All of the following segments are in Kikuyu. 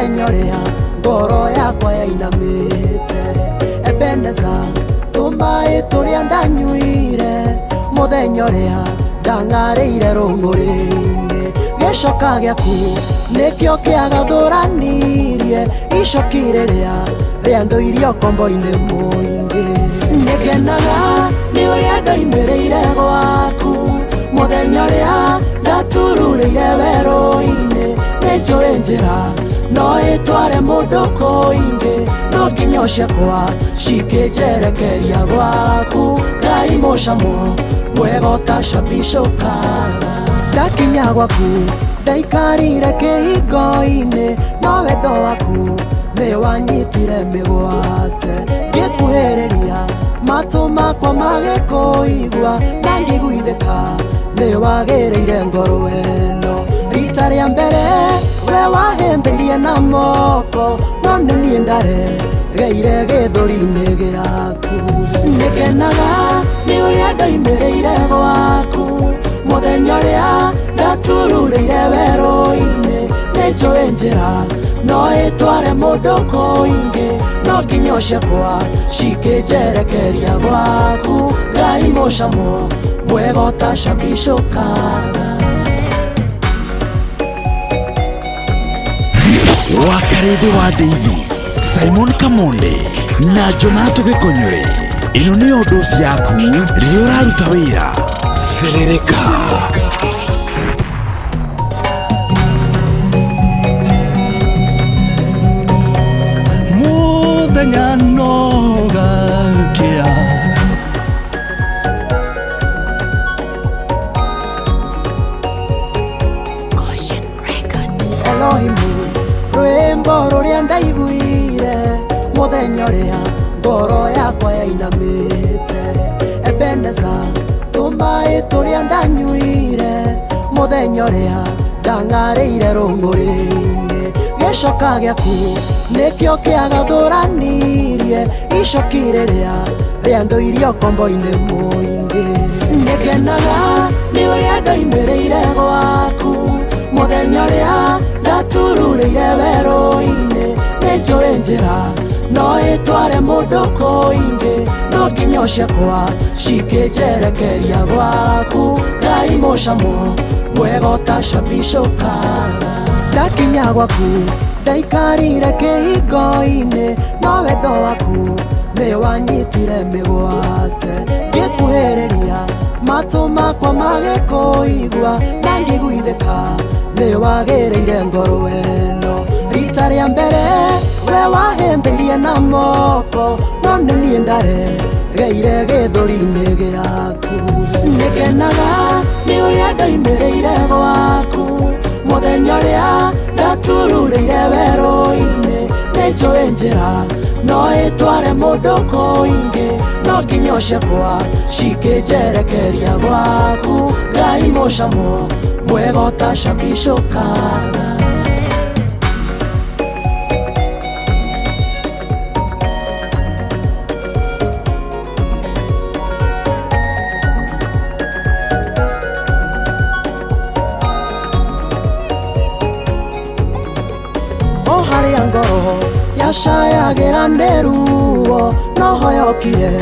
Mũthenya ũrĩa ngoro yakwa yainamĩte. Ebeneza, tũmaĩ tũrĩa ndanyuire mũthenya ũrĩa ndang'arĩire rũng'ũrĩ-inĩ. Gĩcoka gĩaku nĩkĩo kĩagathũranirie icoki rĩrĩa rĩandũirie ũkombo-inĩ mũingĩ. Nĩngenaga nĩ ũrĩa ndoimĩrĩire gwaku mũthenya ũrĩa ndatururĩire werũ-inĩ. Nĩnjũĩ njĩra no ĩtware mũndũ kũingĩ, no nginya ciakwa cikĩnjerekeria gwaku. Ngai mũcamo mwega ũtacabicũkaga. Ndakinya gwaku ndaikarire kĩhingo-inĩ, no wendo waku nĩ wanyitire mĩgwate. Ngĩkuhĩrĩria matũ makwa magĩkũigua, na ngĩiguithĩka nĩ wagĩrĩire ngoro ĩno. Rita rĩa mbere we wahĩmbĩirie na moko, no nĩ niĩ ndaregeire gĩthũri-inĩ gĩaku. Nĩngenaga nĩ ũrĩa ndoimĩrĩire gwaku mũthenya ũrĩa ndatururĩire werũ-inĩ. Nĩnjũĩ njĩra no ĩtware mũndũ kũingĩ, no nginya ciakwa cikĩnjerekeria gwaku. Ngai mũcamo mwega ũtacabicũkaga. Wakarĩndĩ wa Ndeithi, Simon Kamonde na Jonato Gĩkonyore. Ĩno nĩyo ndoci yaku rĩrĩa ũraruta wĩra. Serereka. Mũthenya no gakĩa. Elohimu, rwĩmbo rũrĩa ndaiguire mũthenya ũrĩa ngoro yakwa yainamĩte. Ebeneza, tũmaĩ tũrĩa ndanyuire mũthenya ũrĩa ndang'arĩire rũng'ũrĩ-inĩ. Gĩcoka gĩaku nĩkĩo kĩagathũranirie icoki rĩrĩa rĩandũirie ũkombo-inĩ mũingĩ. Nĩngenaga nĩ ũrĩa ndoimĩrĩire gwaku mũthenya ũrĩa ndatururĩire werũ-inĩ. Nĩnjũĩ njĩra no ĩtware mũndũ kũingĩ, no nginya ciakwa cikĩnjerekeria gwaku. Ngai mũcamo mwega ũtacabicũkaga. Ndakinya gwaku ndaikarire kĩhingo-inĩ, no wendo waku nĩ wanyitire mĩgwate. Ngĩkuhĩrĩria matũ makwa magĩkũigua, na ngĩiguithĩka nĩ wagĩrĩire ngoro ĩno. Rita rĩa mbere we wahĩmbĩirie na moko, no nĩ niĩ ndaregeire gĩthũri-inĩ gĩaku. Nĩngenaga nĩ ũrĩa ndoimĩrĩire gwaku mũthenya ũrĩa ndatururĩire werũ-inĩ. Nĩnjũĩ njĩra no ĩtware mũndũ kũingĩ, no nginya ciakwa cikĩnjerekeria gwaku. Ngai mũcamo mwega ũtacabicũkaga. O harĩa ngoro yacayagĩra nĩ ruo, no hoyokire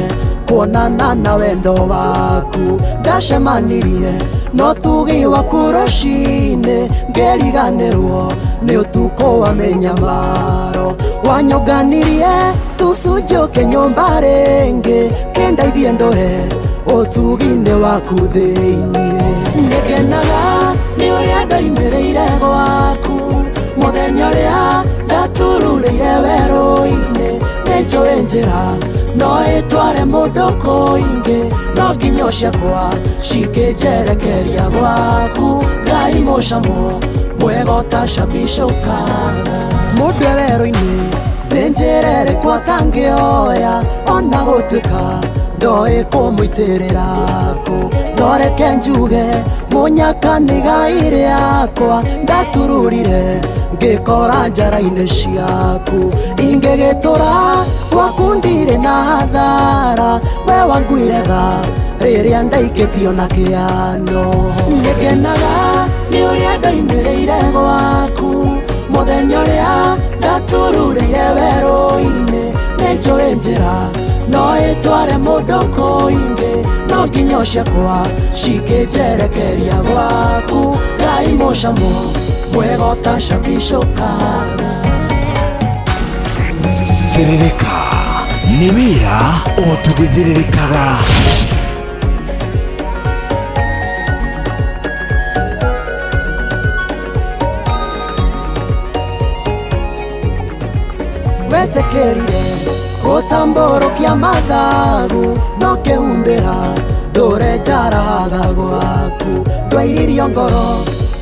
kuonana na wendo waku. Ndacemanirie no tugi waku rũcinĩ, ngĩriganĩrwo nĩ ũtukũ wa mĩnyamaro. Wanyũnganirie tũcunjũke nyũmba rĩngĩ, kĩndeithie ndũre ũtugi-inĩ waku thĩinĩ. Nĩngenaga nĩ ũrĩa ndoimĩrĩire gwaku mũthenya ũrĩa ndatururĩire werũ-inĩ. Nĩnjũĩ njĩra no ĩtware mũndũ kũingĩ, no nginya ciakwa cikĩnjerekeria gwaku. Ngai mũcamo mwega ũtacabicũkaga. Mũndũ e werũ-inĩ nĩ njĩra ĩrĩkũ atangĩoya, ona gũtuĩka ndoĩ kũmũitĩrĩra kũ. No reke njuge mũnyaka nĩ igai rĩakwa, ndatururire ngĩkora njara-inĩ ciaku. Ingĩgĩtũra gwaku ndirĩ na hathara, we wanguire tha rĩrĩa ndaikĩtio na kĩano. Nĩngenaga nĩ ũrĩa ndoimĩrĩire gwaku mũthenya ũrĩa Ndatururĩire werũ-inĩ, nĩ njũĩ njĩra no ĩtware mũndũ kũingĩ, no nginyo ciakwa cikĩnjerekeria gwaku. Ngai mũcamo mwega ũtacabicũkaga. Thĩrĩrĩka nĩ wĩra o tũgĩthĩrĩrĩkaga. Wetĩkĩrire gũtambũrũkia mathagu no kĩhumbĩra ndũre njaraga gwaku. Ndwairirio ngoro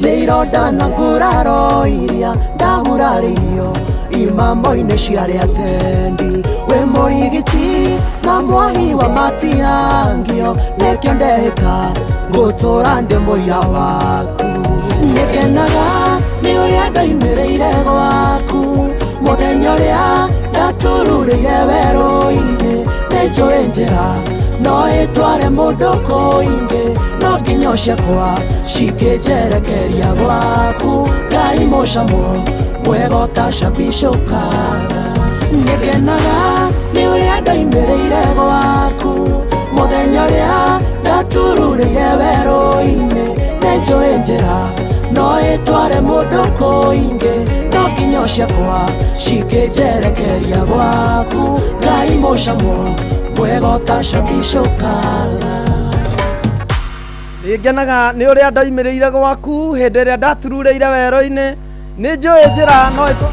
nĩ ironda na nguraro iria ndahurarĩirio imamo-inĩ cia arĩa atendi. Wĩ mũrigiti na mwahi wa matihangio, nĩkĩo ndehĩka ngũtũra ndĩ mũira waku. Nĩngenaga nĩ ũrĩa ndoimĩrĩire gwaku, mũthenya ũrĩa ndatururĩire werũ-inĩ. Nĩ njũĩ njĩra no ĩtware mũndũ kũingĩ, no nginyo ciakwa cikĩnjerekeria gwaku. Ngai mũcamo mwega ũtacabicũkaga. Nĩngenaga nĩ ũrĩa ndoimĩrĩire gwaku, mũthenya ũrĩa ndatururĩire werũ-inĩ. Nĩ njũĩ njĩra no ĩtware mũndũ kũingĩ, no nginyo ciakwa cikĩnjerekeria gwaku. Ngai mũcamo mwega ũtacabicũkaga. Nĩngenaga nĩ ũrĩa ndoimĩrĩire gwaku hĩndĩ ĩrĩa ndatururĩire werũ-inĩ. Nĩ njũĩ njĩra no ĩtware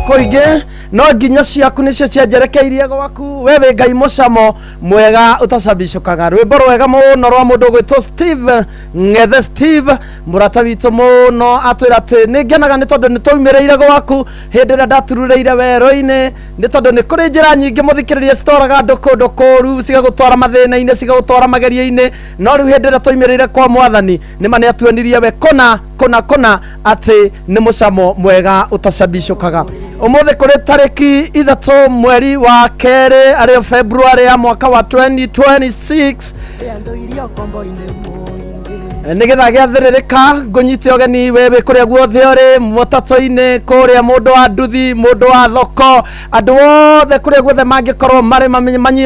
kũingĩ, no nginyo ciaku nĩcio cianjerekeirie gwaku. We wĩ Ngai mũcamo mwega ũtacabicũkaga. Rwĩmbo rwega mũno rwa mũndũ ũgwĩtwo Steve Ng'ethe. Steve mũrata witũ mũno atwĩra atĩ nĩ ngenaga nĩ tondũ nĩ twaumĩrĩire gwaku hĩndĩ ĩrĩa ndatururĩire werũ-inĩ, nĩ tondũ nĩ kũrĩ njĩra nyingĩ mũthikĩrĩria citwaraga andũ kũndũ kũru, cigagũtwara mathĩna-inĩ, cigagũtwara magerio-inĩ, no rĩu hĩndĩ ĩrĩa twaumĩrĩire kwa mwathani nĩ ma nĩ atuonirie we kũna kũna kũna atĩ nĩ mũcamo mwega ũtacabicũkaga. Ũmũthĩ kũrĩ tarĩki 3 mweri wa kerĩ, arĩo February ya mwaka wa 2026, Rĩa ndũirio kombo-inĩ mũingĩ. Nĩgetha gĩathĩrĩrĩka ngũnyite ũgeni we wĩ kũrĩa guothe ũrĩ, mũtatũ-inĩ kũrĩa, mũndũ wa nduthi, mũndũ wa thoko, andũ othe kũrĩa guothe mangĩkorwo marĩ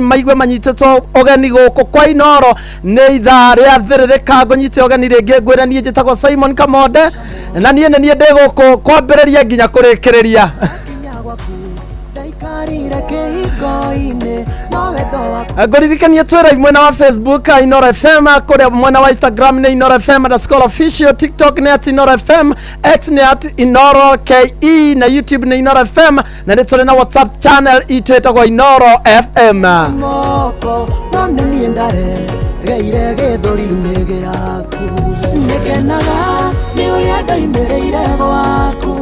maigue manyitĩtwo ũgeni gũkũ kwa Inoro. Nĩ ithaa rĩa thĩrĩrĩka, ngũnyite ũgeni rĩngĩ ngwĩre niĩ njĩtagwo Simon Kamonde, na niĩ nĩ niĩ ndĩ gũkũ kwambĩrĩria nginya kũrĩkĩrĩria. Kinya gwaku ndaikarire kĩhingo-inĩ, no wendo waku. Ngũririkanie twĩra mwena wa Facebook Inoro FM, kũrĩa mwena wa Instagram nĩ Inoro FM underscore official, TikTok nĩ at Inoro FM, X nĩ at Inoro KE, na YouTube nĩ Inoro FM, na nĩ tũrĩ na WhatsApp channel itũ ĩtagwo Inoro FM. Moko no nĩ niĩ ndaregeire gĩthũri-inĩ gĩaku. Nĩngenaga nĩ ũrĩa ndoimĩrĩire gwaku,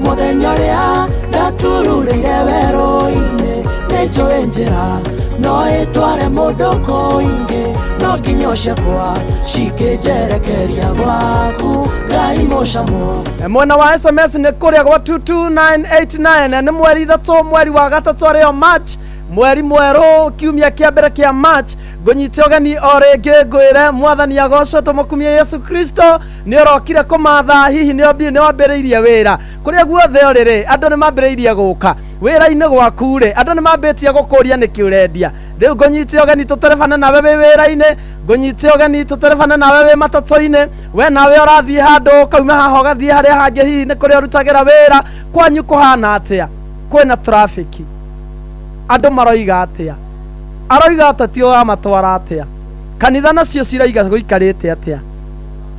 mũthenya ũrĩa ndatururĩire werũ-inĩ. Nĩ njũĩ njĩra no ĩtware mũndũ kũingĩ, no nginyo ciakwa cikĩnjerekeria gwaku. Ngai mũcamo. Mwena wa SMS nĩ kũrĩa gwa 22989. Nĩ mweri 3 mweri wa gatatũ, arĩo March, mweri mwerũ, kiumia kĩa mbere kĩa March. Ngũnyite ũgeni o rĩngĩ ngwĩre mwathani agocwo, tũmũkumie Yesu Kristo nĩ ũrokire kũmatha. Hihi nĩ wambĩrĩirie wĩra kũrĩa guothe ũrĩ rĩ? Andũ nĩ mambĩrĩirie gũka wĩra-inĩ gwaku rĩ? Andũ nĩ mambĩtie gũkũria nĩkĩ ũrendia? Rĩu ngũnyite ũgeni tũterebane nawe wĩ wĩra-inĩ, ngũnyite ũgeni tũterebane nawe wĩ matatũ-inĩ, we nawe ũrathiĩ handũ ũkauma haha ũgathiĩ harĩa hangĩ, hihi nĩ kũrĩa ũrutagĩra wĩra. Kwanyu kũhana atĩa? Kwĩna trafiki? Andũ maroiga atĩa? Aroiga ateti ũramatwara atĩa? Kanitha nacio ciraiga gũikarĩte atĩa?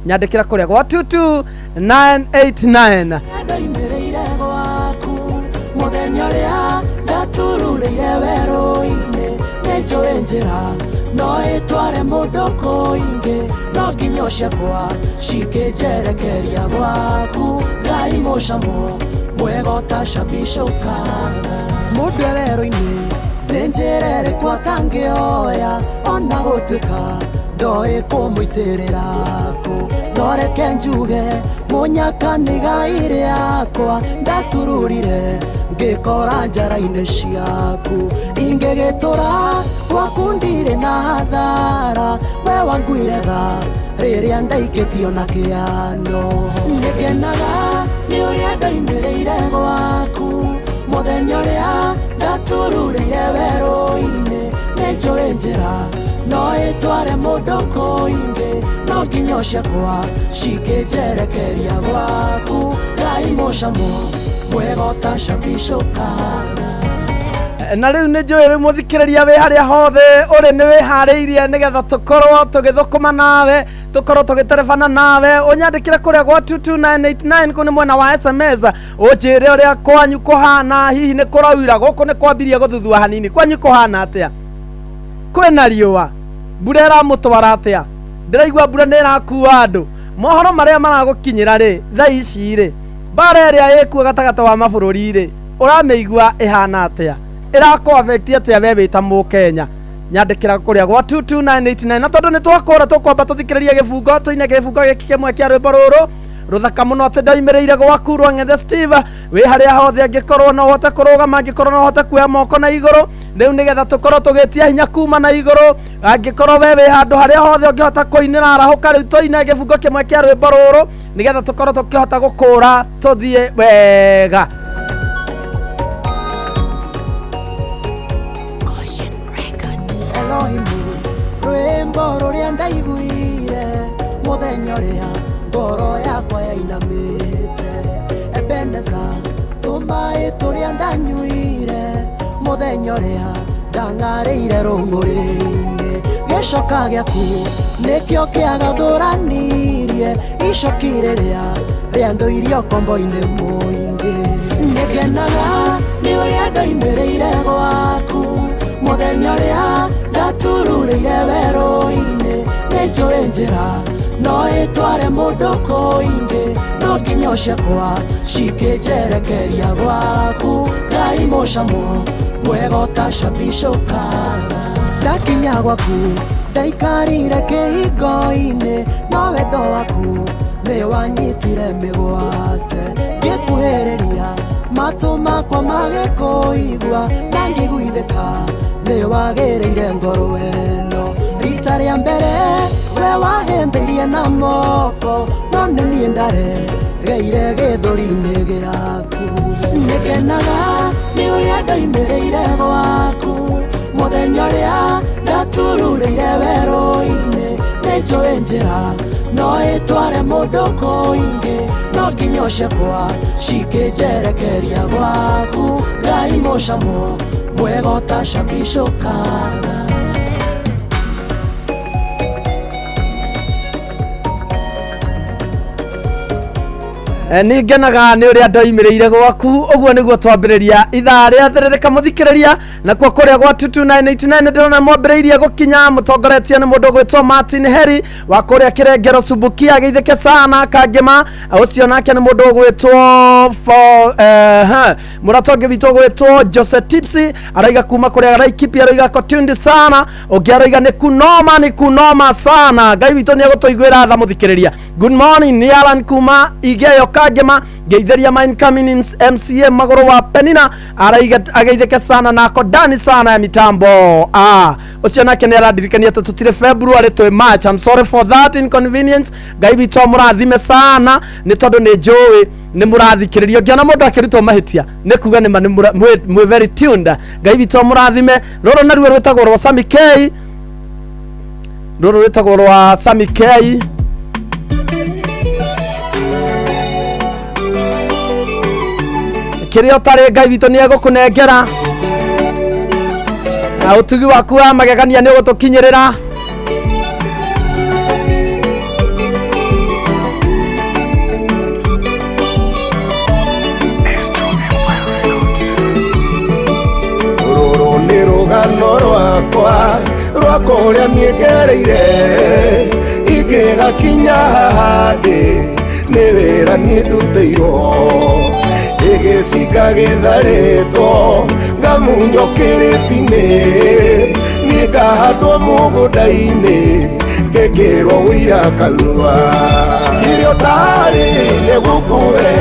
Nyandĩkĩra kũrĩa gwa 22989. Ndoimĩrĩire gwaku mũthenya ũrĩa ndatururĩire werũ-inĩ. Nĩ njũĩ njĩra no ĩtware mũndũ kũingĩ, no nginyo ciakwa cikĩnjerekeria gwaku. Ngai mũcamo mwega ũtacabicũkaga. Mũndũ e werũ-inĩ nĩ njĩra ĩrĩkũ atangĩoya, ona gũtuĩka ndoĩ kũmũitĩrĩra kũ? No reke njuge mũnyaka nĩ igai rĩakwa, ndatururire ngĩkora njara-inĩ ciaku. Ingĩgĩtũra gwaku ndirĩ na hathara, we wanguire tha rĩrĩa ndaikĩtio na kĩano. Nĩngenaga nĩ ũrĩa ndoimĩrĩire gwaku mũthenya. Ndatururĩire werũ-inĩ, nĩnjũĩ njĩra no ĩtware mũndũ kũingĩ, no nginyo ciakwa cingĩnjerekeria gwaku. Ngai mũcamo mwega ũtacabicũkaga. Na rĩu nĩ njũĩ rĩu mũthikĩrĩria wĩ harĩa hothe ũrĩ nĩ wĩharĩirie nĩgetha tũkorwo tũgĩthũkũma nawe, tũkorwo tũgĩterebana nawe. Ũnyandĩkĩre kũrĩa gwa 22989 kũu nĩ mwena wa SMS, ũnjĩre ũrĩa kwanyu kũhana, hihi nĩ kũraura, gũkũ nĩ kwambirie gũthuthua hanini, kwanyu kũhana atĩa, kwĩna riũa, mbura ĩramũtwara atĩa, ndĩraigua mbura nĩ ĩrakua andũ. Mohoro marĩa maragũkinyĩra rĩ thaa ici rĩ, mbara ĩrĩa ĩkuo gatagatĩ wa mabũrũri rĩ, ũramĩigua ĩhana atĩa, ĩrakũ affect atĩa we wĩ ta mũkenya? Nyandĩkĩra kũrĩa gwa 22989. Na tondũ nĩ twakũra, tũkwamba tũthikĩrĩrie gĩbungo, tũine gĩbungo gĩkĩ kĩmwe kĩa rwĩmbo rũrũ rũthaka mũno, atĩ ndaimĩrĩire gwaku rwa Ng'ethe Steve. Wĩ harĩa hothe, angĩkorwo no ũhote kũrũgama, angĩkorwo no ũhote kuoya moko na igũrũ rĩu nĩgetha tũkorwo tũgĩtia hinya kuma na igũrũ, angĩkorwo we wĩ handũ harĩa hothe ũngĩhota kũinĩra, arahũka rĩu tũine gĩbungo kĩmwe kĩa rwĩmbo rũrũ nĩgetha tũkorwo tũkĩhota gũkũra tũthiĩ wega. Elohimu, rwĩmbo rũrĩa ndaiguire mũthenya ũrĩa ngoro yakwa yainamĩte, Ebeneza, tũmaĩ tũrĩa ndanyuire mũthenya ũrĩa ndang'arĩire rũng'ũrĩ-inĩ, gĩcoka gĩaku nĩkĩo kĩagathũranirie icoki rĩrĩa rĩandũirie ũkombo-inĩ mũingĩ. Nĩngenaga nĩ ũrĩa ndoimĩrĩire gwaku mũthenya ũrĩa ndatururĩire werũ-inĩ, nĩnjũĩ njĩra no ĩtware mũndũ kũingĩ, no nginyo ciakwa cingĩnjerekeria gwaku. Ngai mũcamo mwega ũtacabicũkaga. Ndakinya gwaku ndaikarire kĩhingo-inĩ, no wendo waku nĩ wanyitire mĩgwate, ngĩkuhĩrĩria matũ makwa magĩkũigua, na ngĩiguithĩka nĩ wagĩrĩire ngoro ĩno. Rita rĩa mbere we wahĩmbĩirie na moko, no nĩ niĩ ndaregeire gĩthũri-inĩ gĩaku. Nĩngenaga nĩ ũrĩa ndoimĩrĩire gwaku mũthenya ũrĩa ndatururĩire werũ-inĩ, nĩnjũĩ njĩra no ĩtware mũndũ kũingĩ, no nginyo ciakwa cingĩnjerekeria gwaku. Ngai mũcamo mwega ũtacabicũkaga. Nĩ ngenaga nĩ ũrĩa ndoimĩrĩire gwaku. Ũguo nĩguo twambĩrĩria ithaa rĩa thĩrĩrĩka mũthikĩrĩria. Nakuo kũrĩa gwa 22989 ndĩrona mwambĩrĩirie gũkinya, mũtongoretio nĩ mũndũ ũgwĩtwo Martin Heri wa kũrĩa Kĩrengero Subukia, geithĩke sana Kangĩma. Ũcio nake nĩ mũndũ ũgwĩtwo mũrata ũngĩ witũ ũgwĩtwo Jose Tipsy, araiga kuma kũrĩa Laikipia, araiga kotundi sana. Ũngĩ araiga nĩ kunoma, nĩ kunoma sana. Ngai witũ nĩ egũtũiguĩra tha. Mũthikĩrĩria, good morning, nĩ Alan kuma Igeyo Kangĩma, ngeithĩria my incoming MCA magũrũ wa Penina, araiga ageithĩke sana nako dani sana ya mitambo. Ũcio nake nĩ aradirikania atĩ tũtirĩ February, twĩ March. I'm sorry for that inconvenience. Ngai witũ amũrathime sana, nĩ tondũ nĩ njũĩ nĩ mũrathikĩrĩria. Ũngĩona mũndũ akĩrutwo mahĩtia nĩ kuga nĩ ma nĩ mwĩ very tuned. Ngai witũ amũrathime. Rũrũ naruo rwĩtagwo rwa Sami K, rũrũ rwĩtagwo rwa Sami K. Kĩrĩa ũtarĩ, Ngai witũ nĩ egũkũnengera, na ũtugi waku wa magegania nĩ ũgũtũkinyĩrĩra. Rũrũ nĩ rũgano rwakwa rwa kũrĩa niĩ ngereire ingĩgakinya haha ndĩ, nĩ wĩra niĩ ndutĩirwo, ĩgĩcinga gĩtharĩtwo, ngamunywo kĩrĩti-inĩ, niĩ ngahandwo mũgũnda-inĩ, ngĩkĩrwo ũira kanua. Kĩrĩa ũtarĩ nĩgũkũhe,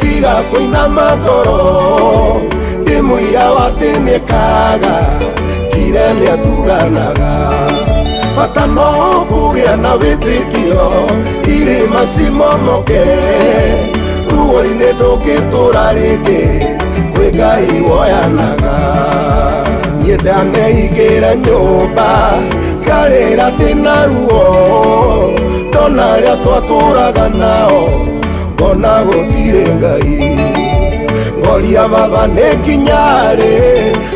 tiga kũinama ngoro, ndĩ mũira wa atĩ nĩkaga njire nĩatuganaga. Bata no kũgĩa na wĩtĩkio, irĩma cimomoke, ruo-inĩ ndũngĩtũra rĩngĩ, kwĩ Ngai woyanaga. Niĩ ndaneingĩra nyũmba ngarĩra ndĩna ruo ndona arĩa twatũraga nao ngona gũtirĩ Ngai ngoria baba nĩ nginya rĩ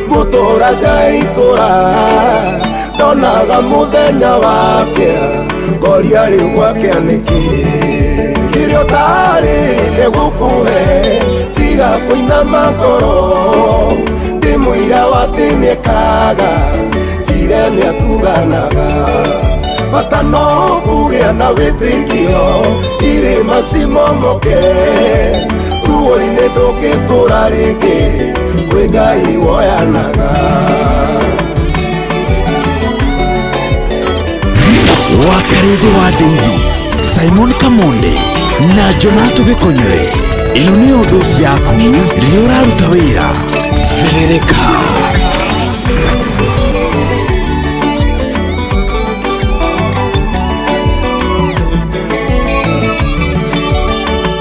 ngũtũra ndaitũra ndonaga mũthenya wakĩa ngoria rĩu gwakĩa nĩkĩ kĩrĩa ũtarĩ nĩgũkũhe tiga kũinama ngoro ndĩ mũira wa atĩ nĩekaga njire nĩatuganaga bata no kũgĩa na wĩtĩkio irĩma cimomoke ruo-inĩ ndũngĩtũra rĩngĩ kwĩ Ngai woyanaga. Wakarĩndĩ wa Ndeithi, Simon Kamonde na Jonato Gĩkonyore. Ĩno nĩyo ndoci yaku rĩrĩa ũraruta wĩra. Serereka.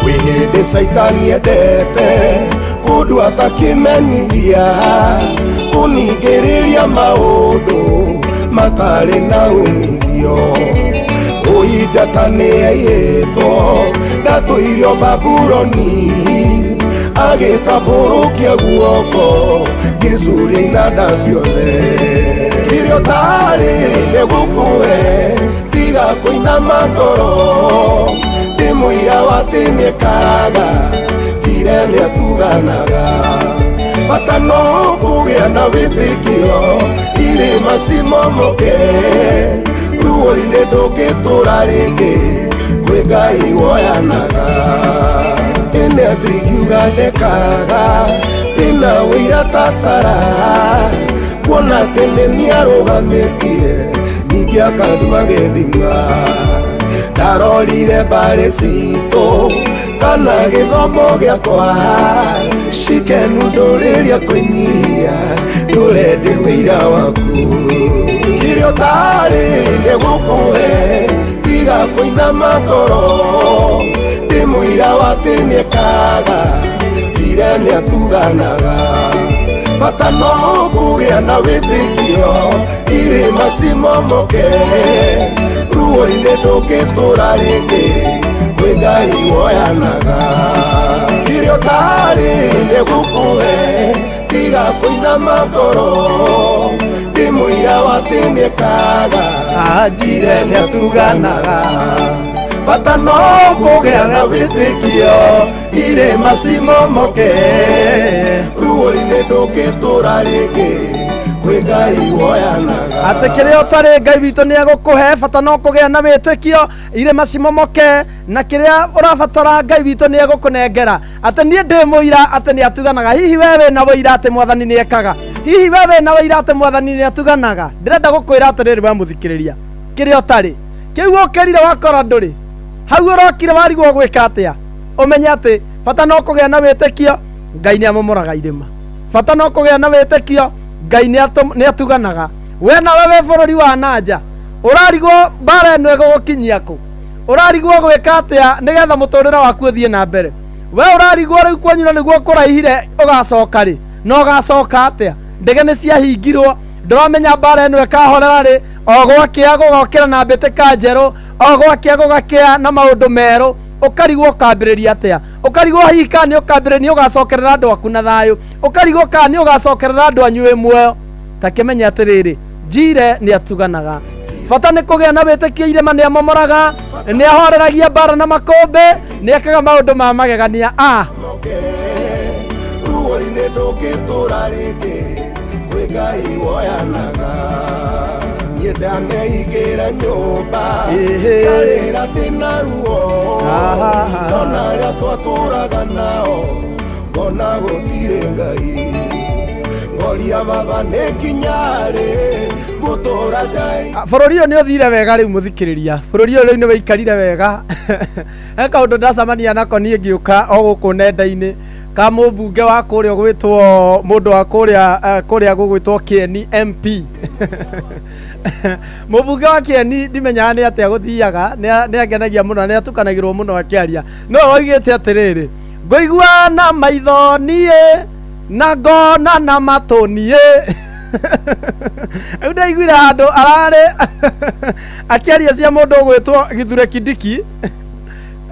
Kwĩ hĩndĩ caitani endete kũndũ atakĩmenyithia kũningĩrĩria maũndũ matarĩ na umithio ũi njata nĩyaiyĩtwo ndatũirio Babuloni agĩtambũrũkia guoko ngĩcuria inanda ciothe kĩrĩa ũtarĩ nĩgũkũhe tiga kũinama ngoro ndĩ mũira wa atĩ nĩekaga njire nĩatuganaga bata no kũgĩa na wĩtĩkio irĩma cimomoke ruo-inĩ ndũngĩtũra rĩngĩ kwĩ Ngai woyanaga ĩnĩ atingiuga ndekaga ndĩna ũira ta Sara kuona atĩ nĩ niarũgamĩtie ningĩ akandua gĩthima ndarorire mbarĩ citũ kana gĩthomo gĩakwa cikenu ndũrĩria kwĩnyihia ndũre ndĩ wĩira waku kĩrĩa ũtarĩ nĩgũkũhe tiga kũinama ngoro ndĩ mũira wa atĩ nĩekaga njire nĩatuganaga bata no kũgĩa na wĩtĩkio irĩma cimomoke ruo-inĩ ndũngĩtũra rĩngĩ kwĩ Ngai woyanaga kĩrĩa ũtarĩ nĩgũkũhe tiga kũinama ngoro ndĩ mũira wa atĩ nĩekaga Anjire nĩatuganaga bata no kũgĩa na wĩtĩkio irĩma cimomoke ruo-inĩ ndũngĩtũra rĩngĩ kwĩ Ngai woyanaga atĩ kĩrĩa ũtarĩ Ngai witũ nĩ egũkũhe bata no kũgĩa na wĩtĩkio irĩma cimomoke na kĩrĩa ũrabatara Ngai witũ nĩ egũkũnengera atĩ niĩ ndĩ mũira atĩ nĩ atuganaga hihi we wĩna ũira atĩ mwathani nĩ ekaga hihi we wĩna ũira atĩ mwathani nĩ atuganaga ndĩrenda gũkwĩra atĩrĩrĩ we mũthikĩrĩria kĩrĩa ũtarĩ kĩu ũkĩrire wakora ndũrĩ hau ũrokire warigwo gwĩka atĩa ũmenye atĩ bata no kũgĩa na wĩtĩkio Ngai nĩ amomoraga irĩma bata no kũgĩa na wĩtĩkio Ngai nĩ atuganaga we nawe wĩ bũrũri wa nanja ũrarigwo mbara ĩno ĩgũgũkinyia kũ ũrarigwo gwĩka atĩa nĩgetha mũtũrĩre waku ũthiĩ na mbere we ũrarigwo rĩu kwanyura nĩguo kũraihire ũgacoka rĩ na ũgacoka atĩa ndege nĩ ciahingirwo ndũramenya mbara ĩno ĩkahorera rĩ o gwakĩa gũgokĩra na mbĩtĩka njerũ o gwakĩa gũgakĩa na maũndũ merũ ũkarigwo ũkambĩrĩria atĩa ũkarigwo hihi kana nĩ ũkambĩrĩria nĩ ũgacokerera andũ aku na thayũ ũkarigwo kana nĩ ũgacokerera andũ anyu wĩ muoyo ta kĩmenye atĩrĩrĩ njire nĩ atuganaga bata nĩ kũgĩa na wĩtĩkio irĩma nĩ amomoraga nĩ ahoreragia mbara na makũmbĩ nĩ ekaga maũndũ ma magegania a ruo-inĩ ndũngĩtũra rĩngĩ kwĩ Ngai woyanaga niĩ ndaneingĩra nyũmba Ĩhĩ. ngarĩra ndĩna ruo Ahaha. ndona arĩa twatũraga nao ngona gũtirĩ Ngai ngoria baba nĩ nginya rĩ ngũtũra ndai bũrũri ũyũ nĩ ũthire wega rĩu mũthikĩrĩria bũrũri ũyũ rĩu nĩ wĩikarire wega he kaũndũ ndacemania nako niĩ ngĩũka o gũkũ nenda-inĩ ka mũmbunge wa kũrĩa ũgwĩtwo mũndũ wa kũrĩa kũrĩa gũgwĩtwo Kĩeni MP mũmbunge wa Kĩeni ndimenyaga nĩ atĩa gũthiaga nĩ angenagia mũno nĩ atukanagĩrwo mũno akĩaria no oigĩte atĩrĩrĩ ngũigua na maitho niĩ na ngona na matũ niĩ Rĩu ndaiguire handũ ararĩ akĩaria cia mũndũ ũgwĩtwo Githure Kindiki.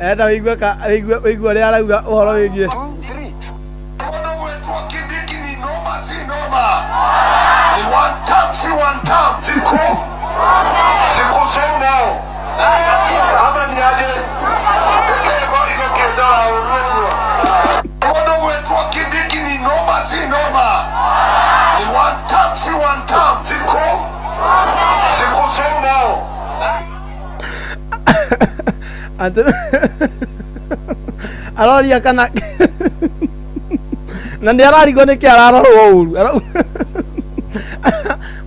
Enda wĩigue ka wĩigue wĩigue ũrĩa arauga ũhoro wĩgiĩ Mũndũ gwĩtwo Kindiki ni noma si noma. Ni one term si one term. Siku siku somo. Ama ni aje? Ego igũkĩndora ũru ũguo. Mũndũ gwĩtwo Kindiki ni noma si noma. Ni one term si one term. Siku siku somo. Atĩ aroria kana na nĩ ararigwo nĩkĩ ararorwo ũru.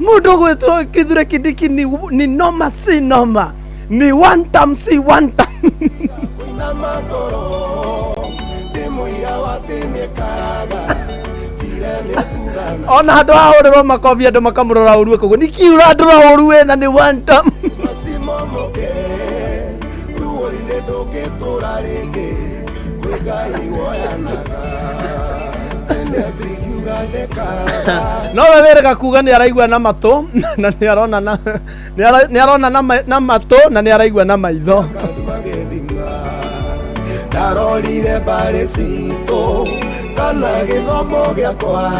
Mũndũ ũgwĩtwo Kithure Kindiki ni noma si noma, ni one term si one term. Kũina magoro ndĩ mũira wa atĩ nĩekaga njire nĩatugana. Ona handũ hahũrĩrwo makobi andũ makamũrora ũru koguo nĩkĩ ũrandora ũru wĩna nĩ one term. Macimomoke ruo-inĩ ndũngĩtũra rĩngĩ kwĩ Ngai woyanaga tene ndingiuga ndekaga. No we wĩrĩga kuga nĩ araigua na matũ na nĩ arona na nĩ arona na matũ na nĩ araigua na maitho. Magĩthima ndarorire mbarĩ citũ kana gĩthomo gĩakwa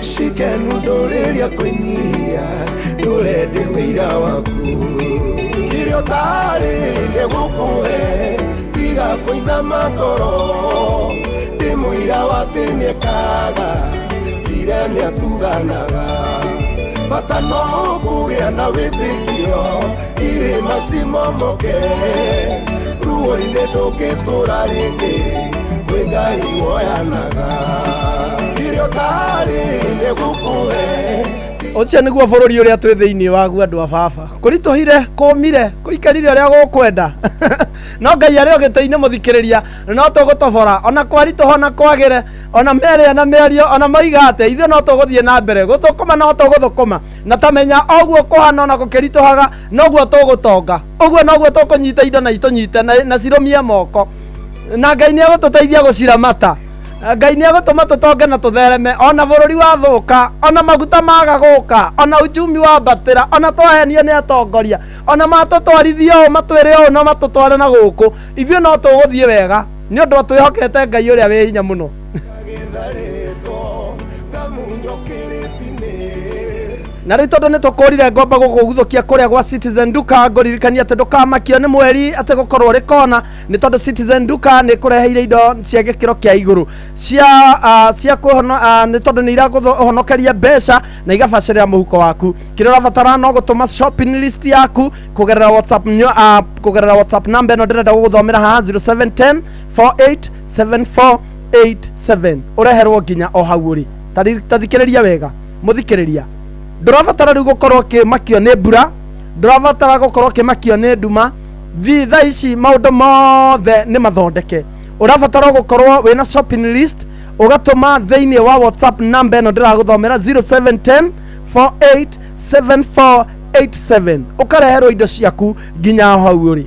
cikenu ndũrĩria kwĩnyihia ndũre ndĩ wĩira waku kĩrĩa ũtarĩ nĩgũkũhe tiga kũinama ngoro ndĩ mũira wa atĩ nĩekaga njire nĩatuganaga bata no kũgĩa na wĩtĩkio irĩma cimomoke ruo-inĩ ndũngĩtũra rĩngĩ kwĩ Ngai woyanaga kĩrĩa ũtarĩ nĩgũkũhe. Ũcio nĩguo bũrũri ũrĩa twĩ thĩinĩ waguo andũ a baba. Kũritũhire, kũmire, kũikarire ũrĩa gũkwenda. No Ngai arĩ o gĩtĩ-inĩ mũthikĩrĩria, no tũgũtobora ona kwaritũha ona kwagĩre ona mĩario na mĩario ona moiga atĩa ithuĩ no tũgũthiĩ na mbere gũthũkũma no tũgũthũkũma na tamenya oguo kũhana ona gũkĩritũhaga noguo tũgũtonga ũguo noguo tũkũnyita indo na itũnyite na cirũmie moko na Ngai nĩ egũtũteithia gũciramata. Ngai nĩ egũtũma tũtonge na tũthereme ona bũrũri wathũka ona maguta maga gũka ona uchumi wambatĩra ona twahenio nĩ atongoria ona matũtwarithie ũũ matwĩre ũũ no matũtware na gũkũ ithuĩ no tũgũthiĩ wega nĩ ũndũ twĩhokete Ngai ũrĩa wĩ hinya mũno. Gĩtharĩtwo ngamunywo kĩrĩti-inĩ. Na rĩu tondũ nĩ tũkũrire ngomba gũkũguthũkia kũrĩa gwa Citizen Duka ngũririkania atĩ ndũkamakio nĩ mweri atĩ gũkorwo ũrĩ kona nĩ tondũ Citizen Duka nĩ kũreheire indo cia gĩkĩro kĩa igũrũ cia kwĩhono nĩ tondũ nĩ irakũhonokeria mbeca na igabacĩrĩra mũhuko waku. Kĩrĩa ũrabatara no gũtũma shopping list yaku kũgerera WhatsApp kũgerera WhatsApp namba ĩno ndĩrenda gũgũthomera haha 0710 487487 ũreherwo nginya o hau ũrĩ. Tathikĩrĩria wega mũthikĩrĩria, ndũrabatara rĩu gũkorwo ũkĩmakio nĩ mbura, ndũrabatara gũkorwo ũkĩmakio nĩ nduma. Thiĩ thaa ici maũndũ mothe nĩ mathondeke. Ũrabatara gũkorwo wĩna shopping list ũgatũma thĩinĩ wa WhatsApp namba ĩno ndĩragũthomera 0710 487487 ũkareherwo indo ciaku nginya hau ũrĩ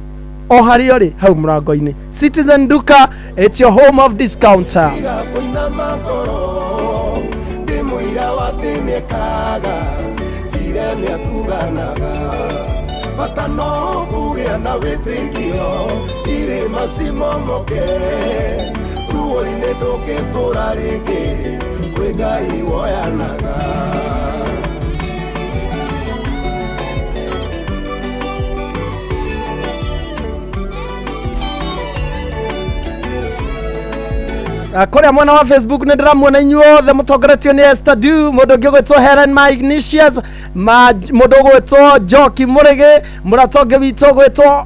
o harĩa ũrĩ hau mũrango-inĩ. Citizen Duka, it's your home of discounter. Tiga kũinama ngoro ndĩ mũira wa atĩ nĩekaga njire nĩatuganaga bata no kũgĩa na wĩtĩkio irĩma cimomoke ruo-inĩ ndũngĩtũra rĩngĩ kwĩ Ngai woyanaga. Kũrĩa mwena wa Facebook nĩ ndĩramuona inyuothe mũtongoretio nĩ Esther Du, mũndũ ũngĩ ũgwĩtwo Helen Ma Ignatius, mũndũ ũgwĩtwo Njoki Mũrĩgĩ, mũrata ũngĩ witũ ũgwĩtwo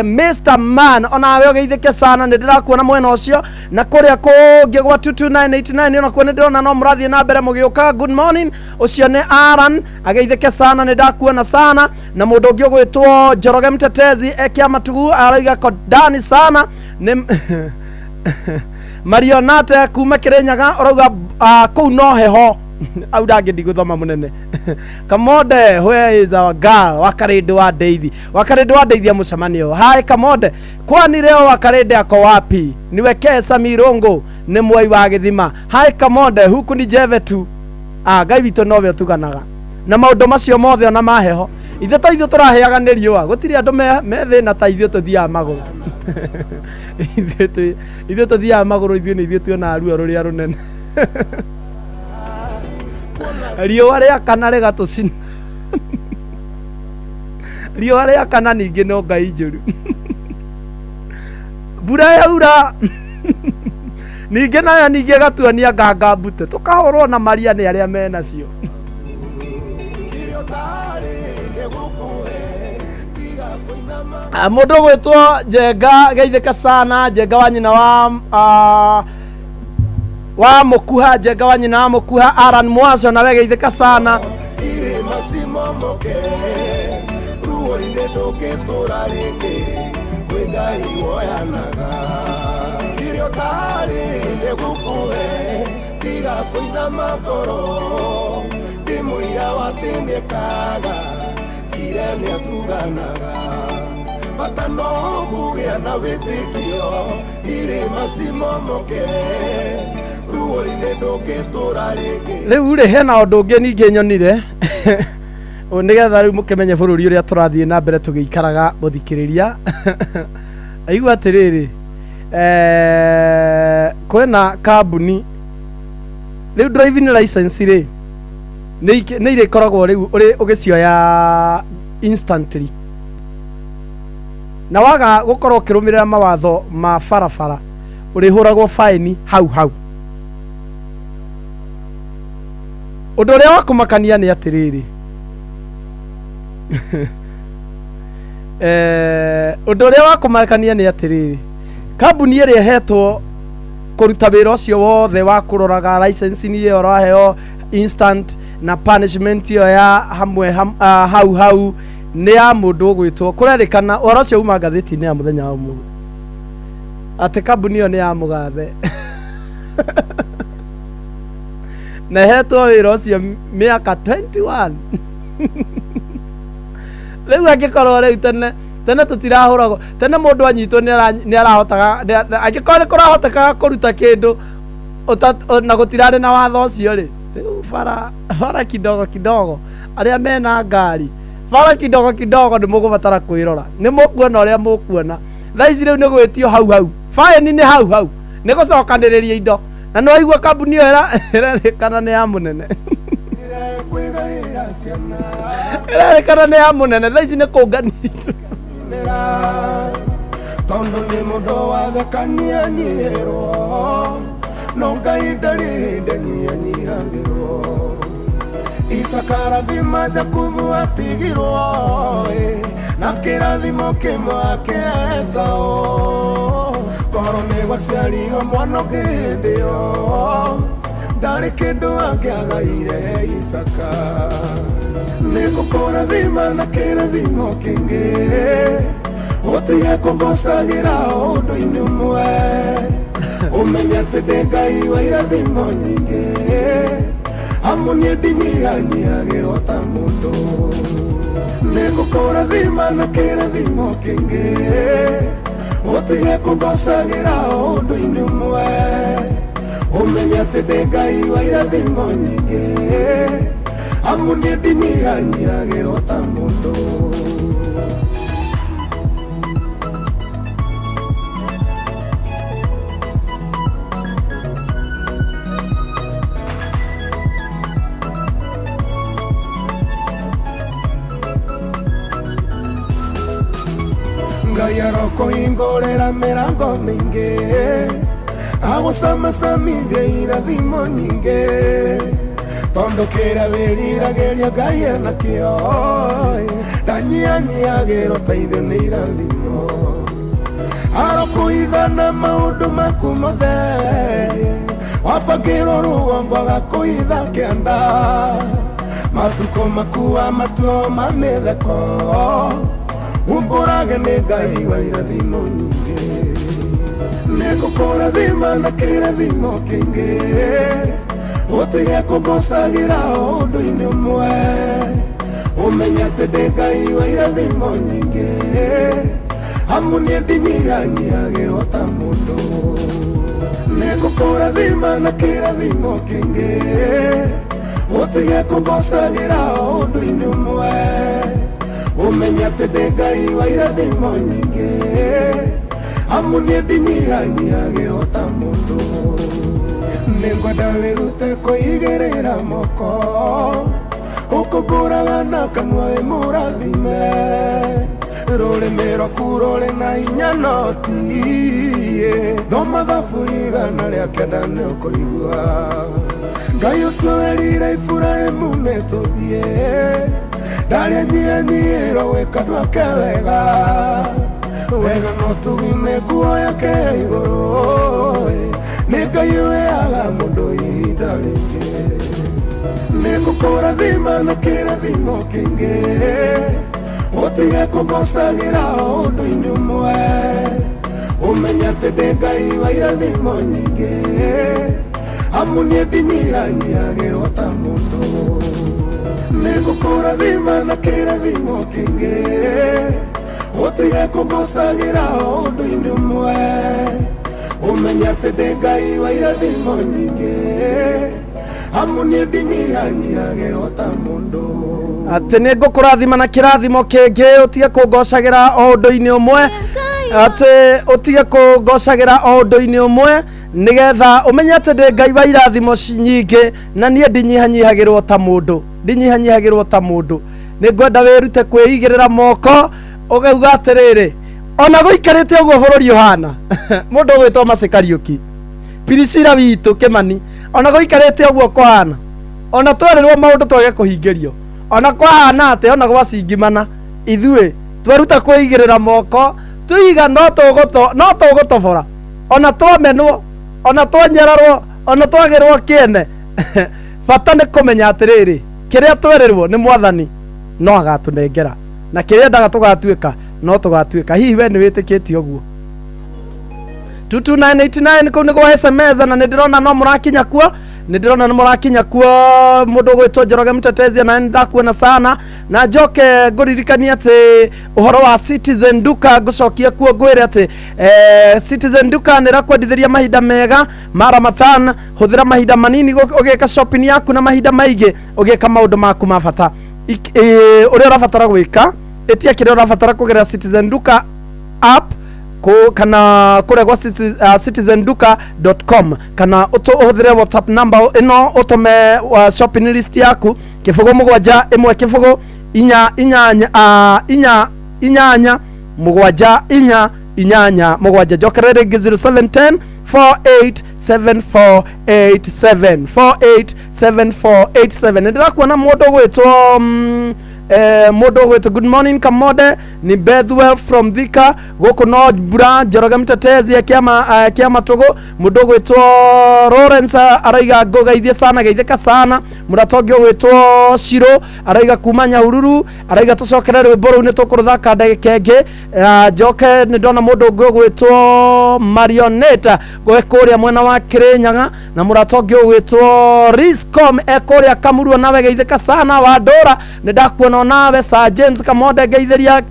Mr Man, onawe ũgeithĩke sana, nĩ ndĩrakuona mwena ũcio. Na kũrĩa kũngĩ gwa 22989 onakuo nĩ ndĩrona no mũrathiĩ na mbere mũgĩũka. Good morning, ũcio nĩ Aaron, ageithĩke sana, nĩ ndakuona sana. Na mũndũ ũngĩ ũgwĩtwo Njoroge Mtetezi ekia matugu arauga kodani sana nĩ Marionate kuma Kirinyaga ũrauga kũu no heho au ndangĩ ndigũthoma mũnene. Kamonde, where is our girl Wakarĩndĩ wa Ndeithi? Wakarĩndĩ wa Ndeithia mũcemanio. Hi Kamonde, kwani leo Wakarĩndĩ ako wapi? Niwekee Sami Rongo nĩ mwai wa gĩthima. Hi Kamonde, huku ni jeve tu. Ah, Ngai witũ nowe ũtuganaga na maũndũ macio mothe ona ma heho. Ithuĩ ta ithuĩ tũraheaga nĩ riũa, gũtirĩ andũ me thĩna ta ithuĩ tũthiaga magũrũ. Ithuĩ tũthiaga magũrũ, ithuĩ nĩ ithuĩ tuonaga ruo rũrĩa rũnene. Riũa rĩakana rĩgatũcina. Riũa rĩakana ningĩ no Ngai njũru. Mbura yaura ningĩ nayo ningĩ ĩgatuonia nganga mbute, tũkahũrwo na maria nĩ arĩa menacio. Mũndũ ũgwĩtwo Njenga geithĩka sana, Njenga wa nyina wa Mũkuha, Njenga wa nyina wa Mũkuha, Aran Mwaco nawe geithĩka sana. Irĩma cimomoke, ruo-inĩ ndũngĩtũra rĩngĩ, kwĩ Ngai woyanaga. Kĩrĩa ũtarĩ nĩgũkũhe, tiga kũinama ngoro, ndĩ mũira wa atĩ nĩekaga, njire nĩatuganaga. Bata no kũgĩa na wĩtĩkio, irĩma cimomoke, ruo-inĩ ndũngĩtũra rĩngĩ. Rĩu rĩ, hena ũndũ ũngĩ ningĩ nyonire nĩgetha rĩu mũkĩmenye bũrũri ũrĩa tũrathiĩ na mbere tũgĩikaraga mũthikĩrĩria. Aigua atĩrĩrĩ, kwĩna kambuni rĩu driving license rĩ nĩ irĩkoragwo rĩu ũgĩcioya instantly, na waga gũkorwo ũkĩrũmĩrĩra mawatho ma barabara ũrĩhũragwo faini hau hau. Ũndũ ũrĩa wa kũmakania nĩ atĩrĩrĩ, ũndũ ũrĩa wa kũmakania nĩ atĩrĩrĩ, kambuni ĩrĩa ĩhetwo kũruta wĩra ũcio wothe wa kũroraga license ĩyo ũraheo instant na punishment ĩyo ya hamwe hau hau nĩ ya mũndũ ũgwĩtwo, kũrerĩkana ũhoro ũcio uma ngathĩti-inĩ ya mũthenya wa ũmũthĩ atĩ kambuni ĩyo nĩ ya mũgathe na ĩhetwo wĩra ũcio mĩaka 21. Rĩu angĩkorwo rĩu tene tene tũtirahũragwo, tene mũndũ anyitwo nĩ arahotaga, angĩkorwo nĩ kũrahotekaga kũruta kĩndũ na gũtirarĩ na watho ũcio rĩ, rĩu bara kidogo kidogo, arĩa mena ngari bara kidogo kidogo nĩ mũgũbatara kwĩrora, nĩ mũkuona ũrĩa mũkuona. Thaa ici rĩu nĩ gwĩtio hau hau, baĩni nĩ hau hau, nĩ gũcokanĩrĩria indo, na nĩ waigua kambuni ĩyo ĩrerĩkana nĩ ya mũnene. Ĩrerĩkana nĩ ya mũnene, thaa ici nĩ kũngania indo. Tondũ nĩ mũndũ wathekanyia-nyihĩrwo, no Ngai ndarĩ hĩndĩ anyihanyiihagĩrwo. Isaka arathima Jakubu atigirwo, na kĩrathimo kĩmwe ake Esau. Korwo nĩ gwaciarirwo mwana ũngĩ hĩndĩ ĩyo, ndarĩ kĩndũ angĩagaire Isaka. Nĩngũkũrathima na kĩrathimo kĩngĩ, ũtige kũngocagĩra ũndũ-inĩ ũmwe, ũmenye atĩ ndĩ Ngai wa irathimo nyingĩ, amu niĩ ndinyihanyiihagĩrwo ta mũndũ. Nĩngũkũrathima na kĩrathimo kĩngĩ, ũtige kũngocagĩra ũndũ-inĩ ũmwe, ũmenye atĩ ndĩ Ngai wa irathimo nyingĩ, amu niĩ ndinyihanyiihagĩrwo ta mũndũ. Ngai arokũhingũrĩra mĩrango mĩingĩ, agũcamacamithie irathimo nyingĩ, tondũ kĩrĩa wĩriragĩria Ngai enakĩo, ndanyihanyiihagĩrwo ta ithuĩ nĩ irathimo. Arokũhitha na maũndũ maku mothe, wabangĩrwo rũgongo agakũhitha kĩanda, matukũ maku wa matuo ma mĩtheko, umbũrage nĩ Ngai wa irathimo nyingĩ. Nĩngũkũrathima na kĩrathimo kĩingĩ, ũtige kũngocagĩra ũndũ-inĩ ũmwe, ũmenye atĩ ndĩ Ngai wa irathimo nyingĩ, amu niĩ ndinyihanyiihagĩrwo ta mũndũ. Nĩngũkũrathima na kĩrathimo kĩingĩ, Ũtige kũngocagĩra o ũndũ-inĩ ũmwe, ũmenye atĩ ndĩ Ngai wa irathimo nyingĩ, amu niĩ ndinyihanyiagĩrwo ta mũndũ. Nĩngwenda wĩrute kwĩigĩrĩra moko, ũkũmbũraga na kanua wĩ mũrathime, rũrĩmĩ rwaku rũrĩ na hinya no tiĩ. Thoma Thaburi 109 nĩ ũkũigua Ngai ũcio werire Iburahĩmu nĩ tũthiĩ, ndarĩ anyihanyiĩrwo gwĩka andũ ake wega. Wega no ũtugi nĩ nguo yake ya igũrũ, nĩ Ngai ũheaga mũndũ ihinda rĩngĩ. Nĩngũkũrathima na kĩrathimo kĩingĩ, ũtige kũngocagĩra o ũndũ-inĩ ũmwe, ũmenye atĩ ndĩ Ngai wa irathimo nyingĩ, amu niĩ ndinyihanyiagĩrwo ta mũndũ. Nĩngũkũrathima na kĩrathimo kĩingĩ, ũtige kũngocagĩra o ũndũ-inĩ ũmwe, ũmenye atĩ ndĩ Ngai wa irathimo nyingĩ, amu niĩ ndinyihanyiagĩrwo ta mũndũ. Atĩ nĩ ngũkũrathima na kĩrathimo kĩngĩ, ũtige kũngocagĩra o ũndũ-inĩ ũmwe, atĩ ũtige kũngocagĩra o ũndũ-inĩ ũmwe, nĩgetha ũmenye atĩ ndĩ Ngai wa irathimo nyingĩ, na niĩ ndinyihanyihagĩrwo ta mũndũ, ndinyihanyihagĩrwo ta mũndũ. Nĩ ngwenda wĩrute kwĩigĩrĩra moko, ũgauga atĩrĩrĩ, ona gũikarĩte ũguo bũrũri ũhana, mũndũ ũgwĩtwo Mercy Kariũki, Priscilla witũ Kĩmani, ona gũikarĩte ũguo kũhana, ona twerĩrwo maũndũ twage kũhingĩrio, ona kwahana atĩa, ona gwacingimana, ithuĩ tweruta kwĩigĩrĩra moko, tuiga no tũgũtobora, ona twamenwo, ona twanyararwo, ona twagĩrwo kĩene, bata nĩ kũmenya atĩrĩrĩ, kĩrĩa twerĩrwo nĩ Mwathani no agatũnengera, na kĩrĩa endaga tũgatuĩka no tũgatuĩka. Hihi we nĩ wĩtĩkĩtie ũguo? 22989 kũu nĩ gwa SMS, na nĩ ndĩrona no mũrakinya kuo, nĩ ndĩrona nĩ mũrakinya kuo. Mũndũ ũgwĩtwo Njoroge Mtetezi, na nĩ ndakuona sana, na njoke ngũririkanie atĩ ũhoro wa Citizen Duka, ngũcokie kuo ngwĩre atĩ Citizen Duka nĩ ĩrakwendithĩria mahinda mega ma Ramadhan. Hũthĩra mahinda manini ũgĩka shopping yaku, na mahinda maingĩ ũgĩka maũndũ maku ma bata. Ũrĩa ũrabatara gwĩka, ĩtia kĩrĩa ũrabatara kũgerera Citizen Duka app kana kũrĩa gwa citizenduka.com, kana ũhũthĩre WhatsApp number ĩno, ũtũme shopping list yaku 0 7 1 0 4 8 4 8 7 4 8 7. Njokerere rĩngĩ, 0710 487487, 487487. Nĩ ndĩrakuona mũndũ ũgwĩtwo mũndũ ũgwĩtwo, good morning Kamode, ni Bethwell from Thika, gũkũ no mbura. Njoroge Mtetezi kĩama tũgũ. Mũndũ ũgwĩtwo Lawrence araiga ngũgeithie sana, geithĩka sana. Mũrata ũngĩ ũgwĩtwo Shiro araiga kuma Nyahururu, araiga tũcokere rwĩmbo rũu, nĩ tũkũrũthaka ndagĩka ĩngĩ. Njoke nĩ ndona mũndũ ũngĩ ũgwĩtwo Marioneta e kũrĩa mwena wa Kĩrĩnyaga, na mũrata ũngĩ ũgwĩtwo Riscom e kũrĩa Kamurua, nawe geithĩka sana. Wandũra nĩ ndakuona nawe. Sir James Kamonde ngeithĩria,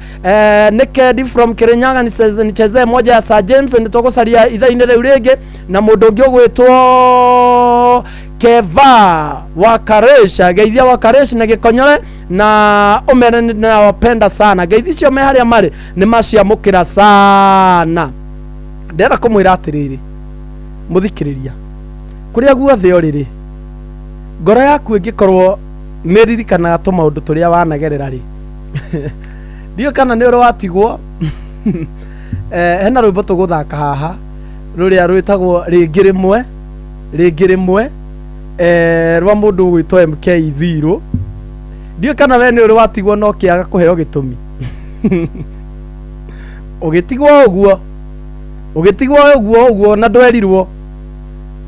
nĩ Kendi from Kirinyaga, nichezee moja ya Sir James, nĩ tũgũcaria ithaa-inĩ rĩu rĩngĩ. Na mũndũ ũngĩ ũgwĩtwo Keva wa Karesh, geithia wa Karesh na gĩkonyore, na ũmere nĩ nawapenda sana. Ngeithi icio me harĩa marĩ nĩ maciamũkĩra sana. Ndĩrenda kũmwĩra atĩrĩrĩ, mũthikĩrĩria, kũrĩa guothe ũrĩ rĩ, ngoro yaku ĩngĩkorwo nĩ ĩririkanaga tũmaũndũ tũrĩa wanagerera rĩ, ndiũĩ kana nĩ ũrĩ watigwo. Hena rwĩmbo tũgũthaka haha rũrĩa rwĩtagwo Rĩngĩ Rĩmwe, Rĩngĩ Rĩmwe, rwa mũndũ ũgwĩtwo MK Thirũ. Ndiũĩ kana we nĩ ũrĩ watigwo na ũkĩaga kũheo gĩtũmi, ũgĩtigwo ũguo, ũgĩtigwo ũguo ũguo na ndwerirwo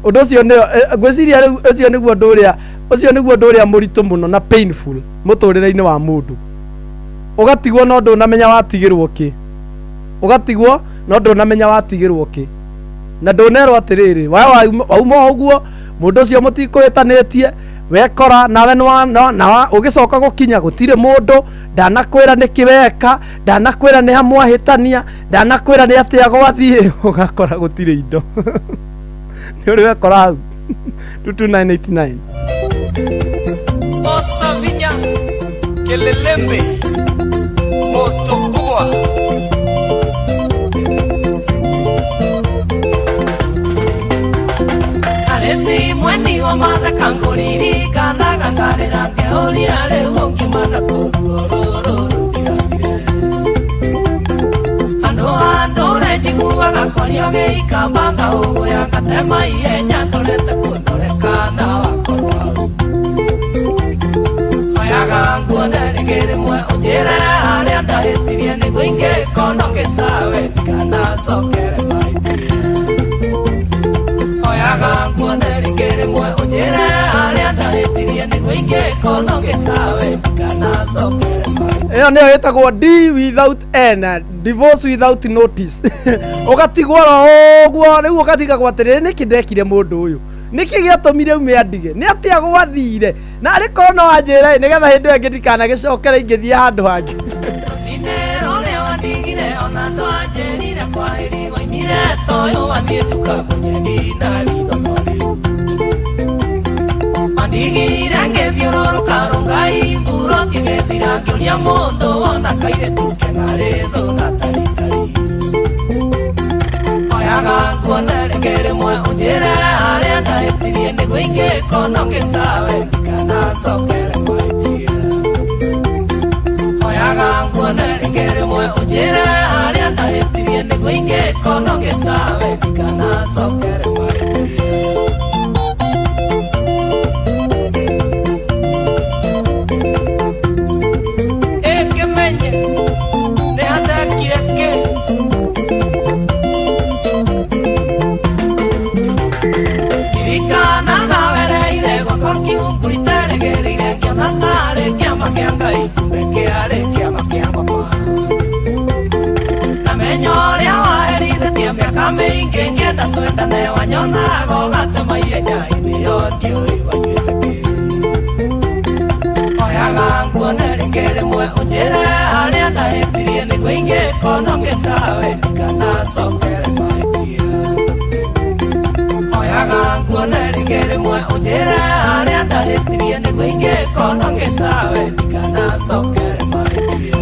ũndũ ũcio. Nĩ ngwĩciria rĩu ũcio nĩguo ũndũ ũrĩa, ũcio nĩguo ũndũ ũrĩa mũritũ mũno na painful mũtũrĩre-inĩ wa mũndũ, ũgatigwo no ndũnamenya watigĩrwo kĩ, ũgatigwo no ndũnamenya watigĩrwo kĩ, na ndũnerwo atĩrĩrĩ, we wauma ũguo, mũndũ ũcio mũtikũhĩtanĩtie, wekora nawe nĩ ũgĩcoka gũkinya gũtirĩ mũndũ, ndanakwĩra nĩkĩ weka, ndanakwĩra nĩ ha mwahĩtania, ndanakwĩra nĩ atĩa gwathiĩ, ũgakora gũtirĩ indo. Nĩ ũrĩ wekora hau? 22989. Kelelembe moto kubwa. Alesi mweni wa mathaka ngũririkanaga ngarĩra ngĩũria rĩu ũngiuma kũruo rũrũ rũthirathire. Handũ handũre njiguaga kwario gĩikamba ngaũgũya ngatema ihenya ndorete kũndoreka na wakorwo hau. Oyaga nguone rĩngĩ rĩmwe ũnjĩre harĩa ndahĩtirie nĩguo ingĩkorwo ngĩtawe ndikanacokere mahĩtia. Oyaga nguone rĩngĩ rĩmwe ũnjĩre harĩa ndahĩtirie nĩguo ingĩkorwo ngĩtawe ndikanacokere mahĩtia. Ĩyo nĩyo ĩtagwo D without N, divorce without notice. Ũgatigwo oro ũguo rĩu, ũgatigagwo atĩrĩrĩ, nĩkĩ ndekire mũndũ ũyũ? Nĩkĩ gĩatũmire ume andige? Nĩ atĩa gwathire? Na arĩ korwo no anjĩre nĩgetha hĩndĩ ĩyo ĩngĩ ndikanagĩcokere ingĩthiĩ handũ hangĩ. Rũcinĩ rũrĩa wandigire ona ndwanjĩrire kwahĩri, waimire toyũ wathiĩ nduka kũnyendi na ritho rĩu. Wandigire ngĩthiũrũrũka rũngai mburo ngĩgĩthira, ngĩũria mũndũ wona kairĩtu kena rĩthũ na taritari. Oyaga nguone rĩngĩ rĩmwe ũnjĩre harĩa ndahĩtirie nĩguo ingĩkorwo ngĩtawe ndikanacokere mahĩtia. Oyaga nguone rĩngĩ rĩmwe ũnjĩre harĩa ndahĩtirie nĩguo ingĩkorwo ngĩtawe ndikanacokere mahĩtia. Ĩkĩmenye nĩ handekire kĩ. Ndirikanaga wereire gwakwa kiungu iterĩgĩrĩire, ngĩona tarĩ kĩama kĩa Ngai kumbe kĩarĩ kĩama kĩa ngoma. Namenya ũrĩa waherithĩtie mĩaka mĩingĩ ngĩenda twendane, wanyonaga ũgatema ihenya hĩndĩ ĩyo ndiũĩ wanyuĩte kĩ. Oyaga nguone rĩngĩ rĩmwe ũnjĩre harĩa ndahĩtirie nĩguo ingĩkorwo ngĩtawe ndikanacokere mahĩtia. Oyaga nguone rĩngĩ rĩmwe ũnjĩre harĩa ndahĩtirie nĩguo ingĩkorwo ngĩtawe ndikanacokere mahĩtia.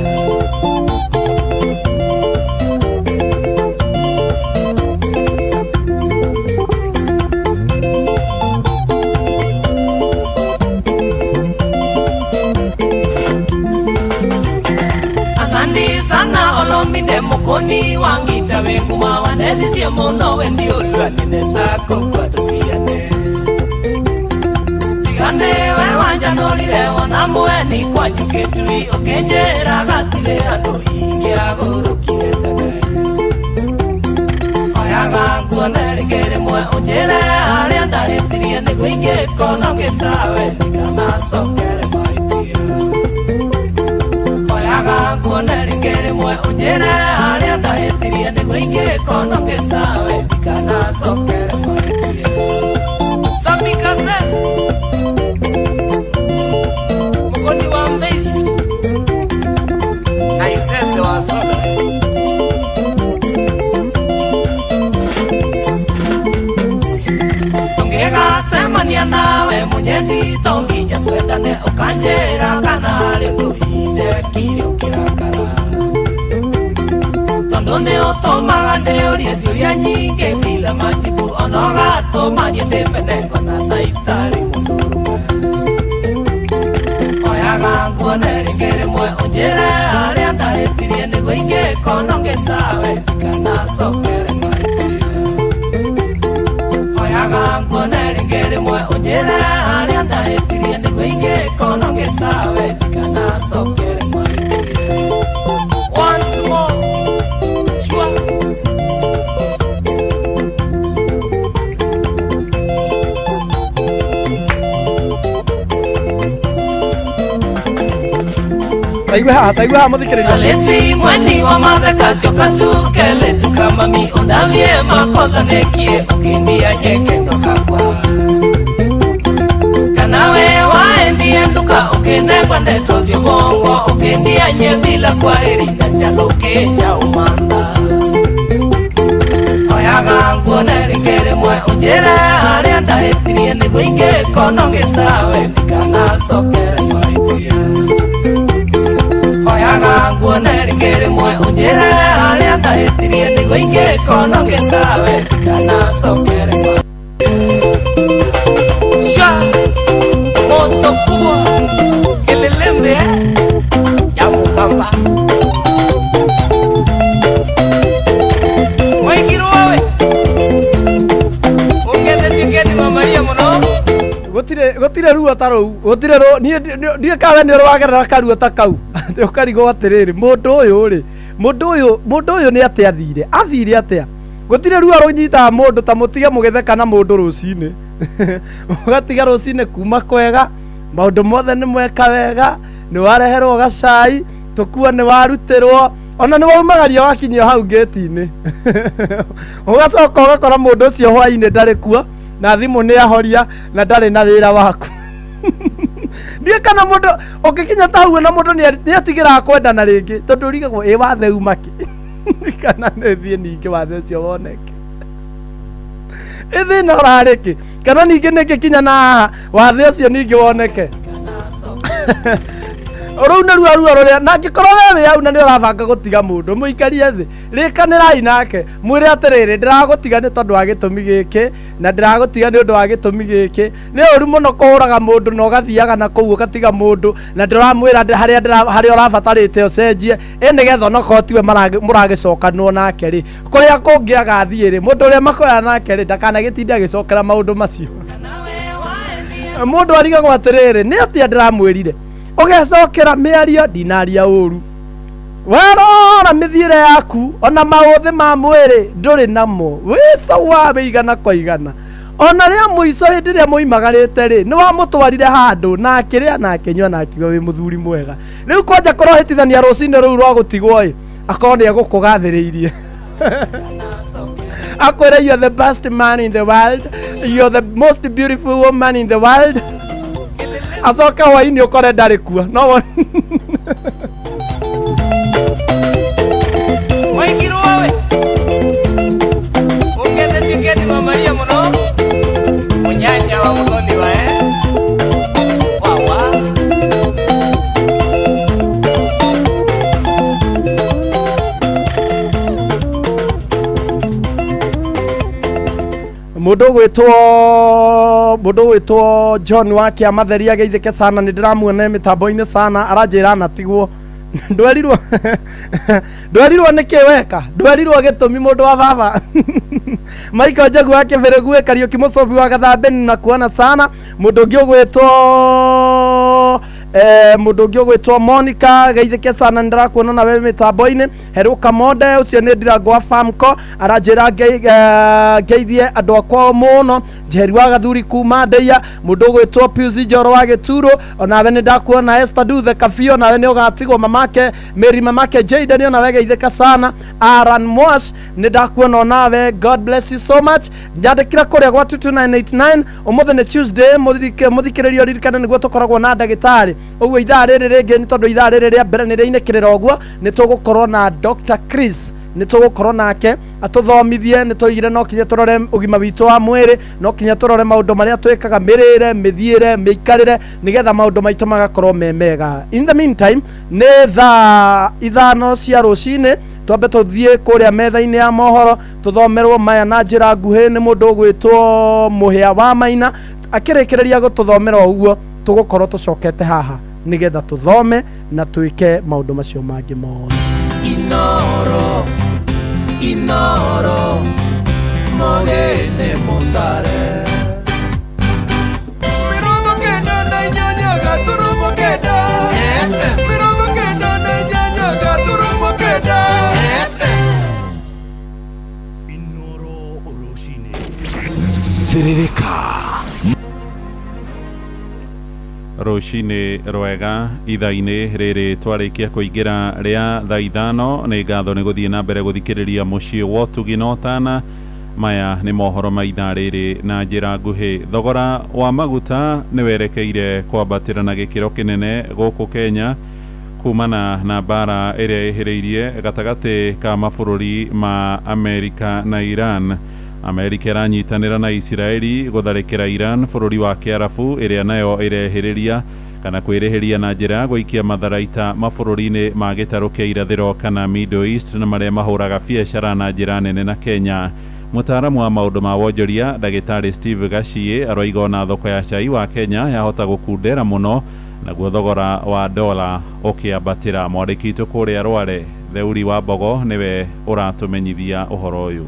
Asandi sana olominde mukoni wangita wenguma wanethicie muno wendi ulua nene sako kwatũtiane tigane we wanjanũrire wona mweni kwanyu gĩtui ũkĩnjĩra gatirĩ andũ ingĩagũrũkire tene. Oyaga nguone rĩngĩ rĩmwe ũnjĩre harĩa ndahĩtirie nĩguo ingĩkorwo ngĩtawe ndikanacokere mahĩtia. Oyaga nguone rĩngĩ rĩmwe ũnjĩre harĩa ndahĩtirie nĩguo ingĩkorwo ngĩtawe ndikanacokere mahĩtia. Samikase mugoni wa mbeici na isese wa soda. Tũngĩgacemania nawe mũnyendi to nginya twendane, ũkanjĩra kana harĩ ũndũ indekire ũkĩrakara, tondũ nĩ ũtũmaga ndĩũrie ciũria nyingĩ bila majibu, ona ũgatũma niĩ ndĩmene ngona ta itarĩ mũndũrũme. Oyaga nguone rĩngĩ rĩmwe ũnjĩre harĩa ndahĩtirie nĩguo ingĩkorwo ngĩtawe ndikanacokere mahĩtia. Oyaga nguone rĩngĩ rĩmwe ũnjĩre harĩa ndahĩtirie nĩguo ingĩkorwo ngĩtawe ndikanacokere mahĩtia. Once more, sure. Taigue haha, taigue haha mũthikĩrĩria. Alesi mweni wa matheka cioka tukele tukamami undavie makosa nekie ukindia nyekendo kakwa kana we waendie nduka ukinengwa ndeto ciobongo ukindia nye bila kwaheri na chaluke cha umanda. Oyaga nguone rĩngĩ rĩmwe ũnjĩre harĩa ndahĩtirie nĩguo ingĩkorwo ngĩtawe ndikanacokere mahĩtia. Wĩingĩ kono gĩtawe ndikanacokere Sha moto kubwa kelelembe ya mukamba Mwaikirwo we Ũngethecie Keni wa Maria mũno. Gutire ruo ta rũu, gutire ruo niĩ ndiĩ kawe nĩ ũragerera karuo ta kau. Ũkarigwo atĩrĩrĩ, mũndũ ũyũ rĩ, mũndũ ũyũ nĩ atĩa athire atĩa? Gutire ruo rũnyitaga mũndũ ta mũtige mũgĩtheka na mũndũ rũcinĩ. Ũgatiga rũcinĩ kuma kwega, maũndũ mothe nĩ mweka wega, nĩ wareherwo gacai, tũkuo nĩ warutĩrwo, ona nĩ waumagario wakinyio hau ngĩti-inĩ. Ũgacoka ũgakora mũndũ ũcio hwainĩ ndarĩ kuo, na thimũ nĩ ahoria na ndarĩ na wĩra waku. Ndiĩ kana mũndũ ũngĩkinya ta hau na mũndũ nĩ atigĩraga kwendana rĩngĩ, tondũ ũrigagwo ĩ wathe uma kĩ? Kana nĩ thiĩ ningĩ wathe ũcio woneke. Ĩ thĩna ũrarĩ kĩ? Kana ningĩ nĩngĩkinya na haha wathe ũcio ningĩ woneke. Rũu nĩ ruo ruo rũrĩa na angĩkorwo we wĩ hau na nĩ ũrabanga gũtiga mũndũ, mũikarie thĩ, rĩkanĩrai nake, mwĩre atĩrĩrĩ, ndĩragũtiga nĩ tondũ wa gĩtũmi gĩkĩ na ndĩragũtiga nĩ ũndũ wa gĩtũmi gĩkĩ. Nĩ ũru mũno kũhũraga mũndũ na ũgathiaga na kũu ũgatiga mũndũ na ndũramwĩra harĩa ũrabatarĩte ũcenjie, ĩ nĩgetha onokorwo tiwe mũragĩcokanwo nake rĩ, kũrĩa kũngĩ agathiĩ rĩ, mũndũ ũrĩa makoya nake rĩ, ndakanagĩtinde agĩcokera maũndũ macio. Mũndũ arigagwo atĩrĩrĩ, nĩ atĩa ndĩramwĩrire? Ũgecokera mĩario ndinaria ũru. Werora mĩthiĩre yaku ona maũthĩ ma mwĩrĩ ndũrĩ namo, wĩ sawa wĩ igana kwa igana. Ona rĩa mũico hĩndĩ ĩrĩa mũimagarĩte rĩ, nĩ wamũtwarire handũ na akĩrĩa na akĩnyua na akiuga wĩ mũthuri mwega. Rĩu kwanja kũrohĩtithania rũcinĩ rũu rwa gũtigwo ĩ, akorwo nĩ egũkũgathĩrĩirie. Akwĩre you're the best man in the world, you're the most beautiful woman in the world. Acoke hwainĩ ũkore ndarĩ kuo. No wone. Mwaikirwo we Ũngethecie Keni wa Maria mũno. Mũnyanya wa mũthoni wa wawa. Mũndũ ũgwĩtwo John wa Kĩamatheri ageithĩke sana, nĩ ndĩramuona mĩtambo-inĩ sana, aranjĩra anatigwo. Ndwerirwo nĩkĩ weka, ndwerirwo gĩtũmi mũndũ wa baba. Michael Njagu wa Kĩbĩrĩgu, Kariũki Mũcobi wa Gathambeni na kuona sana. Mũndũ ũngĩ ũgwĩtwo Monica geithĩke sana, nĩ ndĩrakuona nawe mĩtambo-inĩ. Heruka Monde ũcio nĩ ndirango wa Famco, aranjĩra ngeithie andũ akwa mũno. Njeri wa Gathuri kuma Ndeia, mũndũ ũgwĩtwo Pius Njoro wa Gĩturo, onawe nĩ ndakuona. Esther Duthe Kabio, nawe nĩ ũgatigwo. Mamake Mary, mamake Jaden, onawe geithĩka sana. Aaron Mwash nĩ ndakuona onawe, God bless you so much. Nyandĩkĩra kũrĩa gwa 22989. Ũmũthĩ nĩ Tuesday, mũthikĩrĩrio ririkane nĩguo tũkoragwo na ndagĩtarĩ. Ũguo ithaa rĩrĩ rĩngĩ nĩ tondũ ithaa rĩrĩ rĩa mbere nĩ rĩinĩkĩrĩra ũguo, nĩ tũgũkorwo na Dr. Chris, nĩ tũgũkorwo nake atũthomithie. Nĩ tũigire no kinya tũrore ũgima witũ wa mwĩrĩ, no kinya tũrore maũndũ marĩa twĩkaga, mĩrĩre, mĩthiĩre, mĩikarĩre, nĩgetha maũndũ maitũ magakorwo me mega. In the meantime, nĩ thaa 5 cia rũcinĩ, twambe tũthiĩ kũrĩa metha-inĩ ya mohoro tũthomerwo maya na njĩra nguhĩ nĩ mũndũ ũgwĩtwo Mũhĩa wa Maina. Akĩrĩkĩrĩria gũtũthomera ũguo, tũgũkorwo tũcokete haha nĩgetha tũthome na twĩke maũndũ macio mangĩ mothe. Inoro, Inoro, mogene mutare. 98 gaturumo kenda. 98 gaturumo kenda. Inoro rũcinĩ. Thĩrĩrĩka. Rũcinĩ rwega ithaa-inĩ rĩrĩ twarĩkia kũingĩra rĩa thaa 5. Nĩ ngatho nĩ gũthiĩ na mbere gũthikĩrĩria mũciĩ wa ũtugi na ũtana. Maya nĩ mohoro ma ithaa rĩrĩ na njĩra nguhĩ. Thogora wa maguta nĩ werekeire kwambatĩra na gĩkĩro kĩnene gũkũ Kenya kumana na mbara ĩrĩa ĩhĩrĩirie gatagatĩ ka mabũrũri ma Amerika na Iran. Amerika ĩranyitanĩra na Isiraeli gũtharĩkĩra Iran bũrũri wa Kĩarabu ĩrĩa nayo ĩrehĩrĩria Kana kwĩrĩhĩria na njĩra ya gũikia matharaita mabũrũri-inĩ ma gĩtarũ kĩa irathĩro kana Middle East na marĩa mahũraga biacara na njĩra nene na Kenya. Mũtaaramu wa maũndũ ma wonjoria ndagĩtarĩ Steve Gachie aroiga ona thoko ya cai wa Kenya yahota gũkundera mũno naguo thogora wa dola ũkĩambatĩra. Mwandĩki witũ kũrĩa Rware Theuri wa Mbogo nĩwe ũratũmenyithia ũhoro ũyũ.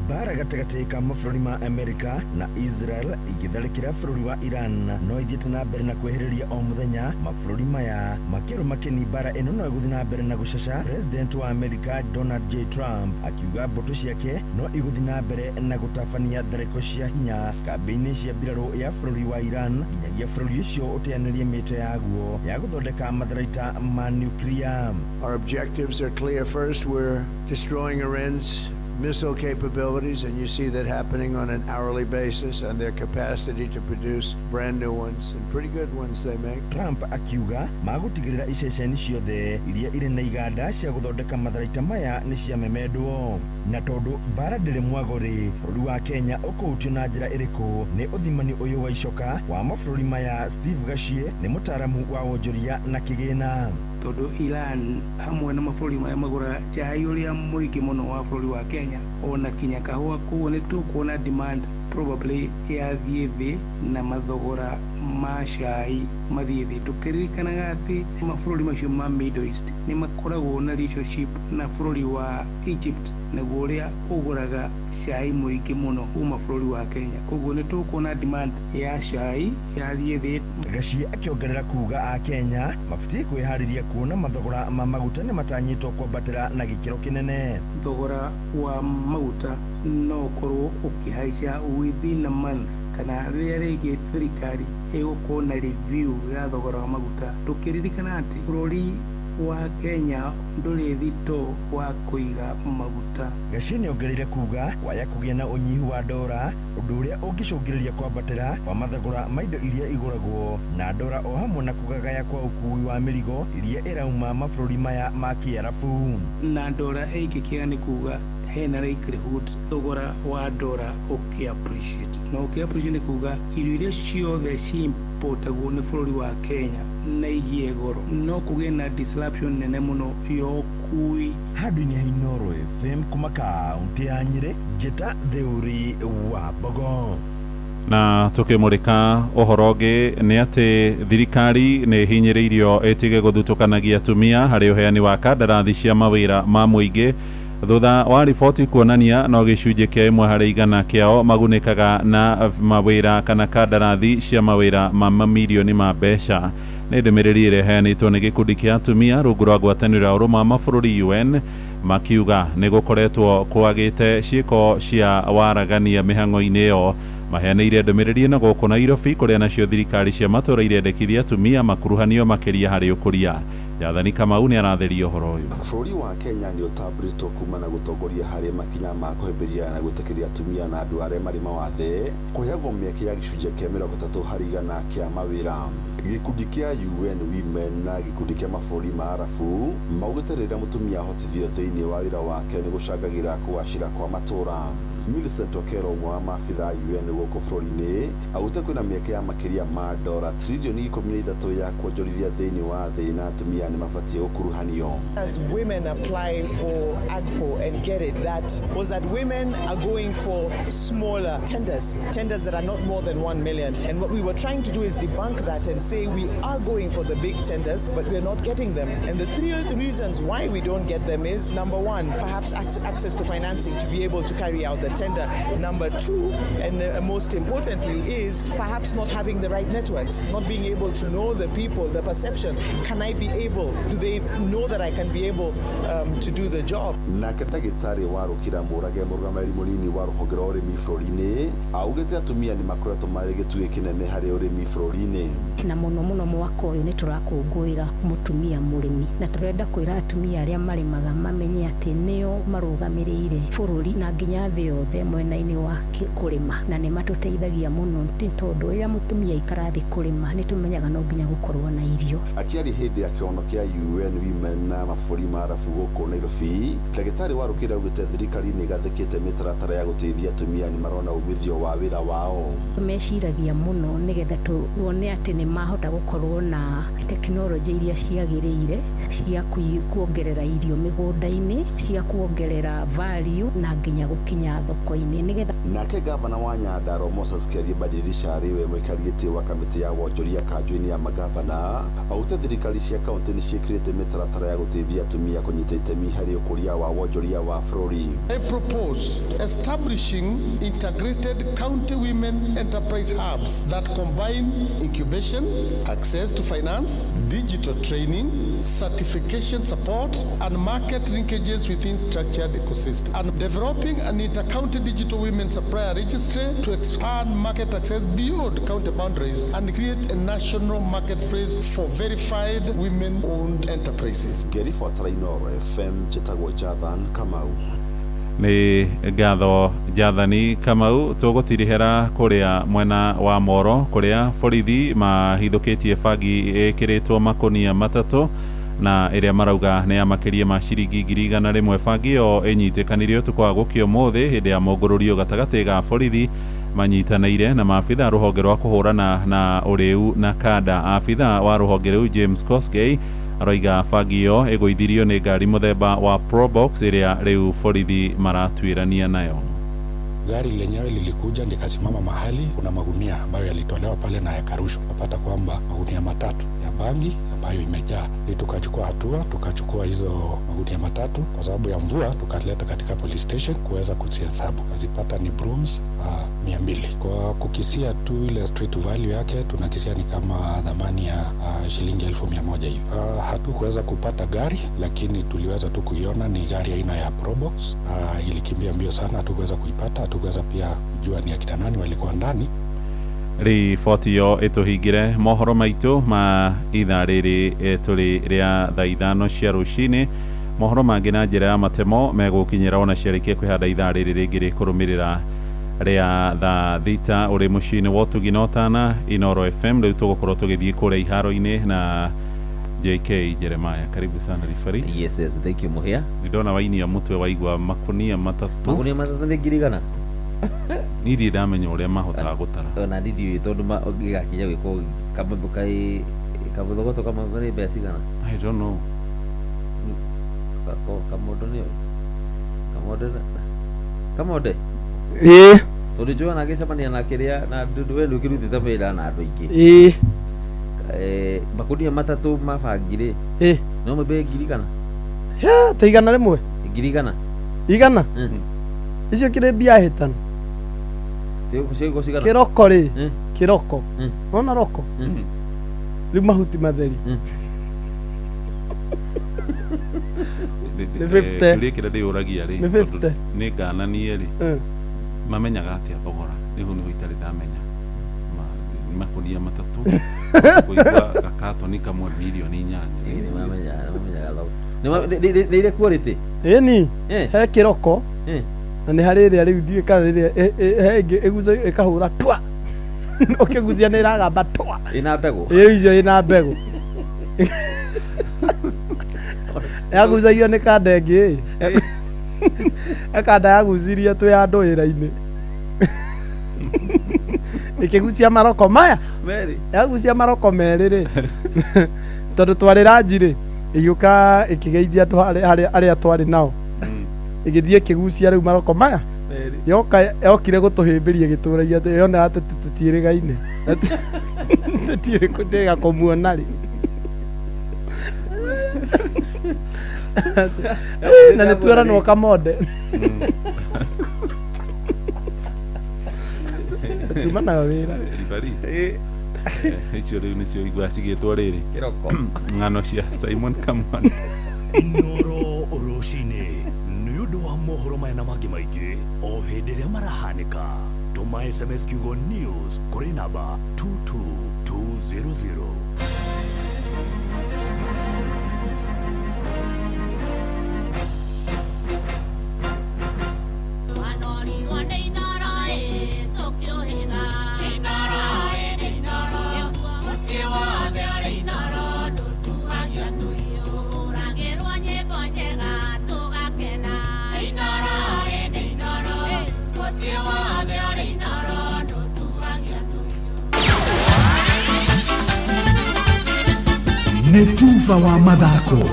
Mbara gatagatĩ ka mabũrũri ma Amerika na Israel igĩtharĩkĩra bũrũri wa Iran no ithiĩte na mbere na kwehereria o mũthenya mabũrũri maya makĩrũma kĩni. Mbara ĩno no ĩgũthiĩ na mbere na gũcaca. President wa Amerika Donald J Trump akiuga mbũtũ ciake no igũthiĩ na mbere na gũtabania tharĩko cia hinya kambĩ-inĩ cia mbirarũ ya bũrũri wa Iran nginyagia bũrũri ũcio ũteanĩrie mĩto yaguo ya gũthondeka matharaita ma nuclear. Our objectives are clear. First, we're destroying Iran's missile capabilities, and you see that happening on an hourly basis, and their capacity to produce brand new ones, and pretty good ones they make. Trump akiuga magũtigĩrĩra iceceni ciothe iria irĩ na iganda cia gũthondeka matharaita maya nĩ ciamemendwo. Na tondũ mbara ndĩrĩ mwago-rĩ, bũrũri wa Kenya ũkũhutio na njĩra ĩrĩkũ nĩ ũthimani ũyũ wa icoka wa mabũrũri maya? Steve Gachie nĩ mũtaaramu wa wonjoria na kĩgĩna. Tondũ Iran hamwe na mabũrũri marĩa magũraga cai ũrĩa mũingĩ mũno wa bũrũri wa Kenya ona kinya kahũa, koguo nĩ tũkuona demand probably yathiĩ thĩ na mathogora ma cai mathiĩ thĩ, tũkĩririkanaga atĩ mabũrũri macio ma Middle East nĩ makoragwo na relationship na bũrũri wa Egypt, naguo ũrĩa ũgũraga cai mũingĩ mũno kuma bũrũri wa Kenya, koguo nĩ tũkuona demand ya cai yathiĩ thĩ. Gachie akĩongerera kuga a Kenya mabatiĩ kwĩharĩria kuona mathogora ma maguta nĩ matanyĩtwo kwambatĩra na gĩkĩro kĩnene. Thogora wa maguta no ũkorwo ũkĩhaica within a month kana rĩrĩa rĩngĩ thirikari ĩgũkorwo na review ya thogora wa maguta, tũkĩririkana atĩ bũrũri wa Kenya ndũrĩ thito wa kũiga maguta. Gachie nĩongereire kuga waya kũgĩa na ũnyihu wa ndora, ũndũ ũrĩa ũngĩcũngĩrĩria kwambatĩra kwa mathogora ma indo iria igũragwo na ndora o hamwe na kũgagaya kwa ũkui wa mĩrigo iria ĩrauma mabũrũri maya ma Kĩarabu. Na ndora ĩngĩkĩga nĩ kuga hena likelihood thogora wa ndora ũkĩ appreciate, na ũkĩ appreciate nĩ kuga irio iria ciothe ciimportagwo nĩ bũrũri wa Kenya na igĩe goro, no kũgĩe na disruption nene mũno ya ũkui. Handũ-inĩ ha Inooro FM kuma kaũntĩ ya Nyĩrĩ, njĩta Theuri wa Mbogo. Na tukimurika ũhoro ũngĩ nĩ atĩ thirikari nĩ hinyĩrĩirio ĩtige gũthutũkanagia atumia harĩ ũheani wa kandarathi cia mawĩra ma mũingĩ thutha wa riboti kuonania no gĩcunjĩ kĩa 1% kĩao magunĩkaga na mawĩra kana kandarathi cia mawĩra ma mamirioni ma mbeca. Nĩ ndũmĩrĩri ĩrĩa ĩheanĩtwo nĩ gĩkundi kĩa atumia rungu rwa ngwatanĩro ya ũrũmwe wa mabũrũri UN, makiuga nĩ gũkoretwo kwagĩte ciĩko cia waragania mĩhang'o-inĩ ĩyo. Maheanĩire ndũmĩrĩri ĩno gũkũ Nairobi kũrĩa nacio thirikari cia matũũra irendekithia atumia makuruhanio makĩria harĩ ũkũria. Jathani Kamau nĩ aratheria ũhoro ũyũ. Bũrũri wa Kenya nĩ ũtambũrĩtwo kuma na gũtongoria harĩ makinya ma kũhĩmbĩria na gwĩtĩkĩria atumia na andũ arĩa marĩ mawathe kũheagwo mĩeke ya gĩcunjĩ kĩa 30% kĩa mawĩra. Gĩkundi kĩa UN Women na gĩkundi kĩa mabũrũri ma Arabu maugĩte rĩrĩa mũtumia ahotithio thĩinĩ wa wĩra wake nĩ gũcangagĩra kũgacĩra kwa matũũra. Millicent Okello, ũmwe wa maabitha a UN gũkũ bũrũri-inĩ, augĩte kwĩna mĩeke ya makĩria ma ndora tririoni 13 ya kuonjorithia thĩinĩ wa thĩ na atumia nĩ mabatiĩ gũkuruhanio. As women apply for AGPO and get it, that was that women are going for smaller tenders, tenders that are not more than 1 million. And what we were trying to do is debunk that and say we are going for the big tenders, but we're not getting them. And the three reasons why we don't get them is, number one, perhaps access to financing to be able to carry out the tender. Number two, and most importantly, is perhaps not having the right networks, not being able to know the people, the perception. Can I be able? Do they know that I can be able to do the job? Nake ndagĩtarĩ wa Rũkira Mũrage, mũrũgamĩrĩri mũnini wa rũhonge rwa ũrĩmi bũrũri-inĩ, augĩte atumia nĩ makoretwo marĩ gĩtugĩ kĩnene harĩ ũrĩmi bũrũri-inĩ. Na mũno mũno mwaka ũyũ nĩ tũrakũngũĩra mũtumia mũrĩmi, na tũrenda kwĩra atumia arĩa marĩmaga mamenye atĩ nĩo marũgamĩrĩire bũrũri na nginya thĩ yothe. yothe mwena-inĩ wa kũrĩma, na nĩ matũteithagia mũno nĩ tondũ rĩrĩa mũtumia aikara thĩ kũrĩma nĩ tũmenyaga no nginya gũkorwo na irio. Akĩaria hĩndĩ ya kĩgongano kĩa UN Women na mabũrũri ma Arabu gũkũ Nairobi, ndagĩtarĩ Warũkĩre augĩte thirikari nĩ ĩgathĩkĩte mĩtaratara ya gũteithia atumia nĩ marona umithio wa wĩra wao. Meciragia mũno nĩgetha tuone atĩ nĩ mahota gũkorwo na tekinoronjĩ iria ciagĩrĩire cia kuongerera irio mĩgũnda-inĩ, cia kuongerera value na nginya gũkinya thoko-inĩ nĩgetha. Nake gavana wa Nyandarua Moses Kiarie Badilisha arĩ we mũikari gĩtĩ wa kamĩtĩ ya wonjoria kanjũ-inĩ ya magavana augĩte thirikari cia kaunti nĩ ciĩkĩrĩte mĩtaratara ya gũteithia atumia kũnyita itemi harĩ ũkũria wa wonjoria wa bũrũri. I propose establishing integrated county women enterprise hubs that combine incubation, access to finance, digital training, certification support, and market linkages within structured ecosystems. And developing an inter-county digital women supplier registry to expand market access beyond county boundaries and create a national marketplace for verified women-owned enterprises. Ngĩribotera Inooro FM, njĩtagwo Jathan Kamau. Nĩ ngatho Jathani Kamau. Tũgũtirihĩra kũrĩa mwena wa Moro kũrĩa borithi mahithũkĩtie bangi ĩkĩrĩtwo makonia matatũ na ĩrĩa marauga nĩ ya makĩria ma ciringi 100,000. Bangi ĩyo ĩnyitĩkanire ũtukũ wa gũkĩa ũmũthĩ hĩndĩ ya mũngũrũrio gatagatĩ ga borithi manyitanĩire na maabitha rũhonge rwa kũhũrana na ũrĩu na kanda. Abitha wa rũhonge rũu James Kosgei aroiga bangi ĩyo ĩgũithirio nĩ ngari mũthemba wa Probox ĩrĩa rĩu borithi maratuĩrania nayo. Gari lenyewe lilikuja likasimama mahali kuna magunia ambayo yalitolewa pale na yakarushwa. Tukapata kwamba magunia matatu ya bangi ambayo imejaa. Tukachukua hatua, tukachukua hizo magunia matatu kwa sababu ya mvua, tukaleta katika police station kuweza kuzihesabu. Kazipata ni brooms 200. Kwa kukisia tu ile street value yake tunakisia ni kama dhamani ya shilingi 100,000 hivi. Hatukuweza kupata gari, lakini tuliweza tu kuiona ni gari aina ya Probox. Ilikimbia mbio sana, hatukuweza kuipata, hatukuweza pia kujua ni akina nani walikuwa ndani. Riboti ĩyo ĩtũhingĩre mohoro maitũ ma ithaa rĩrĩ tũrĩ rĩa thaa 5 cia rũcinĩ. Mohoro mangĩ na njĩra ya matemo megũkinyĩra ona ciarĩkia kwĩhanda ithaa rĩrĩ rĩngĩ rĩkũrũmĩrĩra rĩa thaa 6 ũrĩ mũciĩ-inĩ wa ũtugi na ũtana Inooro FM. Rĩu tũgũkorwo tũgĩthiĩ kũrĩa iharo-inĩ na JK Jeremiah. Karibu sana ribari. Yes, yes, thank you Muhia. Nĩndona wainia mũtwe waigua makunia matatũ. Makunia matatũ nĩ 100,000. Niĩ ndirĩ ndamenya ũrĩa mahotaga gũtara. Ona ndiũĩ tondũ gĩgakinya gwĩkwo kamũthũ kaĩ kamũthogoto kamwe nĩ mbeca cigana? I don't know. Kamondo nĩoĩ? Kamondo Kamonde? Ĩĩ. Tondũ njũĩ ona ngĩcemania na kĩrĩa na we nĩũkĩrutĩte wĩra na andũ aingĩ. Ĩĩ. Makunia matatũ ma bangi rĩ? Ĩĩ. No mambe 100,000? Ta 100? 100,000. 100? Icio kĩrĩ mbia hĩtanu. Kĩroko rĩ, kĩroko. Wona roko? Rĩu mahuti matheri. Nĩ 50. Kĩũria kĩrĩa ndĩyũragia rĩ, Nĩ 50. nĩ ngananie rĩ, mamenyaga atĩa thogora? Nĩho nĩho itarĩ ndamenya. Makunia matatũ kũigua gakatoni kamwe 8 million. Nĩ ire quality? Ĩni, he kĩroko na nĩ harĩ ĩrĩa rĩu ndiũĩ kana rĩrĩa he ĩngĩ ĩgucagio ĩkahũra twa. Ũkĩgucia nĩ ĩragamba twa. Ĩna mbegũ? Ĩĩ, icio ĩna mbegũ. Yagucagio nĩ kanda ĩngĩ ĩ. Kanda yagucirie twĩ handũ wĩra-inĩ. Ĩkĩgucia maroko maya. Merĩ. Yagucia maroko merĩ rĩ. Tondũ twarĩ ranji rĩ, ĩgĩũka ĩkĩgeithia andũ arĩa twarĩ nao. Ĩgĩthiĩ ĩkĩgucia rĩu maroko maya. Yoka yokire gũtũhĩmbĩria ĩgĩtũragia atĩ yona atĩ tũtiĩrĩgaine. Tũtiĩrĩ kũndĩga kũmuona rĩ. Na nĩ tweranwo Kamonde. Tuma nayo wĩra. Ribari. Icio rĩu nĩcio igua cigĩtwo rĩrĩ. Kĩroko. Ng'ano cia Simon Kamwana. Inooro rũcinĩ nĩ ũndũ wa mohoro maya na mangĩ maingĩ o hĩndĩ ĩrĩa marahanĩka. Tũma SMS kiugo news kũrĩ namba 22200. Nĩ tuba wa mathako.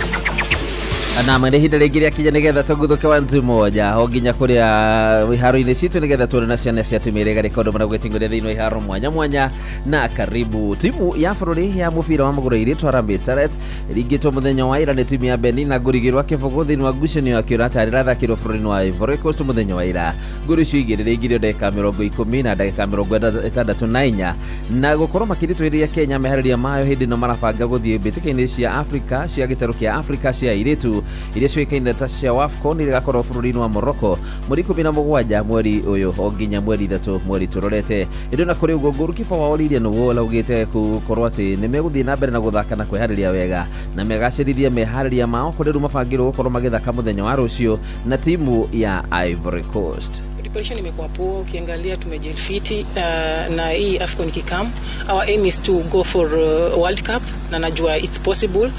Na mwene ihinda rĩngĩ rĩakinya nĩgetha tũguthũke wa ntu moja o nginya kũrĩa iharo-inĩ citũ nĩgetha tuone na ciana cia timu ĩrĩa ĩgarĩka ũndũ mana gwĩting'ũria thĩinĩ wa iharo mwanya mwanya. Na karibu timu ya bũrũri ya mũbira wa magũrũ ĩrĩtwo Harambee Starlets ĩringĩtwo mũthenya wa ira nĩ timu ya Benin na ngũri igĩrĩ wa kĩbũgũ thĩinĩ wa ngucanio ya kĩũrata ĩrathakĩrwo bũrũri-inĩ wa Ivory Coast mũthenya wa ira. Ngũri icio igĩrĩ rĩingĩrio ndagĩka 10 na ndagĩka 64 na gũkorwo makĩritũhĩria Kenya meharĩria mayo hĩndĩ ĩno marabanga gũthiĩ mbĩtĩka-inĩ cia Afrika cia gĩtarũ kĩa Afrika cia airĩtu iria ciũĩkaine ta cia WAFCON iria igakorwo bũrũri-inĩ wa Morocco mweri 17 mweri ũyũ o nginya mweri 3 mweri tũrorete. Ĩndĩ ona kũrĩ ũguo goalkeeper wao Lilian Wall augĩte gũkorwo atĩ nĩ megũthiĩ na mbere na gũthaka na kwĩharĩria wega na megacĩrithia meharĩria mao kũrĩa rĩu mabangĩrwo gũkorwo magĩthaka mũthenya wa rũciũ na timu ya Ivory Coast. Preparation imekuwa poa, ukiangalia tumejilfiti na hii AFCON ikikam, our aim is to go for World Cup na najua it's possible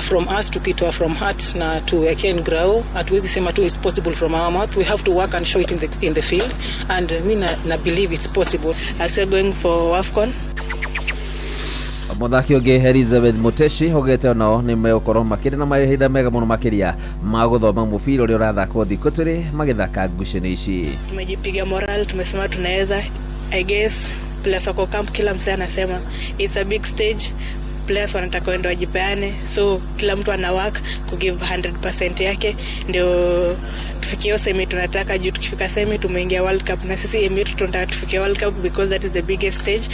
from us tukitoa from heart na tuweke in ground. Hatuwezi sema tu it's possible from our mouth, we have to work and show it in the field and mi na believe it's possible as we're going for AFCON. Mũthaki ũngĩ Elizabeth Muteshi augĩte onao nĩ megũkorwo makĩrĩ na mahinda mega mũno makĩria ma gũthoma mũbira ũrĩa ũrathakwo thikũ tũrĩ magĩthaka ngucanio ici. Tumejipiga moral, tumesema tunaweza. I guess players wako camp, kila msee anasema it's a big stage, players wanataka waende wajipeane, so kila mtu ana work ku give 100% yake ndio tufikie semi tunataka. Juu tukifika semi tumeingia World Cup, na sisi aim yetu tunataka tufikie World Cup because that is the biggest stage.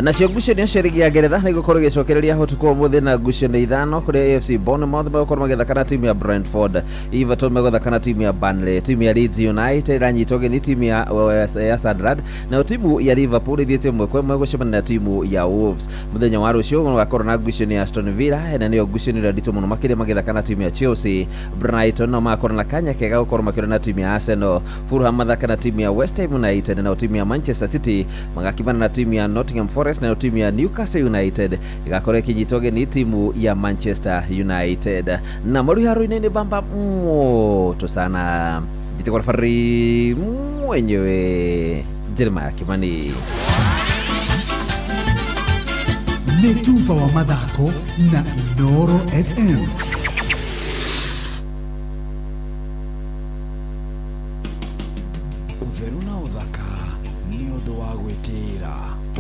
Nacio ngucanio cia rigi ya Ngeretha nĩ igũkorwo igĩcokereria ũtukũ ũmũthĩ na ngucanio ithano kũrĩa AFC Bournemouth megũkorwo magĩthaka na timu ya Brentford, Everton megũthaka na timu ya Burnley, timu ya Leeds United ĩranyitwo ũgeni timu ya Sunderland, nayo timu ya Liverpool ĩthiĩte ĩmwe kwa ĩmwe gũcemania na timu ya Wolves. Mũthenya wa rũciũ gũgakorwo na ngucanio ya Aston Villa na nĩyo ngucanio ĩrĩa nditũ mũno makĩria magĩthaka na timu ya Chelsea. Brighton nao magakorwo na kanya kega gũkorwo makĩona na timu ya Arsenal, Fulham mathaka na timu ya West Ham United, nayo timu ya Manchester City magakimana na timu ya Nottingham Forest, nayo timu ya Newcastle United igakorwo ĩkĩnyitwo ũgeni timu ya Manchester United. Na maru iharo-inĩ nĩ bamba moto sana. Njĩtagwo referee mwenyewe Jeremiah Kimani. Nĩ tuba wa mathako na Inooro FM. Ũtheru na ũthaka nĩ ũndũ wa gwĩtĩĩra.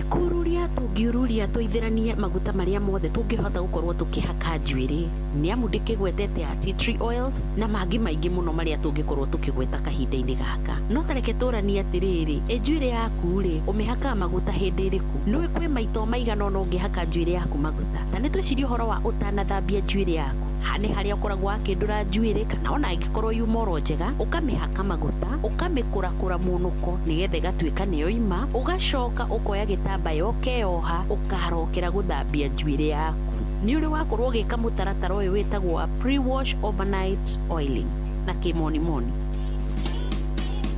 Kururia tũngiururia tũithĩranie maguta marĩa mothe tũngĩhota gũkorwo tũkĩhaka njuĩrĩ nĩ amu ndĩkĩgwetete ya tea tree oils na mangĩ maingĩ mũno marĩa tũngĩkorwo tũkĩgweta kahinda-inĩ gaka. No tareke tũranie atĩrĩrĩ, ĩ njuĩrĩ yaku rĩ, ũmĩhakaga maguta hĩndĩ ĩrĩkũ? Nĩũĩ kwĩ maita maigana ũna ũngĩhaka njuĩrĩ yaku maguta? Na nĩ twĩcirie ũhoro wa ũtanathambia njuĩrĩ yaku, nĩ harĩa ũkoragwo wakĩndũra njuĩrĩ, kana ona angĩkorwo yuma oro njega ũkamĩhaka maguta, ũkamĩkũrakũra mũnũko nĩgetha ĩgatuĩka nĩyo ima, ũgacoka ũkoya gĩtambaya ũkeyoha ũkarokera gũthambia njuĩrĩ yaku. Nĩ ũrĩ wakorwo ũgĩka mũtaratara ũyũ wĩtagwo wa pre-wash overnight oiling na kĩmonimoni.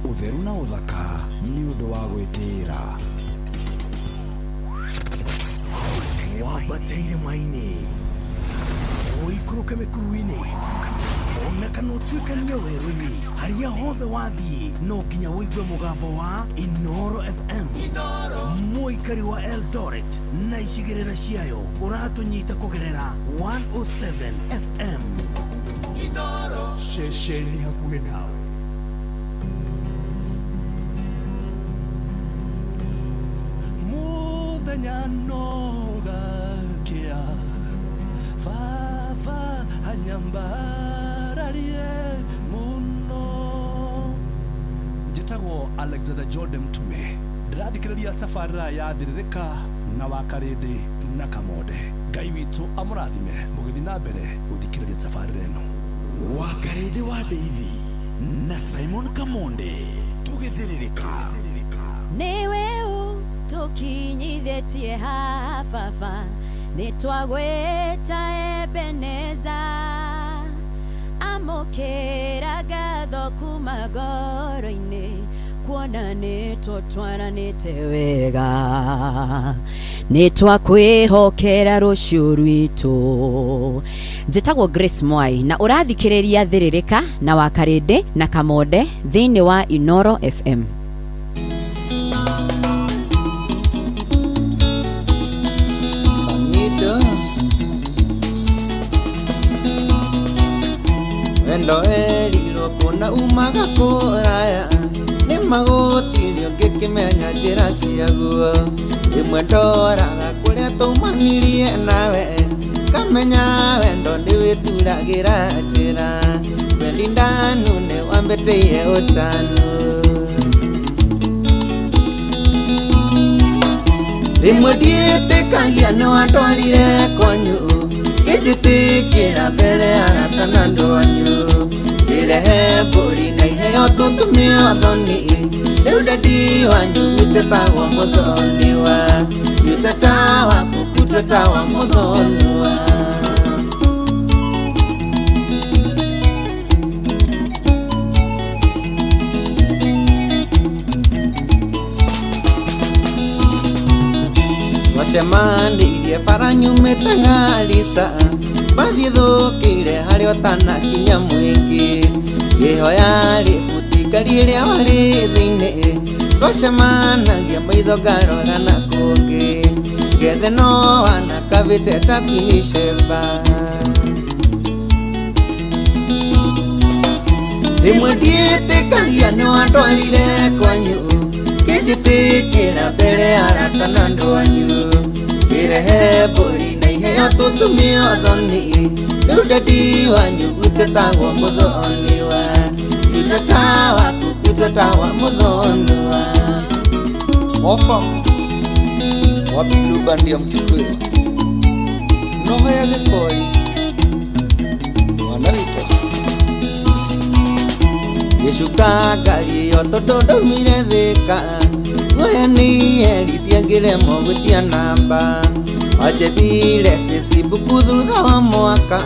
Ũtheru na ũthaka nĩ ũndũ wa gwĩtĩĩra. Wambate irĩma-inĩ, ũikũrũke mĩkuru-inĩ, ona kana ũtuĩkanie werũ-inĩ, harĩa hothe wathiĩ no nginya ũigue mũgambo wa Inooro FM. Mũikari wa Eldoret na icigĩrĩra ciayo ũratũnyita kũgerera 107 FM, ceceni hakuhĩ nawe. Mũthenya no gakĩa baba anyambararie mũno. Njĩtagwo Alexander Jordan Mtume, ndĩrathikĩrĩria tabarĩra ya Thĩrĩrĩka na Wakarĩndĩ na Kamonde. Ngai witũ amũrathime mũgĩthiĩ na mbere gũthikĩrĩria tabarĩra ĩno. Wakarĩndĩ wa Ndeithi na Simon Kamonde tũgĩthĩrĩrĩka. Nĩwe ũtũkinyithĩtie haha baba, nĩ twagwĩta Ebeneza. Amũkĩra ngatho kuma ngoro-inĩ, kuona nĩ tũtwaranĩte wega, nĩ twakwĩhokera rũciũ rwitũ. Njĩtagwo Grace Mwai na ũrathikĩrĩria Thĩrĩrĩka na Wakarĩndĩ na Kamonde thĩinĩ wa Inooro FM. Sanit witũ. Wendo werirwo kũna umaga kũraya, nĩ magũtirĩ ũngĩkĩmenya njĩra ciaguo. Rĩmwe ndoraga kũrĩa twaumanirie nawe, ngamenya wendo nĩwĩturagĩra njĩra. Wendi ndanu nĩwambĩtĩie ũtanu. Rĩmwe ndiĩtĩkagia nĩwandwarire kwanyu, ngĩnjĩtĩkĩra mbere ya arata na andũ anyu. Ngĩrehe mbũri na iheo tũtume ũthoni, rĩu ndadi wanyu gwĩtetagwo mũthoniwa, gwĩteta waku gwĩtetawa mũthoniwa. Twacemanĩirie bara nyumĩte Garissa, bathiĩ thũkĩire harĩa ũtanakinya mũingĩ. Ngĩhoya rĩbuti ngari ĩrĩa warĩ thĩinĩ, twacemanagia maitho ngarora na kũngĩ. Ngethe no wanakabĩte ta Queen Sheba. Rĩmwe ndiĩtĩkagia nĩwandwarire kwanyu, ngĩnjĩtĩkĩra mbere ya arata na andũ anyu. Ngĩrehe mbũri na iheo tũtume ũthoni, rĩu ndadi wanyu gwĩtetagwo mũthoniwa, gwĩteta waku gwĩtetawa mũthoniwa. Mofa wapi Blue Band ya Mkikuyu noho ya gĩkori mwana witũ. Gĩcuka ngari ĩyo tondũ ndaumire Thĩka, guoya nĩherithia ngĩremwo gwĩtia namba. Wanjethire Facebook thutha wa mwaka,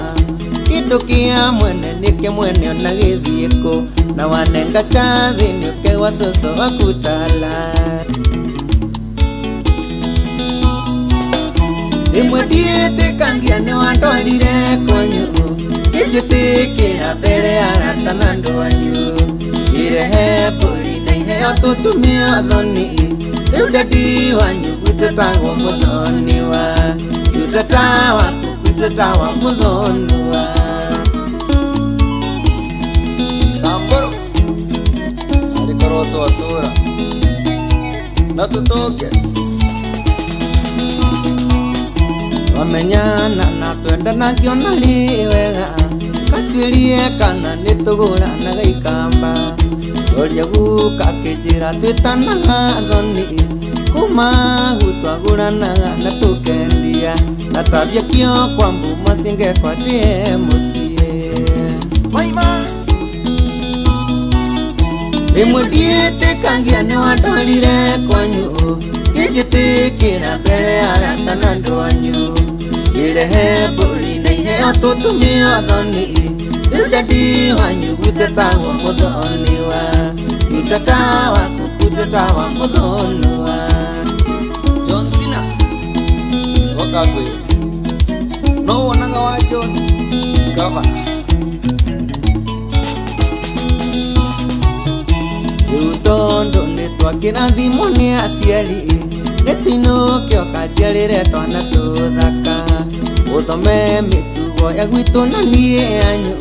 kĩndũ kĩa mwene nĩkĩo mwene ona gĩthiĩ kũ, na wanenga chathi nĩũke gwa cũcũ waku Tala. Rĩmwe ndiĩtĩkagia nĩwandwarire kwanyu, ngĩnjĩtĩkĩra mbere ya arata na andũ anyu. Ngĩrehe mbũri na iheo tũtume ũthoni, rĩu ndadi wanyu gwĩtetagwo mũthoniwa, gwĩteta waku gwĩtetawa mũthoniwa. Samburu arĩkorwo twatũra na tũtonge. Twamenyana na twendana ngĩona rĩ wega, gatuĩrie kana nĩtũgũranaga ikamba. Ndoria guka akĩnjĩra twĩtanaga thoni, kuma hau twagũranaga na tũkendia, na tambia kĩo kwa mbuma cingekwa ndĩe mũciĩ. Maima Rĩmwe ndiĩtĩkagia nĩwandwarire kwanyu, ngĩnjĩtĩkĩra mbere ya arata na andũ anyu. Ngĩrehe mbũri na iheo tũtume ũthoni, rĩu ndadi wanyu gwĩtetagwo mũthoniwa, gwĩteta waku gwĩtetawa mũthoniwa. John Cena woka ngwĩre no wonaga wa John gavana. Rĩu tondũ nĩtwakĩrathimwo nĩ aciari, nĩtũinũke ũkanjiarĩre twana tũthaka. Ũthome mĩtugo ya gwitũ na niĩ yanyu,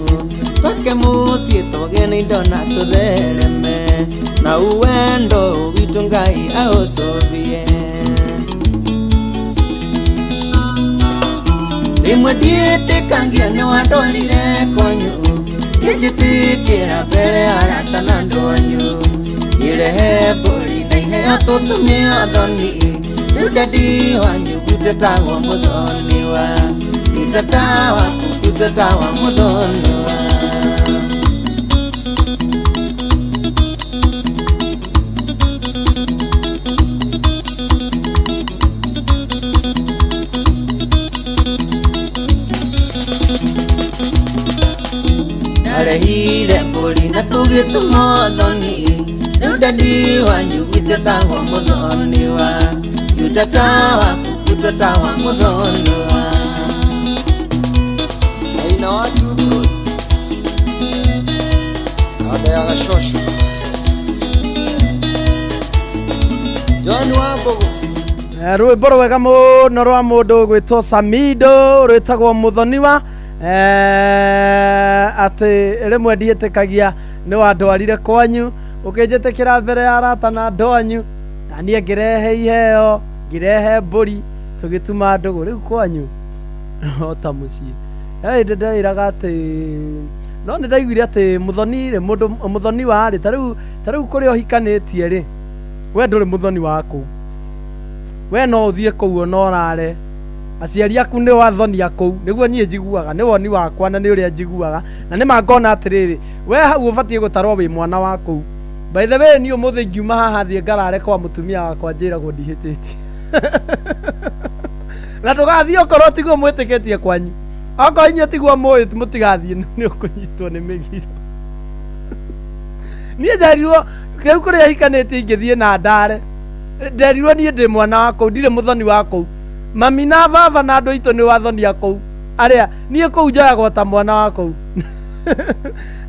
twake mũciĩ tũgĩe na indo na tũthereme, na uwendo witũ Ngai aũcũvie. Rĩmwe ndiĩtĩkagia nĩwandwarire kwanyu, ngĩnjĩtĩkĩra mbere ya arata na andũ anyu. Ngĩrehe mbũri na iheo tũtume ũthoni, rĩu ndadi wanyu gwĩtetagwo mũthoniwa, gwĩteta waku gwĩtetawa mũthoniwa. Arehire mbũri na tũgĩtũma ũthoni, rĩu ndadi wanyu gwĩtetagwo mũthoniwa, gwĩteta waku gwĩtetawa mũthoniwa. Aina watu bros ada ya gashosho John Wambogo. Rwĩmbo rwega mũno rwa mũndũ gwĩtwo Samido rwĩtagwo Mũthoniwa. Atĩ rĩmwe ndiĩtĩkagia nĩ wandwarire kwanyu ũkĩnjĩtĩkĩra mbere ya arata na andũ anyu, na niĩ ngĩrehe iheo, ngĩrehe mbũri, tũgĩtuma ndũgũ. Rĩu kwanyu o ta mũciĩ. Hĩndĩ ndeĩraga atĩ no nĩ ndaiguire atĩ mũthoni rĩ, mũndũ mũthoni wa rĩ, ta rĩu kũrĩa ũhikanĩtie rĩ, we ndũrĩ mũthoni wa kũu, we no ũthiĩ kũu ona ũrare, aciari aku nĩ wathonia kũu. Nĩguo niĩ njiguaga, nĩ woni wakwa na nĩ ũrĩa njiguaga, na nĩ ma ngona atĩrĩrĩ, we hau ũbatiĩ gũtarwo wĩ mwana wa kũu. By the way, niĩ ũmũthĩ ingiuma haha thiĩ ngarare kwa mũtumia wakwa njĩragwo ndihĩtĩtie. Na ndũgathiĩ okorwo tiguo mwĩtĩkĩtie kwanyu, okorwo inyuĩ tiguo mũĩ, mũtigathiĩ, nĩ ũkũnyitwo nĩ mĩgiro. Niĩ njerirwo rĩu kũrĩa hikanĩtie ingĩthiĩ na ndare, nderirwo niĩ ndĩ mwana wa kũu, ndirĩ mũthoni wa kũu. Mami na baba na andũ aitũ nĩ wathonia kũu, arĩa niĩ kũu njoyagwo ta mwana wa kũu.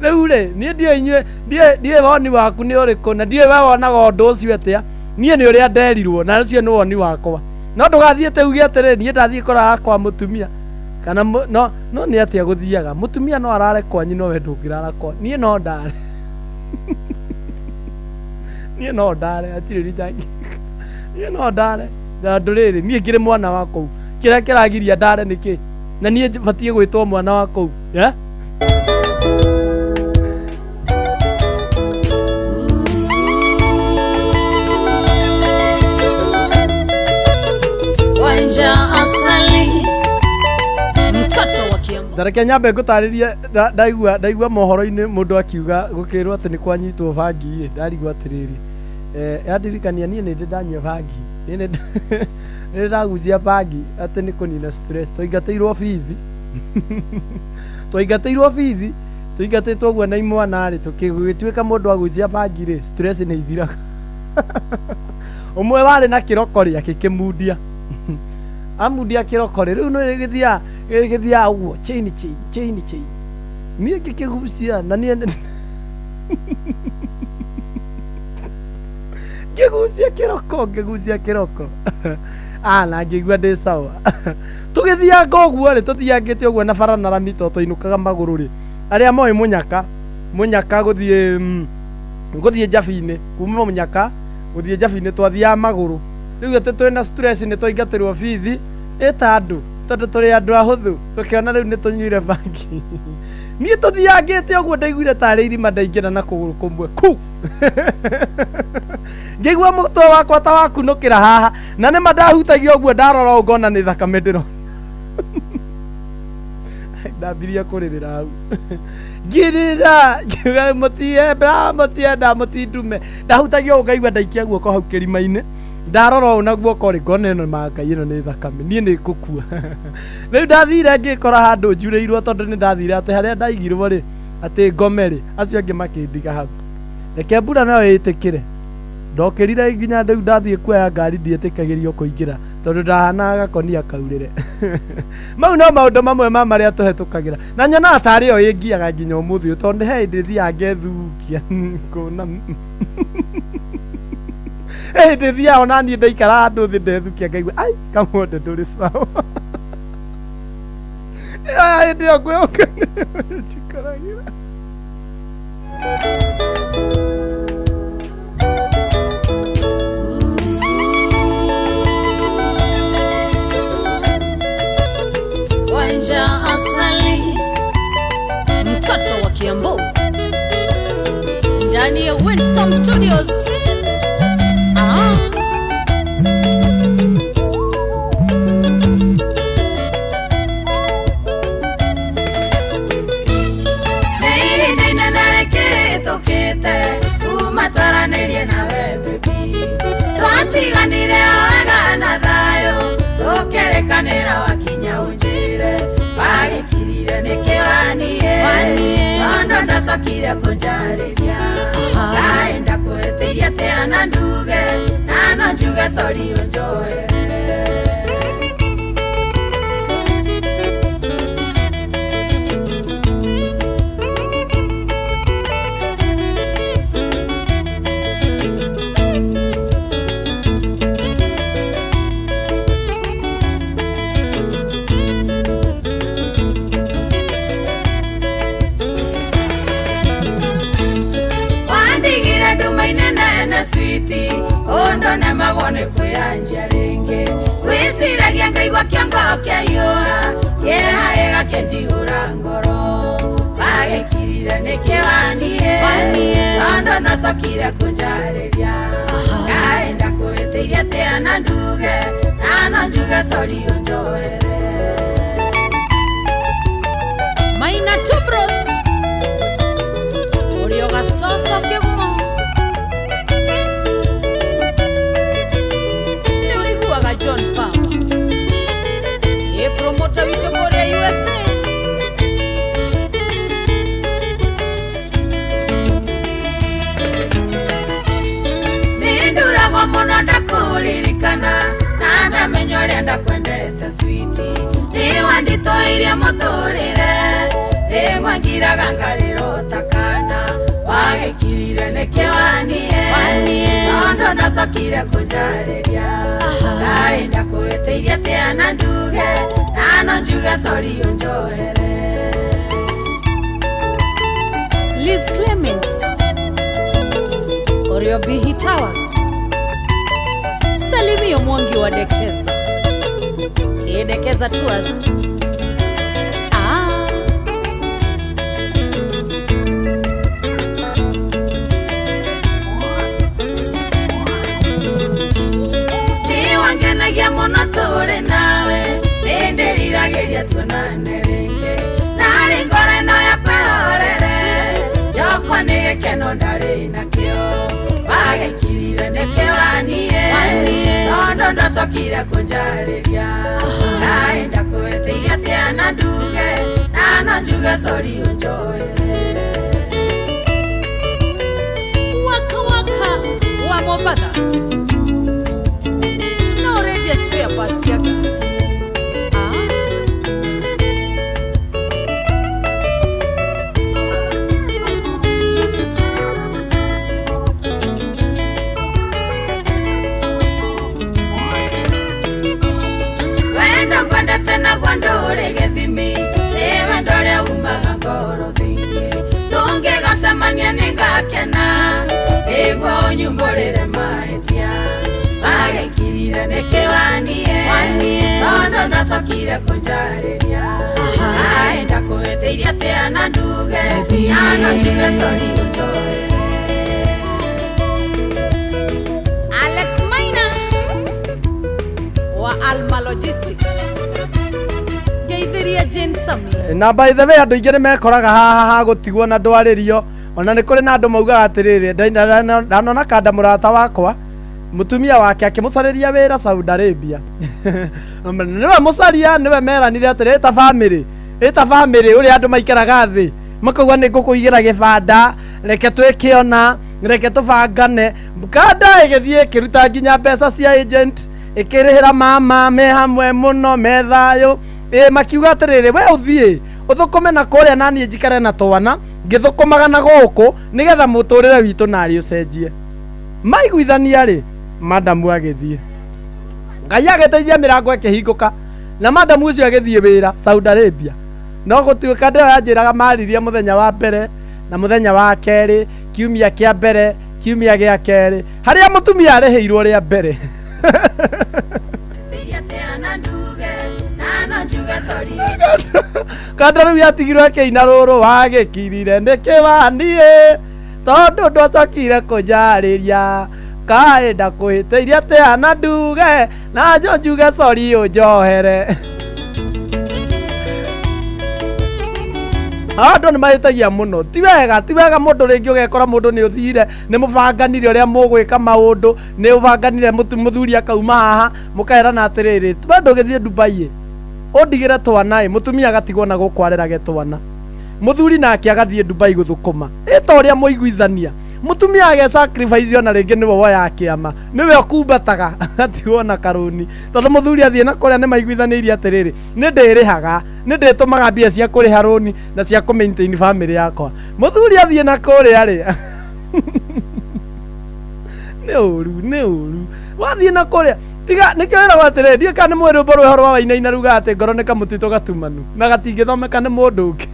Rĩu rĩ, niĩ ndiũĩ inyuĩ, ndiũĩ woni waku nĩ ũrĩkũ, na ndiũĩ we wonaga ũndũ ũcio atĩa. Niĩ nĩ ũrĩa nderirwo, na ũcio nĩ woni wakwa. No ndũgathiĩte uge atĩrĩ, niĩ ndathiĩ kũrara kwa mũtumia kana no nĩ atĩa gũthiaga mũtumia no arare kwanyu, no we ndũngĩrara kwa niĩ, no ndare, niĩ no ndare, hatirĩ rita niĩ no ndare. Na ndũrĩrĩ, niĩ ngĩrĩ mwana wa kũu, kĩrĩa kĩragiria ndare nĩ kĩ? Na niĩ batiĩ gwĩtwo mwana wa kũu, eh? Wanja Asali, mtoto wa Kiambu. Tareke nyambe ngũtarĩrie, ndaigua mohoro-inĩ mũndũ akiuga gũkĩrwo atĩ nĩ kwanyitwo bangi ĩ, ndarigwo atĩrĩrĩ, yandirikania niĩ nĩ ndĩ ndanyua bangi, niĩ nĩ ndĩ ndagucia bangi atĩ nĩ kũnina stress. Twaingatĩirwo bithi, twaingatĩirwo bithi, tũingatĩtwo ũguo na imwana rĩ, tũgĩtuĩka mũndũ agucia bangi rĩ, stress nĩ ithiraga. Ũmwe warĩ na kĩroko rĩ, akĩkĩmundia, amundia kĩroko rĩ, rĩu nĩ gĩthiaga ũguo chain chain chain chain, niĩ ngĩkĩgucia, na niĩ ngĩgucia kĩroko, ngĩgucia kĩroko, na ngĩigua ndĩ sawa. Tũgĩthianga ũguo rĩ, tũthiangĩte ũguo na bara na rami, tondũ twainũkaga magũrũ rĩ, arĩa moĩ mũnyaka gũthiĩ njabi-inĩ, kuma mũnyaka gũthiĩ njabi-inĩ twathiaga magũrũ. Rĩu atĩ twĩna stress nĩ twaingatĩrwo bithi ĩta andũ, tondũ tũrĩ andũ ahũthũ, tũkĩona rĩu nĩ tũnyuire bangi. Niĩ tũthiangĩte ũguo ndaiguire tarĩ irima ndaingĩra na kũgũrũ kũmwe ku, ngĩigua mũtwe wakwa ta wakunũkĩra haha, na nĩma ndahutagia ũguo, ndarora ũũ ngona nĩ thakame ndĩrona. Ndambirie kũrĩrĩra hau, ngirira, ngiuga mũtienda, mũtienda, mũtindume. Ndahutagia ũũ ngaigua ndaikia guoko hau kĩrima-inĩ, ndarora ũũ na guoko rĩ, ngona ĩno ma Ngai, ĩno nĩ thakame, niĩ nĩ ngũkua. Rĩu ndathire ngĩkora handũ njurĩirwo, tondũ nĩ ndathire atĩ harĩa ndaigirwo rĩ, atĩ ngome rĩ, acio angĩ makĩndiga hau. Reke mbura nayo ĩtĩkĩre. Ndokĩrire nginya rĩu ndathiĩ kuoya ngari, ndiĩtĩkagĩrio kũingĩra tondũ ndahanaga gakonia kaurĩre. Mau no maũndũ mamwe ma marĩa tũhetũkagĩra, na nyonaga tarĩ yo ĩngiaga nginya ũmũthĩ ũyũ, tondũ he hĩndĩ thiaga ngethukia ngona, he hĩndĩ thiaga ona niĩ ndaikara handũ thĩ ndethukia ngaigua ai kamonde ndũrĩ sawa. Ĩyo ya hĩndĩ ĩyo ngwĩhoka njikaragĩra. Wanja Asali, mtoto wa Kiambu, ndani ya Windstorm Studios. Twatiganire wega na thayũ, tũkĩrĩkanĩra wakinya ũnjĩre, wagĩkirire nĩkĩ waniĩ, tondũ ndacokire kũnjarĩria, ngaenda kũhĩtĩria atĩa na nduge, na no njuge sori ũnjohere. switi ũndũ nemagwo nĩ kwĩanjia rĩngĩ gwĩciragia ngaigua kĩongo kĩaiyũa kĩeha gĩgakĩnjihũra ngoro wagĩkirire nĩkĩ waniĩ tondũ nocokire kũnjarĩria ngaenda kũhĩtĩirie atĩa na nduge na no njuge sori ũnjohere. Maina Tubros Orioga soso kĩgumo nĩ ũiguaga John Farmer ĩ promoter witũ kũrĩa USA. Nĩnduragwo mũno ndakũririkana na ndamenya ũrĩa ndakwendete switi nĩwanditũirie mũtũrĩre rĩmwe ngiraga ngarĩrwo ta kana wagĩkirire nĩkĩ waniĩ tondũ ndacokire kũnjarĩria kaĩ ndakũhĩtĩirie atĩa na nduge na no njuge sori ũnjohere. Liz Clements Oriobihi Towers Salimio Mwangi wa Dekeza Dekeza Tours. Ah. Nĩwangenagia mũno tũrĩ nawe nĩndĩriragĩria tuonane rĩngĩ narĩ ngoro ĩno yakwa ĩhorere njokwo nĩ gĩkeno ndarĩ nakĩo wagĩkirire nĩkĩ waniĩ tondũ ndacokire kũnjarĩria kaĩ ndakũhĩtĩirie atĩa na nduge na no njuge sori ũnjohere. Waka waka wa Mombatha no radio spare parts ya gari. Ah. Wendo ngwendete naguo ndũrĩ gĩthimi nĩ wendo ũrĩa umaga ngoro thĩinĩ tũngĩgacemania nĩngakena nĩguo ũnyumbũrĩre mahĩtia wagĩkirire nĩkĩ waniĩ tondũ ndacokire kũnjarĩria kaĩ ndakũhĩtĩirie atĩa na nduge na no njuge sori ũnjohere. Alex Maina wa Alma Logistics Geithiria Jane Sami. Na by the way andũ aingĩ nĩ mekoraga haha ha gũtigwo na ndwarĩrio ona nĩ kũrĩ na andũ maugaga atĩrĩrĩ ndanona kanda mũrata wakwa mũtumia wake akĩmũcarĩria wĩra Saudi Arabia nĩwe mũcaria nĩwe meranire atĩrĩ ĩta family ũrĩa andũ maikaraga thĩ makauga nĩ ngũkũigĩra gĩbanda reke twĩkĩona reke tũbangane kanda ĩgĩthiĩ ĩkĩruta nginya mbeca cia agent ĩkĩrĩhĩra mama me hamwe mũno me thayũ makiuga atĩrĩrĩ we ũthiĩ ũthũkũme na kũrĩa na niĩ njikare na twana ngĩthũkũmaga na gũkũ nĩgetha mũtũrĩre witũ narĩ ũcenjie maiguithania rĩ madamu agĩthiĩ Ngai agĩteithia mĩrango ĩkĩhingũka na madamu ũcio agĩthiĩ wĩra Saudi Arabia no gũtuĩka ndĩyo yanjĩraga maririe mũthenya wa mbere na mũthenya wa kerĩ kiumia kĩa mbere kiumia gĩa kerĩ harĩa mũtumia arĩhĩirwo rĩa mbere kanda rĩu yatigirwo akĩina rũrũ wagĩkirire nĩkĩ waniĩ tondũ ndwacokire kũnjarĩria kaĩ ndakũhĩtĩirie atĩa na nduge na njo njuge sori ũnjohere. Andũ nĩ mahĩtagia mũno ti wega mũndũ rĩngĩ ũgekora mũndũ nĩ ũthire nĩ mũbanganire ũrĩa mũgwĩka maũndũ nĩ ũbanganire mũthuri akauma haha mũkaerana atĩrĩrĩ we ndũgĩthiĩ Dubai ũndigĩre twana ĩ mũtumia agatigwo na gũkũ arerage twana mũthuri nake agathiĩ Dubai gũthũkũma ĩ ta ũrĩa mũiguithania mũtumia age sacrifice ona rĩngĩ nĩwe woyaga kĩama nĩwe ũkumbataga atigwo na karũni tondũ mũthuri athiĩ na kũrĩa nĩ maiguithanĩirie atĩrĩrĩ nĩ ndĩrĩhaga nĩ ndĩtũmaga mbia cia kũrĩha rũni na cia kũ maintain family yakwa mũthuri athiĩ na kũrĩa rĩ nĩ ũru wathiĩ na kũrĩa tiga nĩkĩo wĩragwo atĩrĩrĩ ndiũĩ kana nĩ mũĩ rwĩmbo rwĩho rwa Wainaina rugaga atĩ ngoro nĩ kamũtitũ gatumanu na gatingĩthomeka nĩ mũndũ ũngĩ.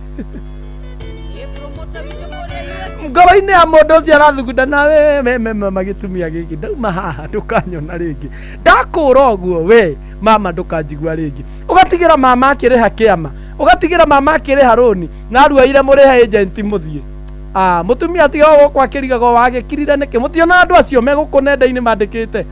Ngoro-inĩ ya mũndũ ũcio arathugunda nawe mama gĩtumia gĩkĩ ndauma haha ndũkanyona rĩngĩ, ndakũra ũguo we mama ndũkanjigua rĩngĩ. Ũgatigĩra mama akĩrĩha kĩama, ũgatigĩra mama akĩrĩha rũni, na aruaire mũrĩhe agent mũthiĩ. Mũtumia tiga gũkũ akĩrigagwo wagĩkirire nĩkĩ? Mũtiona andũ acio me gũkũ nenda-inĩ mandĩkĩte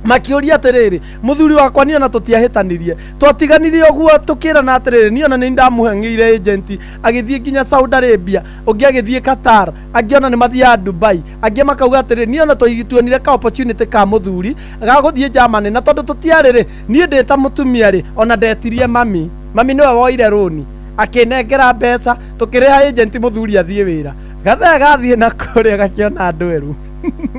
makĩũria atĩrĩrĩ, mũthuri wakwa niĩ ona tũtiahĩtanirie, twatiganirie ũguo tũkĩrana atĩrĩrĩ, niĩ ona nĩ ndamũhang'ĩire agent agĩthiĩ nginya Saudi Arabia, ũngĩ agĩthiĩ Qatar, angĩ ona nĩ mathiaga Dubai, angĩ makauga atĩrĩrĩ, niĩ ona tuonire ka opportunity ka mũthuri ga gũthiĩ Germany, na tondũ tũtiarĩ rĩ, niĩ ndĩ ta mũtumia rĩ, ona ndetirie mami, mami nĩwe woire rũni akĩnengera mbeca, tũkĩrĩha agent mũthuri athiĩ wĩra. Gathee gathiĩ na kũrĩa gakĩona andũ erũ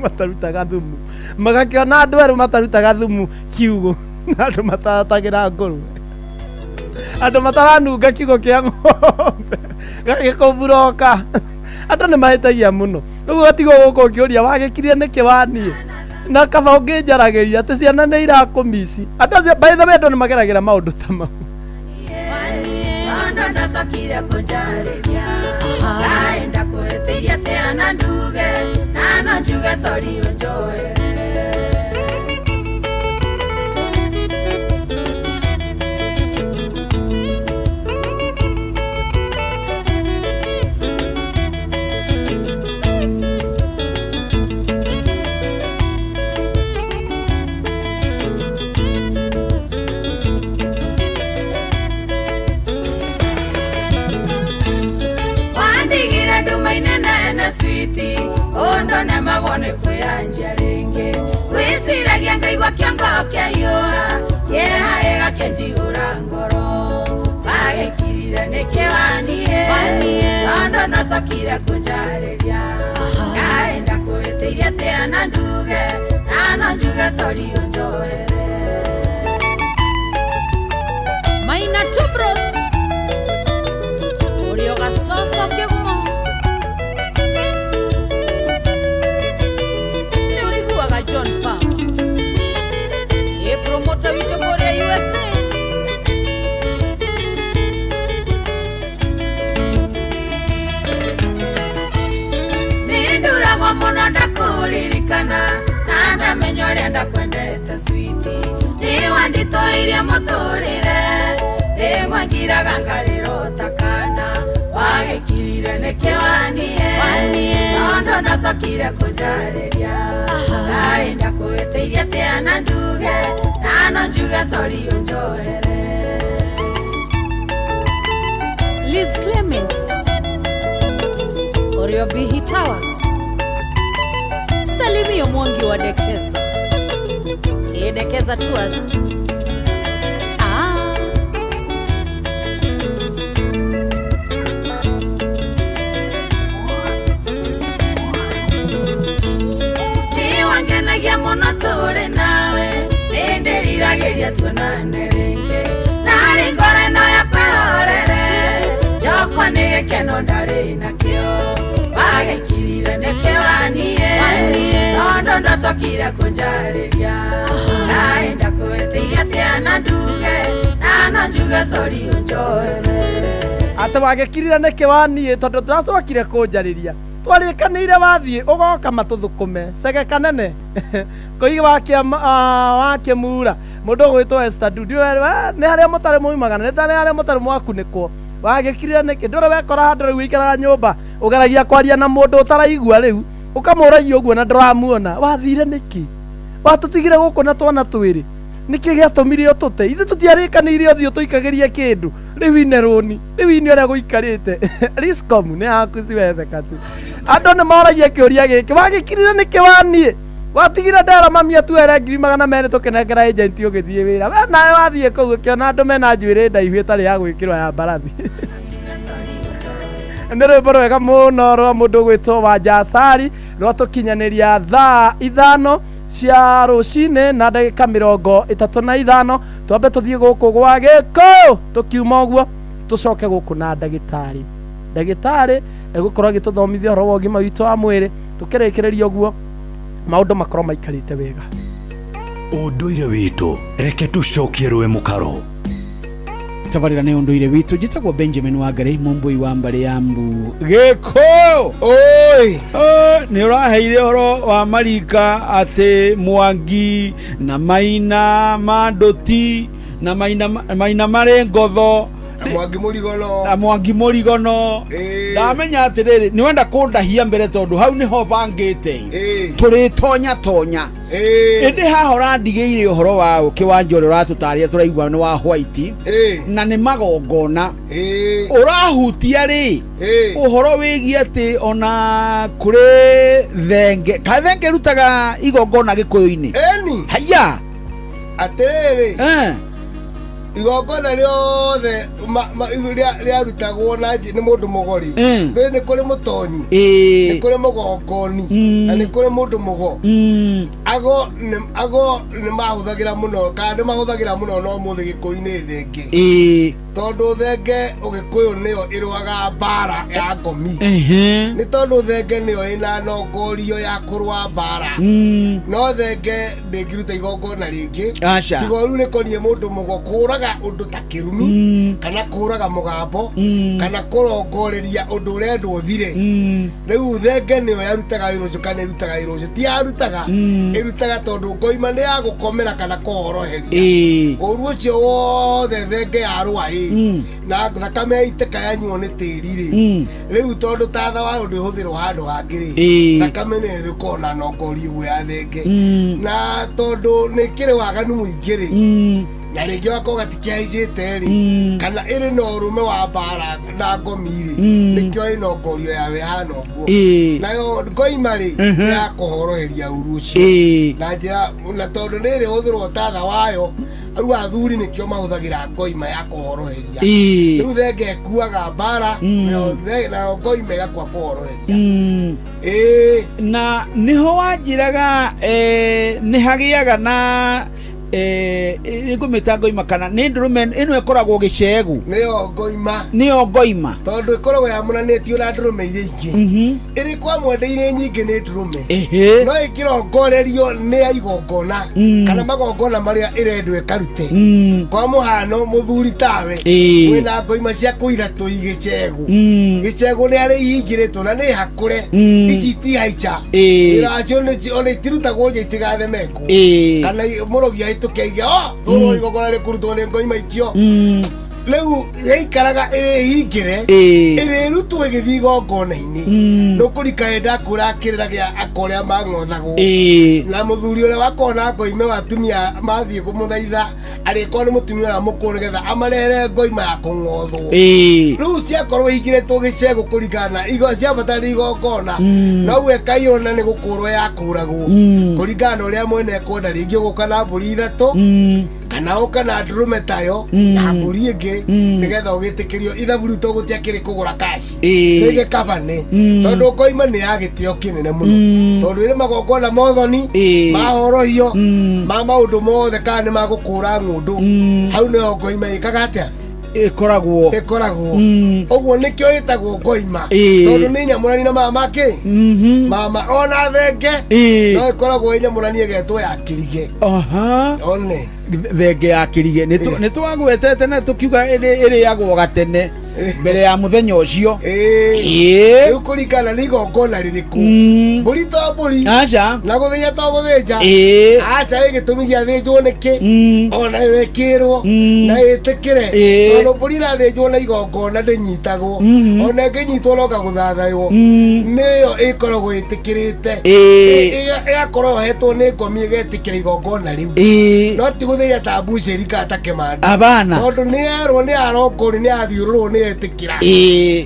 matarutaga thumu, magakĩona andũ erũ matarutaga thumu kiugũ, na andũ mataratagĩra ngũrwe, andũ mataranunga kiugũ kĩa ng'ombe, gagĩkũburoka. Andũ nĩ mahĩtagia mũno. Rĩu ũgatigwo gũkũ ũkĩũria wagĩkirire nĩkĩ waniĩ, na kaba ũngĩnjaragĩria atĩ ciana nĩ irakũmici. Andũ acio by the way, andũ nĩ mageragĩra maũndũ ta mau. Tondũ ndacokire kũnjarĩria, ngaenda kwĩtiria atĩa na nduge, na no njuge sorry ũnjoere. Wandigire nduma-inĩ nene switi, ũndũ nemagwo nĩ kwĩyanjia rĩngĩ, gwĩciragia ngaigua kĩongo kĩaiyũa, kĩeha gĩgakĩnjihũra ngoro, wagĩkirire nĩkĩ waniĩ, tondũ ndacokire kũnjarĩria, ngaenda kũhĩtĩria atĩa na nduge, na no njuge sorry ũnjoere. Maina Tubros Ũrĩoga coco kĩgumo nĩ ũiguaga John Farmer ĩ promoter witũ kũrĩa USA. Nĩnduragwo mũno ndakũririkana, na ndamenya ũrĩa ndakwendete switi, nĩwanditoirie mũtũrĩre, rĩmwe ngiraga ngarĩrwo ta kana, wagĩkirire nĩkĩ waniĩ, tondũ ndacokire kũnjarĩria, ngai ndakũhĩtĩirie atĩa na nduge, na no njuge sorry ũnjoere. Liz Clements Oriobihi Towers Salimio Mwangi wa Dekeza Hii Dekeza Tours. Nĩwangenagia mũno tũrĩ nawe, nĩndĩriragĩria tuonane rĩngĩ, narĩ ngoro ĩno yakwa ĩhorere, njokwo nĩ gĩkeno ndarĩ nakĩo, wagĩkirire nĩkĩ waniĩ, tondũ ndacokire kũnjarĩria, ngai ndakũhĩtĩirie atĩa na nduge, na no njuge sorry ũnjoere. Atĩ wagĩkirire nĩkĩ waniĩ, tondũ ndacokire kũnjarĩria, twarĩkanĩire wathiĩ ũgoka matũthũkũme cege kanene kũiga wakĩmura mũndũ ũgwĩtwo Esther Ndu nĩ harĩa mũtarĩ mumagana, nĩ harĩa mũtarĩ mwakunĩkwo. Wagĩkirire nĩkĩ? Ndũrĩ wekora handũ rĩu ũikaraga nyũmba ũgeragia kwaria na mũndũ ũtaraigua rĩu ũkamũragia ũguo na ndũramuona, wathire nĩkĩ? Watũtigire gũkũ na twana twĩrĩ, nĩkĩ gĩatũmire ũtũte? Ithuĩ tũtiarĩkanĩire ũthiĩ ũtũikagĩrie kĩndũ, rĩu ine rũni, rĩu ine ũrĩa gũikarĩte Riscom nĩ yaku ciwetheka tu. Andũ nĩ moragia kĩũria gĩkĩ, wagĩkirire nĩkĩ waniĩ? Watigire ndera mami atuere 200,000 tũkĩnengera agent ũgĩthiĩ wĩra, we nawe wathiĩ kũu ũkĩona andũ mena njuĩrĩ ndaihu ĩtarĩ ya gwĩkĩrwo ya mbarathi. Nĩ rwĩmbo rwega mũno rwa mũndũ ũgwĩtwo Wanja Asari rwatũkinyanĩria thaa 5 cia rũcinĩ na ndagĩka 35. Twambe tũthiĩ gũkũ gwa gĩkũ, tũkiuma ũguo tũcoke gũkũ na ndagĩtarĩ. Ndagĩtarĩ egũkorwo agĩtũthomithia ũhoro wa ũgima witũ wa mwĩrĩ, tũkĩrĩkĩrĩria ũguo maũndũ makorwo maikarĩte wega. Ũndũire witũ reke tũcokie rũĩ mũkaro. Tabarĩra nĩ ũndũire witũ. Njĩtagwo Benjamin Wangari, mũmbũi wa mbarĩ ya Mbu. Gĩkũ Oi. Nĩ ũraheire ũhoro wa marika atĩ Mwangi na Maina Manduti na Maina Maina marĩ ngotho Na Mwangi Mũrigono. Na Mwangi Mũrigono. Ndamenya atĩrĩrĩ, nĩ wenda kũndahia mbere tondũ hau nĩho bangĩte tũrĩtonya tonya, ĩndĩ haha ũrandigĩire ũhoro wa ũkĩ wa njũrĩ ũratũtarĩria tũraigua nĩ wa white na nĩ magongona ũrahutia rĩ ũhoro wĩgiĩ atĩ ona kũrĩ thenge ka thenge ĩrutaga igongona gĩkũyũ-inĩ. Eni. Haya. Atĩrĩrĩ, igongona rĩothe rĩarutagwo na nĩ mũndũ mũgori. Rĩ nĩ kũrĩ mũtonyi, nĩ kũrĩ mũgongoni, na nĩ kũrĩ mũndũ mũgo. Ago nĩ mahũthagĩra mũno kana nĩ mahũthagĩra mũno no mũthĩ gĩkũyũ-inĩ thenge. Tondũ thenge ũgĩkũyũ nĩyo ĩrũaga mbara ya ngomi. Nĩ tondũ thenge nĩyo ĩna nongorio ya kũrũa mbara. No thenge ndĩngĩruta igongona rĩngĩ. Aca. Tiga rĩu rĩkoniĩ mũndũ mũgo kũraga ũndũ ta kĩrumi, kana kũraga mũgambo, kana kũrongoreria ũndũ ũrendwo ũthire. Rĩu thenge nĩyo yarutaga wĩra ũcio kana ĩrutaga wĩra ũcio, ti yarutaga, ĩrutaga tondũ ngoima nĩ ya gũkomera kana kũhoroheria. Ũru ũcio wothe thenge yarũa ĩ, na thakame yaitĩka yanyuo nĩ tĩri rĩ, rĩu tondũ tatha wayo ndĩhũthĩrwo handũ hangĩ rĩ, thakame nĩyo ĩrĩkorwo na nongorio ũguo ya thenge. Na tondũ nĩ kĩrĩ waganu mũingĩ rĩ, na rĩngĩ wakorwo gatikĩhaicĩte rĩ, kana ĩrĩ na ũrũme wa mbara na ngomi rĩ, nĩkĩo ĩna ngorio yawe ĩhana ũguo. Nayo ngoima rĩ, nĩ ya kũhoroheria ũru ũcio na njĩra, na tondũ nĩ ĩrĩ hũthĩrwo tatha wayo, rĩu athuri nĩkĩo mahũthagĩra ngoima ya kũhoroheria. Rĩu thenge ĩkuaga mbara, nayo ngoima ĩgakua kũhoroheria. Na nĩho wanjĩraga nĩ hagĩaga na nĩngũmĩta ngoima kana nĩ ndũrũme ĩno ĩkoragwo gĩcegũ. Nĩyo ngoima. Nĩyo ngoima. Tondũ ĩkoragwo yamũranĩtio na ndũrũme iria ingĩ. Ĩrĩ kwa mwende irĩ nyingĩ nĩ ndũrũme, no ĩkĩrongorerio nĩ ya igongona kana magongona marĩa ĩrendwo ĩkarute. Kwa mũhano mũthuri tawe wĩna ngoima ciaku ithatũ igĩcegũ, gĩcegũ nĩ harĩ ihingĩrĩtwo na nĩ hakũre, ici itihaica, wĩra wacio ona itirutagwo nja itigathemekwo kana mũrogi ahĩtũke aige thũrwo igongona rĩkũrutwo nĩ ngoima icio. Rĩu yaikaraga ĩrĩ hingĩre, ĩrĩrutwo ĩgĩthiĩ igongona-inĩ. Nũkũrika hĩndĩ akũra kĩrĩra gĩa akorĩa mang'othagwo, na mũthuri ũrĩa wakona ngoime wa atumia mathiĩ kũmũthaitha arĩkorwo nĩ mũtumia ũrĩa mũkũrũ nĩgetha amarehere ngoima ya kũng'othwo. Rĩu ciakorwo ihingĩrĩtwo gĩcegũ kũringana na igo ciabatarire igongona, noguo ĩkaiyũrwo na nĩ gũkũrwo yakũragwo kũringana na ũrĩa mwene ekwenda, rĩngĩ ũgũka na mbũri ithatũ kana ũka na ndũrũme tayo na mbũri ĩngĩ nĩgetha ũgĩtĩkĩrio ithabu rĩu tũgũtiakĩrĩ kũgũra kaci rĩngĩ kabane, tondũ ngoima nĩ ya gĩtĩo kĩnene mũno, tondũ ĩrĩ magongona mothoni mahorohio ma maũndũ mothe kana nĩ magũkũra ng'ũndũ, hau nĩho ngoima ĩkaga atĩa? Ĩkoragwo. Ĩkoragwo ũguo, nĩkĩo ĩtagwo ngoima, tondũ nĩ nyamũrani na mama kĩ mama ona thenge no ĩkoragwo ĩ nyamũrani ĩgetwo ya kĩrige. One. Thenge ya kĩrige nĩ twagwetete na tũkiuga ĩrĩagwo gatene mbere ya mũthenya ũcio. Rĩu kũringana nĩ igongona rĩrĩkũ, mbũri to mbũri. Aca. Na gũthĩnja to gũthĩnja. Aca, ĩ gĩtũmi gĩa thĩnjwo nĩkĩ, ona ĩyo ĩkĩrwo na ĩtĩkĩre, tondũ mbũri ĩrathĩnjwo na igongona ndĩnyitagwo, ona ĩngĩnyitwo no gagũthathaywo, nĩyo ĩkoragwo ĩtĩkĩrĩte, ĩgakorwo yohetwo nĩ ngomi ĩgetĩkĩra igongona rĩu, no ti gũthĩnja ta mbucĩri kana ta kĩmanda. Abana. Tondũ nĩ yerwo nĩ arongori nĩ athiũrũrwo nĩ etĩkĩra.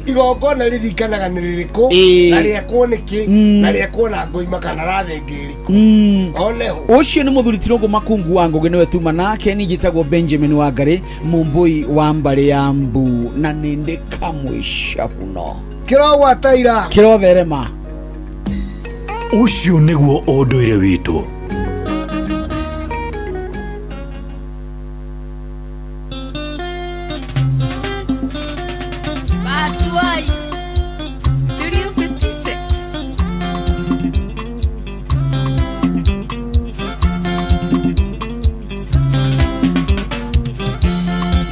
Igongona rĩringanaga nĩ rĩrĩkũ, na rĩekwo nĩkĩ, na rĩekwo na ngoima kana rathenge ĩrĩkũ, oneho. Ũcio nĩ mũthuri Tirũngũ Makungu wa Ngũgĩ, nĩwe tuma nake. Niĩ njĩtagwo Benjamin Wangarĩ, mũmbũi wa mbarĩ ya mbu, na nĩ ndĩ kamwe cabuno. Kĩrogwataira. Kĩrotherema. Ũcio nĩguo ũndũire witũ. Batuai Studio 56.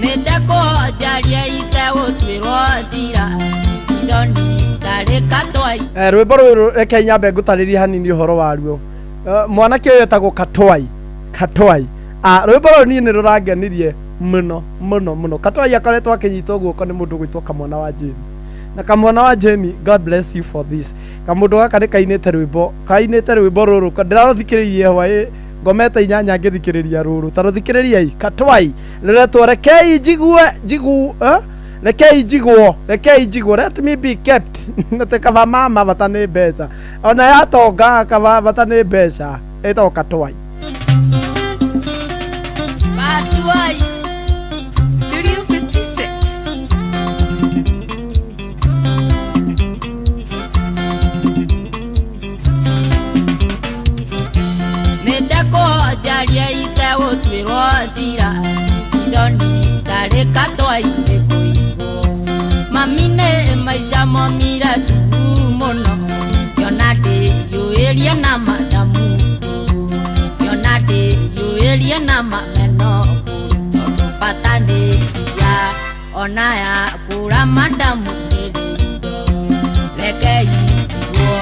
Nĩndakũhonjaria itegũtuĩrwo cira ithoni tarĩ katwai. Rwĩmbo rũrũ reke nyambe ngũtarĩrie hanini ũhoro waruo. Mwanake ũyũ etagwo Katwai. Katwai. Rwĩmbo rũrũ niĩ nĩ rũrangenirie mũno mũno mũno. Katwai akoretwo akĩnyitwo guoko nĩ mũndũ ũgwĩtwo Kamwana wa Jane. Na Kamwana wa Jane, God bless you for this. Kamũndũ gaka nĩ kainĩte rwĩmbo, kainĩte rwĩmbo rũrũ, ndĩrarũthikĩrĩirie hwaĩ ngomete inyanya ngĩthikĩrĩria rũrũ. Ta rũthikĩrĩriai Katwai. Rũretwo rekei njigue njigu, rekei njigwo, rekei njigwo, let me be kept. Nĩ kaba mama bata nĩ mbeca. Ona yatonga kaba bata nĩ mbeca. Ĩtagwo Katwai. Katwai Studio 56. Nĩndakũnjaria itegũtuĩrwo cira, ithoni ndarĩ Katwai nĩkũigwo. Mami nĩ maica momire tu mũno, ngĩona ndĩyũĩrie na madamu ngũrũ, ngĩona ndĩyũĩrie na mameno ngũrũ, tondũ bata nĩ mbia ona yakũra madamu nĩrĩ indo. Rekei njigwo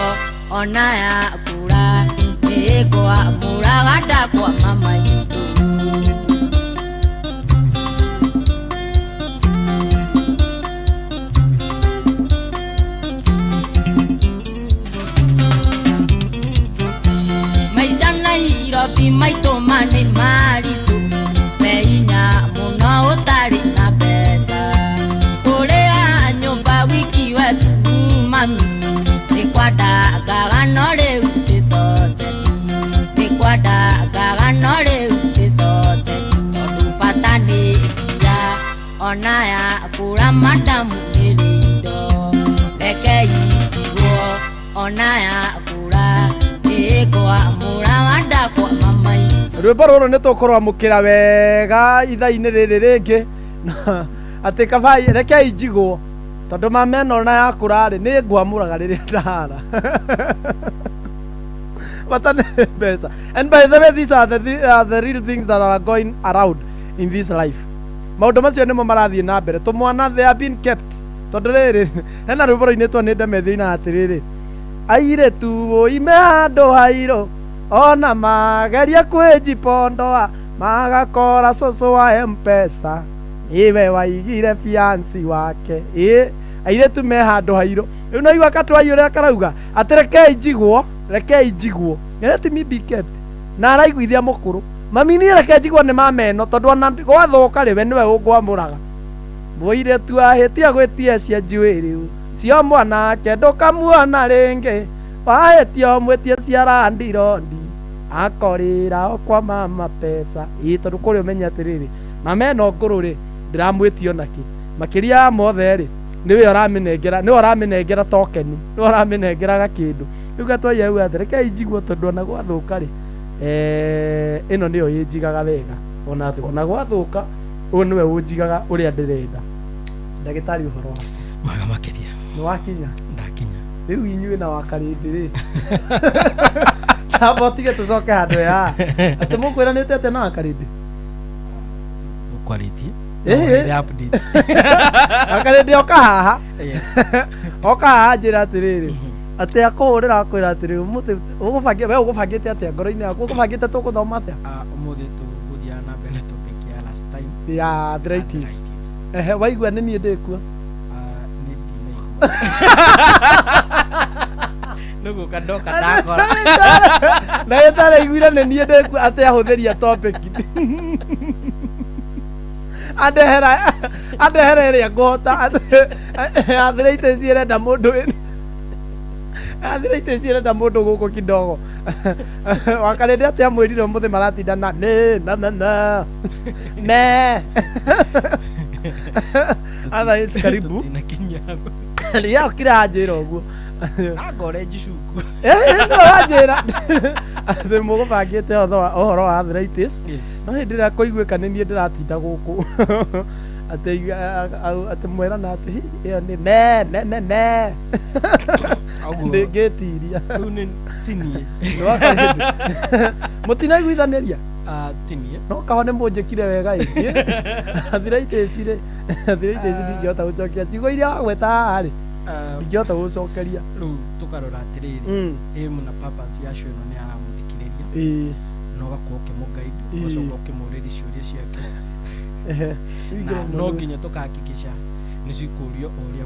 ona yakũra nĩngwamũraga ndakwa mama itũ. Maica Nairobi maitũ ma nĩ maritũ, me hinya mũno ũtarĩ na mbeca. Kũrĩa nyũmba wiki wetu mami, nĩkwandangaga no rĩu ndĩcoteti, nĩkwandangaga no rĩu ndĩcoteti, tondũ bata nĩ mbia ona yakũra madamu nĩrĩ indo. Rekei njigwo ona yakũra nĩngwamũraga ndakwa mama itũ. Rwĩmbo rũrũ nĩ tũkũrwamũkĩra wega ithaa-inĩ rĩrĩ rĩngĩ. Atĩ kabai rekei njigwo, tondũ mama ĩno ona yakũra rĩ, nĩ ngwamũraga rĩrĩa ndahara. Bata nĩ mbeca. And by the way, these are the real things that are going around in this life. Maũndũ macio nĩmo marathiĩ na mbere. Tũmwana, they have been kept. Tondũ rĩrĩ, hena rwĩmbo rũinĩtwo nĩ Ndemethio ina atĩrĩrĩ, airĩtu oime handũ hairũ, ona mageria kwĩjipondoa, magakora cũcũ wa M-Pesa, niwe waigire fiansi wake. Ĩ, airĩtu me handũ hairũ. Rĩu no igua Katwai ũrĩa karauga atĩ rekei njigwo, rekei njigwo, let me be kept. Na araiguithia mũkũrũ, mami niĩ reke njigwo nĩ mama ĩno, tondũ ona gwathoka rĩ, we nĩwe ũngwamũraga. Mũirĩtu ahĩtia gwĩtia cia njuĩrĩ, cio mwanake ndũkamuona rĩngĩ, wahĩtia ũmwĩtie cia randirondi, akorĩra o kwa mama pesa. Ĩ, tondũ kũrĩ ũmenye atĩrĩrĩ, mama ĩno ngũrũ rĩ, ndĩramwĩtia onakĩ. Makĩria ya mothe rĩ, nĩwe ũramĩnengera, nĩwe ũramĩnengera tokeni, nĩwe ũramĩnengera gakĩndũ. Rĩu Katwai auga atĩ rekei njigwo, tondũ ona gwathũka rĩ, ĩno nĩyo ĩnjigaga wega. Ona gwathũka, ũyũ nĩwe ũnjigaga ũrĩa ndĩrenda. Ndagĩtarĩ, ũhoro waku? Mwega makĩria. Nĩ wakinya? Ndakinya. Rĩu inyuĩ na wakarĩndĩ rĩ, tamba ũtige tũcoke handũ haha. Atĩ mũkwĩranĩte atĩa na wakarĩndĩ? Tũkwarĩtie. Ĩhĩ. Update. Wakarĩndĩ oka haha. Yes. Oka haha njĩra atĩrĩrĩ, atĩ akũhũrĩra akwĩra atĩrĩrĩ, ũmũthĩ ũgũbangĩ, we ũgũbangĩte atĩa ngoro-inĩ yaku? Ũgũbangĩte tũgũthoma atĩa? Ũmũthĩ tũgũthiaga na mbere na topic ya last time. Ya arthritis. Ehe, waigua nĩ niĩ ndĩkuo? Nĩ ndinaigua. Nĩgũka ndoka ndakora. Na ĩtaraiguire nĩ niĩ ndĩkuo atĩ ahũthĩria topic. Andehera, andehera ĩrĩa ngũhota. Arthritis ĩrenda mũndũ wĩna arthritis ĩrenda mũndũ gũkũ kidogo. Wakarĩndĩ atĩ amwĩrire ũmũthĩ maratinda na nĩ na na na me. Otherwise, karibu. Tũtinakinya. Rĩrĩa okire anjĩra ũguo. Angore njicuku. No anjĩra atĩ mũgũbangĩte ũhoro wa arthritis. Yes. No hĩndĩ ĩrĩa kũiguĩka nĩ niĩ ndĩratinda gũkũ. Atĩ atĩ mwerana atĩ hi, ĩyo nĩ me me me me. Ndĩngĩtiria. Rĩu nĩ tinie. Mũtinaiguithanĩria? Tinie. No kawa nĩ mũnjĩkire wega ĩ. Arthritis rĩ, arthritis ndingĩhota gũcokia ciugo iria wagweta haha rĩ. Ndingĩhota gũcokeria. Rĩu tũkarora atĩrĩrĩ, aim na purpose ya show ĩno nĩ ya mũthikĩrĩria, na ũgakorwo ũkĩmũguide, ũgacoka ũkĩmũrĩria ciũria ciake. Na no nginya tũkahakikisha nĩ cikũrio o ũrĩa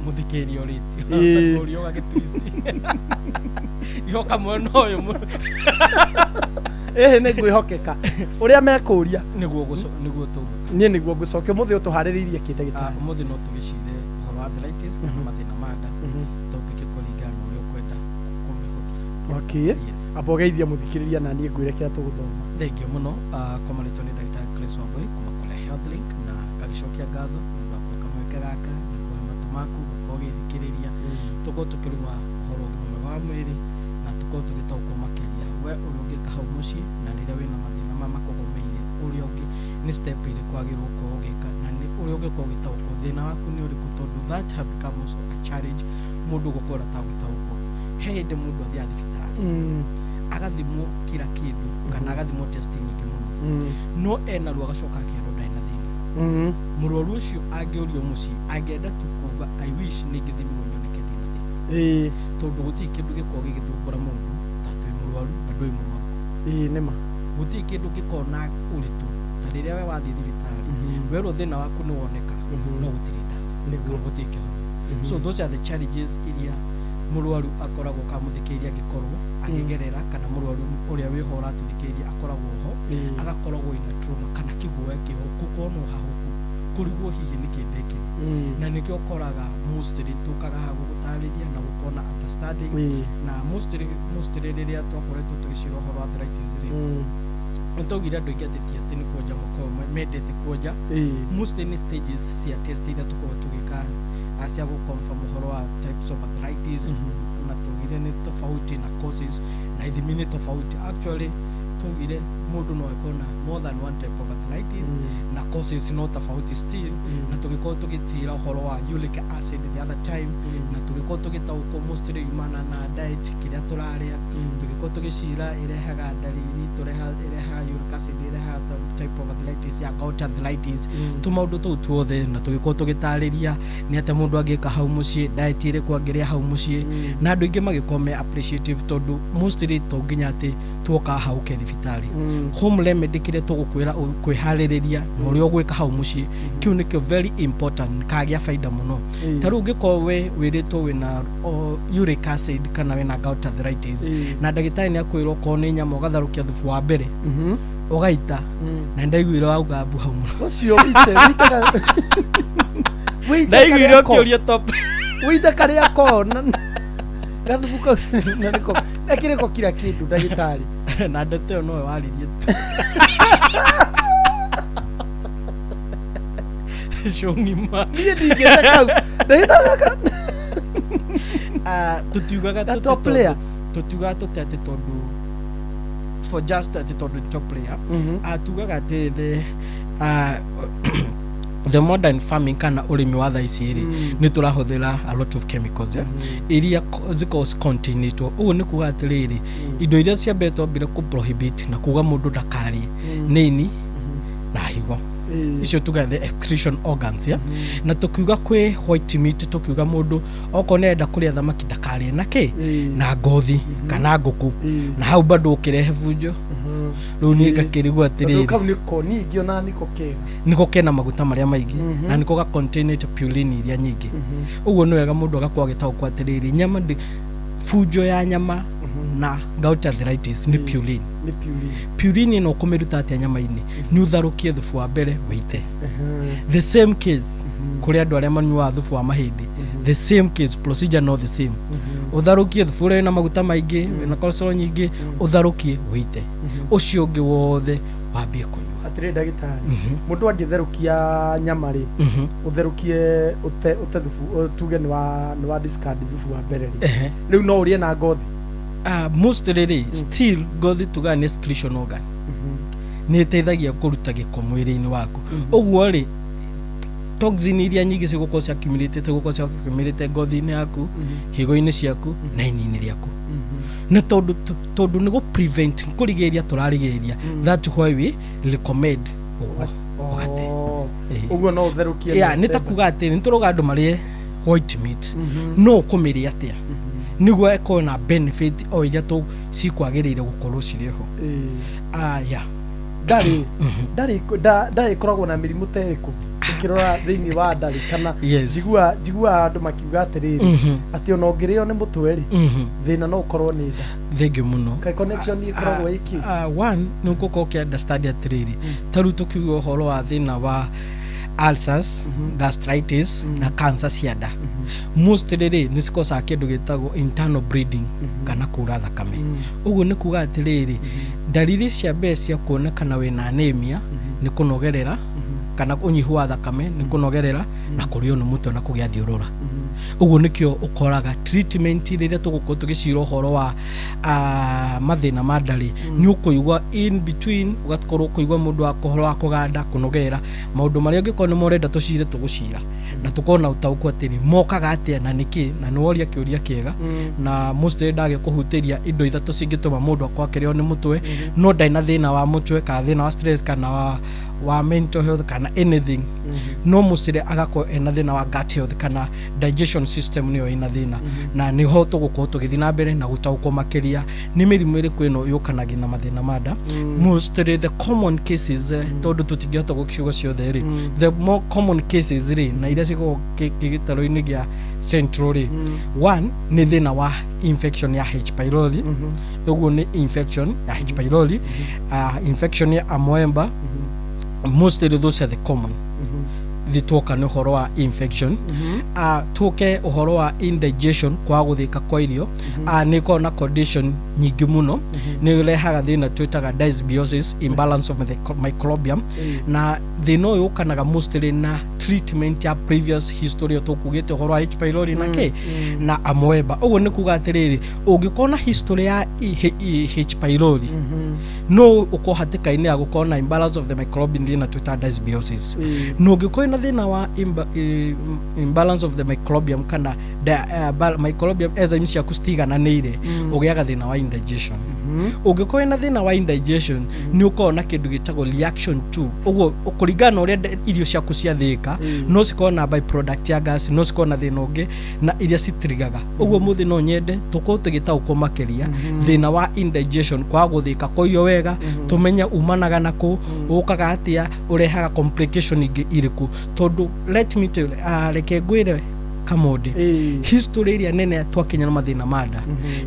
mũthikĩrĩria ũrĩtio. Ũria ũgagĩtwist ihoka mwena ũyũ. Ĩhĩ, nĩ ngwĩhokeka ũrĩa mekũria. Nĩguo nĩguo tũgwĩka. Niĩ nĩguo ngũcokia. Ũmũthĩ ũtũharĩrĩirie kĩ, ndagĩtarĩ? Ũmũthĩ no tũgĩcire ũhoro wa arthritis kana mathĩna ma nda, topic kũringana na ũrĩa ũkwenda kũmĩhũthia. Okay, amba ũgeithie mũthikĩrĩria na niĩ ngwĩre kĩrĩa tũgũthoma. Thengiũ mũno. Kwa marĩtwa nĩ ndagĩtarĩ Chris Wambui kuma kũrĩa Health Link, na ngagĩcokia ngatho nĩ ũndũ wa kũhe kamweke gaka na kũhe matũ maku gũkorwo ũgĩthikĩrĩria. Tũkorwo tũkĩruma ũhoro wa ũgima mwega wa mwĩrĩ na tũkorwo tũgĩtaũkwo makĩria we ũrĩa ũngĩka hau mũciĩ, na rĩrĩa wĩna mathĩna maya makũgomeire, ũrĩa ũngĩ nĩ step ĩrĩkũ wagĩrĩirwo gũkorwo ũgĩka, na nĩ ũrĩa ũngĩkorwo ũgĩtaũkwo thĩna waku nĩ ũrĩkũ, tondũ that have become also a challenge mũndũ gũkorwo atagũtaũkwo. He hĩndĩ mũndũ athiaga thibitarĩ, agathimwo kila kĩndũ kana agathimwo test nyingĩ mũno, no ena ruo, agacoka akerwo ndarĩ na thĩna. Mũrwaru ũcio angĩũrio mũciĩ, angĩenda tu kuga, "I wish nĩ ingĩthimirwo nyoneke ndĩna thĩna," tondũ gũtirĩ kĩndũ gĩkoragwo gĩgĩthumbũra mũndũ ta twĩ mũrwaru na ndũĩ mũrwaru. Ĩĩ, nĩma. Gũtirĩ kĩndũ gĩkoragwo na ũritũ ta rĩrĩa we wathiĩ thibitarĩ, werwo thĩna waku nĩ woneka, no gũtirĩ ndawa kana gũtirĩ kĩhonia. So those are the challenges iria mũrwaru akoragwo kamũthikĩrĩria angĩkorwo akĩgerera, kana mũrwaru ũrĩa wĩho ũratũthikĩrĩria akoragwo ho, agakoragwo ina trauma kana kĩguoya kĩho, gũkorwo na ũhahũku, kũrigwo hihi nĩkĩ ndekire. Na nĩkĩo ũkoraga mostly tũkaga haha gũgũtarĩria na gũkorwo na understanding. Na mostly rĩrĩa twakoretwo tũgĩcira ũhoro wa arthritis rĩ, nĩ twaugire andũ aingĩ atĩ ti atĩ nĩ kuonja makoragwo mendete kuonja. Mostly nĩ stages cia test iria tũkoragwo tũgĩka cia gũ confirm ũhoro wa types of arthritis, na tugire nĩ tofauti na causes na ithimi nĩ tofauti. Actually tugire mũndũ no akorwo na more than one type of arthritis na causes no tofauti still. Na tũgĩkorwo tũgĩtira ũhoro wa uric acid the other time, na tũgĩkorwo tũgĩtaũkwo mostly yumana na diet, kĩrĩa tũrarĩa. Tũgĩkorwo tũgĩcira ĩrehaga ndariri, tũreha ĩrehaga uric acid, ĩrehaga type of arthritis ya gout arthritis, tũmaũndũ tũu tuothe. Na tũgĩkorwo tũgĩtarĩria nĩ atĩa mũndũ angĩka hau mũciĩ, diet ĩrĩkũ angĩrĩa hau mũciĩ, na andũ aingĩ magĩkorwo me appreciative, tondũ mostly to nginya atĩ tuoka hau ke thibitarĩ, home remedy kĩrĩa tũgũkwĩra kwĩharĩrĩria na ũrĩa ũgwĩka hau mũciĩ, kĩu nĩkĩo very important, kagĩa baida mũno. Ta rĩu ũngĩkorwo we wĩrĩtwo wĩna uric acid kana wĩna gout arthritis, na ndagĩtarĩ nĩ akwĩrwo okorwo nĩ nyama ũgatharũkia thubu wa mbere ũgaita, na ndaiguire wauga mbu hau mũno. Ũcio wite wite wite. Ndaiguire karĩa ko. ũkĩũria top. Wite karĩa ko gathubu kau na nĩko ekĩrĩko kira kĩndũ, ndagĩtarĩ. Na ndeto ĩyo nowe waririe tu cũng'ima. Niĩ ndingĩte kau, ndagĩtarĩ Tũtiugaga Ga tũte top player. Tũtiugaga tũte atĩ tondũ for just atĩ tondũ top player. Tugaga atĩ the modern farming kana ũrĩmi wa thaa ici rĩ, nĩ tũrahũthĩra a lot of chemicals, eh? Iria zikoragwo cicontainĩtwo. Ũguo nĩ kuga atĩrĩrĩ, indo iria cia mbere twambire kũ prohibit na kuga mũndũ ndakarĩe nĩ ini na higo, icio tuga the excretion organs, yeah? Na tukiuga kwĩ white meat, tukiuga mũndũ okorwo nĩ arenda kũrĩa thamaki ndakarĩe na kĩ na ngothi kana ngũkũ, na hau bado ũkĩrehe bunjo. Rĩu niĩ ngakĩrigwo Tondũ atĩrĩrĩ, kau nĩko niĩ ingĩona nĩko kega. Nĩko kena maguta marĩa maingĩ na nĩko ga containĩte purine iria nyingĩ. Ũguo nĩ wega mũndũ agakorwo agĩtaũkwo atĩrĩrĩ, nyama ndĩ bunjo ya nyama na gout arthritis nĩ purine. Nĩ purine. Purine ĩno ũkũmĩruta atĩa nyama-inĩ? Nĩ ũtharũkie thubu wa mbere wĩite. The same case kũrĩ andũ arĩa manyuaga thubu wa mahĩndĩ, the same case, procedure no the same. Ũtharũkie thubu ũrĩa wĩna maguta maingĩ, wĩna cholesterol nyingĩ, ũtharũkie wĩite, ũcio ũngĩ wothe wambie kũnyua. Atĩrĩ ndagĩtarĩ, mũndũ angĩtherũkia nyama rĩ, ũtherũkie ũte thubu, tuge nĩ wa discard thubu wa mbere rĩ, rĩu no ũrĩe na ngothi? Mostly rĩ, still ngothi tugaga nĩ excretion organ, nĩ ĩteithagia kũruta gĩko mwĩrĩ-inĩ waku. Ũguo rĩ, toxin iria nyingĩ cigũkorwo ciaccumulated, gũkorwo ciaccumulated ngothi-inĩ yaku, higo-inĩ ciaku na ini-inĩ rĩaku. Na tondũ nĩ gũ prevent, kũrigĩrĩria tũrarigĩrĩria, that why we recommend ũguo ũgate. Ũguo no ũtherũkie Yeah, na nĩ ta ũte- kuga atĩ nĩ tũrauga andũ marĩe White meat no ũkũmĩrĩa atĩa nĩguo ĩkorwo na benefit o iria tũ cikwagĩrĩire gũkorwo cirĩ ho. Yeah. Ndarĩ ndarĩ ndarĩ ĩkoragwo na mĩrimũ ta ĩrĩkũ ũkĩrora thĩinĩ wa ndarĩ kana? Njiguaga andũ makiuga atĩrĩrĩ, atĩ ona ũngĩrĩo nĩ mũtwe rĩ, thĩna no ũkorwo nĩ nda. Thengiũ mũno. Kaĩ connection ĩkoragwo ĩkĩ? One nĩ ũgũkorwo ũkĩ understand atĩrĩrĩ, ta rĩu tũkiuga ũhoro wa thĩna wa ulcers, gastritis na cancer cia nda, mostly rĩ nĩ cikocaga kĩndũ gĩtagwo internal bleeding kana kura thakame. Ũguo nĩ kuga atĩrĩrĩ, ndariri cia mbere cia kuonekana wĩna anemia nĩ kũnogerera, kana ũnyihu wa thakame nĩ kũnogerera na kũrĩo nĩ mũtwe na kũgĩa thiũrũra. Ũguo nĩkĩo ũkoraga treatment rĩrĩa tũgũkorwo tũgĩcira ũhoro wa mathĩna ma ndarĩ, nĩ ũkũigua in between ũgakorwo ũkũigua mũndũ wa ũhoro wa kũganda, kũnogerera, maũndũ marĩa ũngĩkorwo nĩ morenda tũcire, tũgũcira na tũkorwo na ũtaũku atĩrĩ mokaga atĩa na nĩkĩ. Na nĩ woria kĩũria kĩega, na mostly ndagĩkũhutĩria indo ithatũ cingĩtũma mũndũ akorwo akĩrĩo nĩ mũtwe no ndarĩ na thĩna wa mũtwe kana thĩna wa stress kana wa mental health kana anything, no mostly agakorwo ena thĩna wa gut health kana digestion system nĩyo ĩna thĩna. Na nĩho tũgũkorwo tũgĩthiĩ na mbere na gũtaũkwo makĩria nĩ mĩrimũ ĩrĩkũ ĩno yũkanagia na mathĩna ma nda. Mostly the common cases, tondũ tũtingĩhota gũciuga ciothe rĩ, the more common cases rĩ na iria cikoragwo gĩtarũ-inĩ gĩa central rĩ, one nĩ thĩna wa infection ya H pylori. Ũguo nĩ infection ya H pylori, infection ya amoeba. Mostly those are the common. Thi tuoka nĩ ũhoro wa infection, tuke ũhoro wa indigestion, kwaga gũthĩka kwa irio, nĩ ĩkoragwo na condition nyingĩ mũno. Nĩ ũrehaga thĩna twĩtaga dysbiosis, imbalance of the microbiome, na thĩna ũyũ ũkanaga mostly na treatment ya previous history ĩyo tũkugĩte ũhoro wa H pylori na kĩ na amoeba. Ũguo nĩ kuga atĩrĩrĩ, ũngĩkorwo na history ya H pylori, no ũkorwo hatĩka-inĩ ya gũkorwo na imbalance of the microbiome, thĩna twĩtaga dysbiosis. Na ũngĩkorwo na thĩna wa imbalance of the microbiome kana microbiome enzymes ciaku citigananĩire, ũgĩaga thĩna wa indigestion. Ũngĩkorwo na thĩna wa indigestion, nĩ ũkoragwo na kĩndũ gĩtagwo reaction to. Ũguo kũringana na ũrĩa irio ciaku ciathĩĩka, no cikorwo na byproduct ya gas, no cikorwo na thĩna ũngĩ na iria citirigaga. Ũguo mũthĩ no nyende tũkorwo tũgĩtaũkwo makĩria thĩna wa indigestion, kwaga gũthĩka kwa irio wega, tũmenye umanaga na kũ, ũkaga atĩa, ũrehaga complication ingĩ irĩkũ. Tondũ let me tell you, reke ngwĩre Kamũndĩ, history ĩrĩa nene twakinya na mathĩna ma nda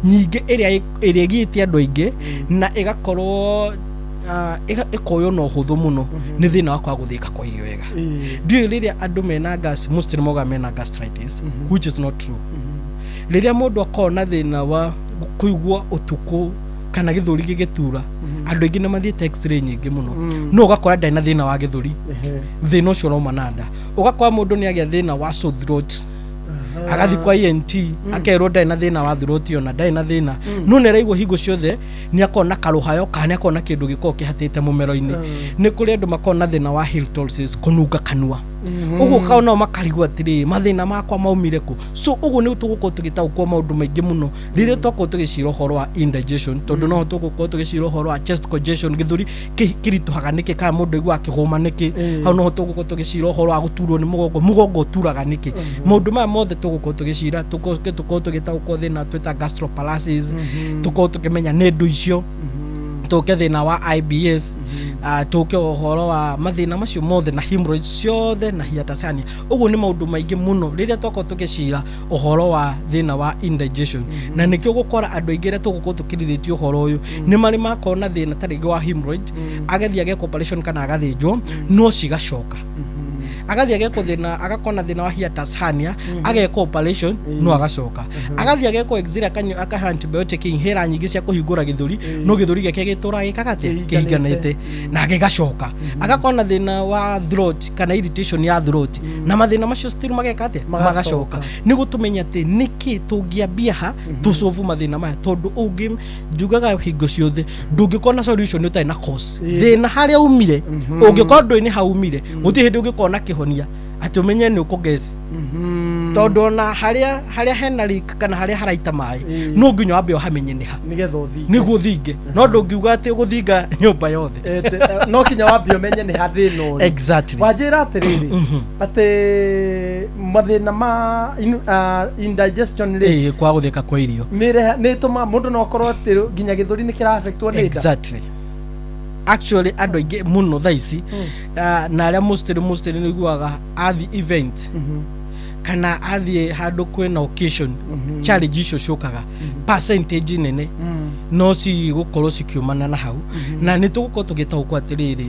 nyingĩ ĩrĩa ĩgiĩte andũ aingĩ na ĩgakorwo ĩkoywo na ũhũthũ mũno nĩ thĩna wa kwaga gũthĩka kwa irio wega. Ndiũĩ rĩrĩa andũ mena gas, mostly moga mena gastritis, which is not true. Rĩrĩa mũndũ akorwo na thĩna wa kũigua ũtukũ kana gĩthũri gĩgĩtura, andũ aingĩ nĩ mathiĩte x-ray nyingĩ mũno, no ũgakora ndarĩ na thĩna wa gĩthũri, thĩna ũcio ũrauma na nda. Ũgakora mũndũ nĩ agĩa thĩna wa sore throat, agathiĩ kwa ENT, akerwo ndarĩ na thĩna wa throat, ona ndarĩ na thĩna, no nĩ araigua hingo ciothe nĩ akorwo na karũhayo kana nĩ akorwo na kĩndũ gĩkoragwo kĩhatĩte mũmero-inĩ. Nĩ kũrĩ andũ makoragwo na thĩna wa halitosis, kũnunga kanua. Ũguo kao nao makarigwo atĩrĩrĩ, mathĩna makwa maumire kũ? So ũguo nĩ tũgũkorwo tũgĩtaũkwo maũndũ maingĩ mũno rĩrĩa twakorwo tũgĩcira ũhoro wa indigestion, tondũ no tũgũkorwo tũgĩcira ũhoro wa chest congestion, gĩthũri kĩritũhaga nĩkĩ, kana mũndũ aiguaga akĩhũma nĩkĩ. Hau noho tũgũkorwo tũgĩcira ũhoro wa gũturwo nĩ mũgongo, mũgongo ũturaga nĩkĩ. Maũndũ maya mothe tũgũkorwo tũgĩcira, tũkorwo tũgĩtaũkwo thĩna twĩta gastroparesis, tũkorwo tũkĩmenya nĩ ndũ icio, tũke thĩna wa IBS, tũke ũhoro wa mathĩna macio mothe na hemorrhoids ciothe na hiatus hernia. Ũguo nĩ maũndũ maingĩ mũno rĩrĩa twakorwo tũgĩcira ũhoro wa thĩna wa indigestion. Na nĩkĩo ũgũkora andũ aingĩ arĩa tũgũkorwo tũkĩrirĩtie ũhoro ũyũ nĩ marĩ makorwo na thĩna ta rĩngĩ wa hemorrhoid, agathiĩ agekwo operation kana agathĩnjwo, no cigacoka. Agathiĩ agekwo thĩna, agakorwo na thĩna wa hiatus hernia, agekwo operation no agacoka. Agathiĩ agekwo x-ray, akanyua, akahe antibiotic, inhaler nyingĩ cia kũhingũra gĩthũri, no gĩthũri gĩake gĩtũraga gĩkaga atĩa? Kĩhinganĩte na gĩgacoka. Agakorwo na thĩna wa throat kana irritation ya throat, na mathĩna macio still mageka atĩa? Magacoka. Magacoka. Nĩguo tũmenye atĩ nĩkĩ tũngĩambia ha tũcobu mathĩna maya, tondũ ũngĩ njugaga hingo ciothe ndũngĩkorwo na solution ũtarĩ na cause. Thĩna harĩa umire, ũngĩkorwo ndũĩ nĩ haumire, gũtirĩ hĩndĩ ũngĩkorwo na kĩhonia Atĩ ũmenye nĩ ũkũgeci, tondũ ona harĩa harĩa hena leak kana harĩa haraita maĩ, no nginya wambe ũhamenye nĩ ha nĩgetha ũthinge. Nĩguo ũthinge, no ndũngiuga atĩ ũgũthinga nyũmba yothe. No kinya wambe ũmenye nĩ ha thĩna ũrĩ. Exactly. Wanjĩra atĩrĩrĩ, atĩ mathĩna ma indigestion rĩ, Kwaga gũthĩka kwa irio, nĩ ĩtũmaga mũndũ no akorwo atĩ nginya gĩthũri nĩ kĩra-affectwo nĩ nda. Exactly. Actually, andũ aingĩ mũno thaa ici, na arĩa mostly nĩ iguaga athi event kana athiĩ handũ kwĩna occasion, challenge icio ciũkaga percentage nene no cigũkorwo cikiumana na hau. Na nĩ tũgũkorwo tũgĩtaũkwo atĩrĩrĩ,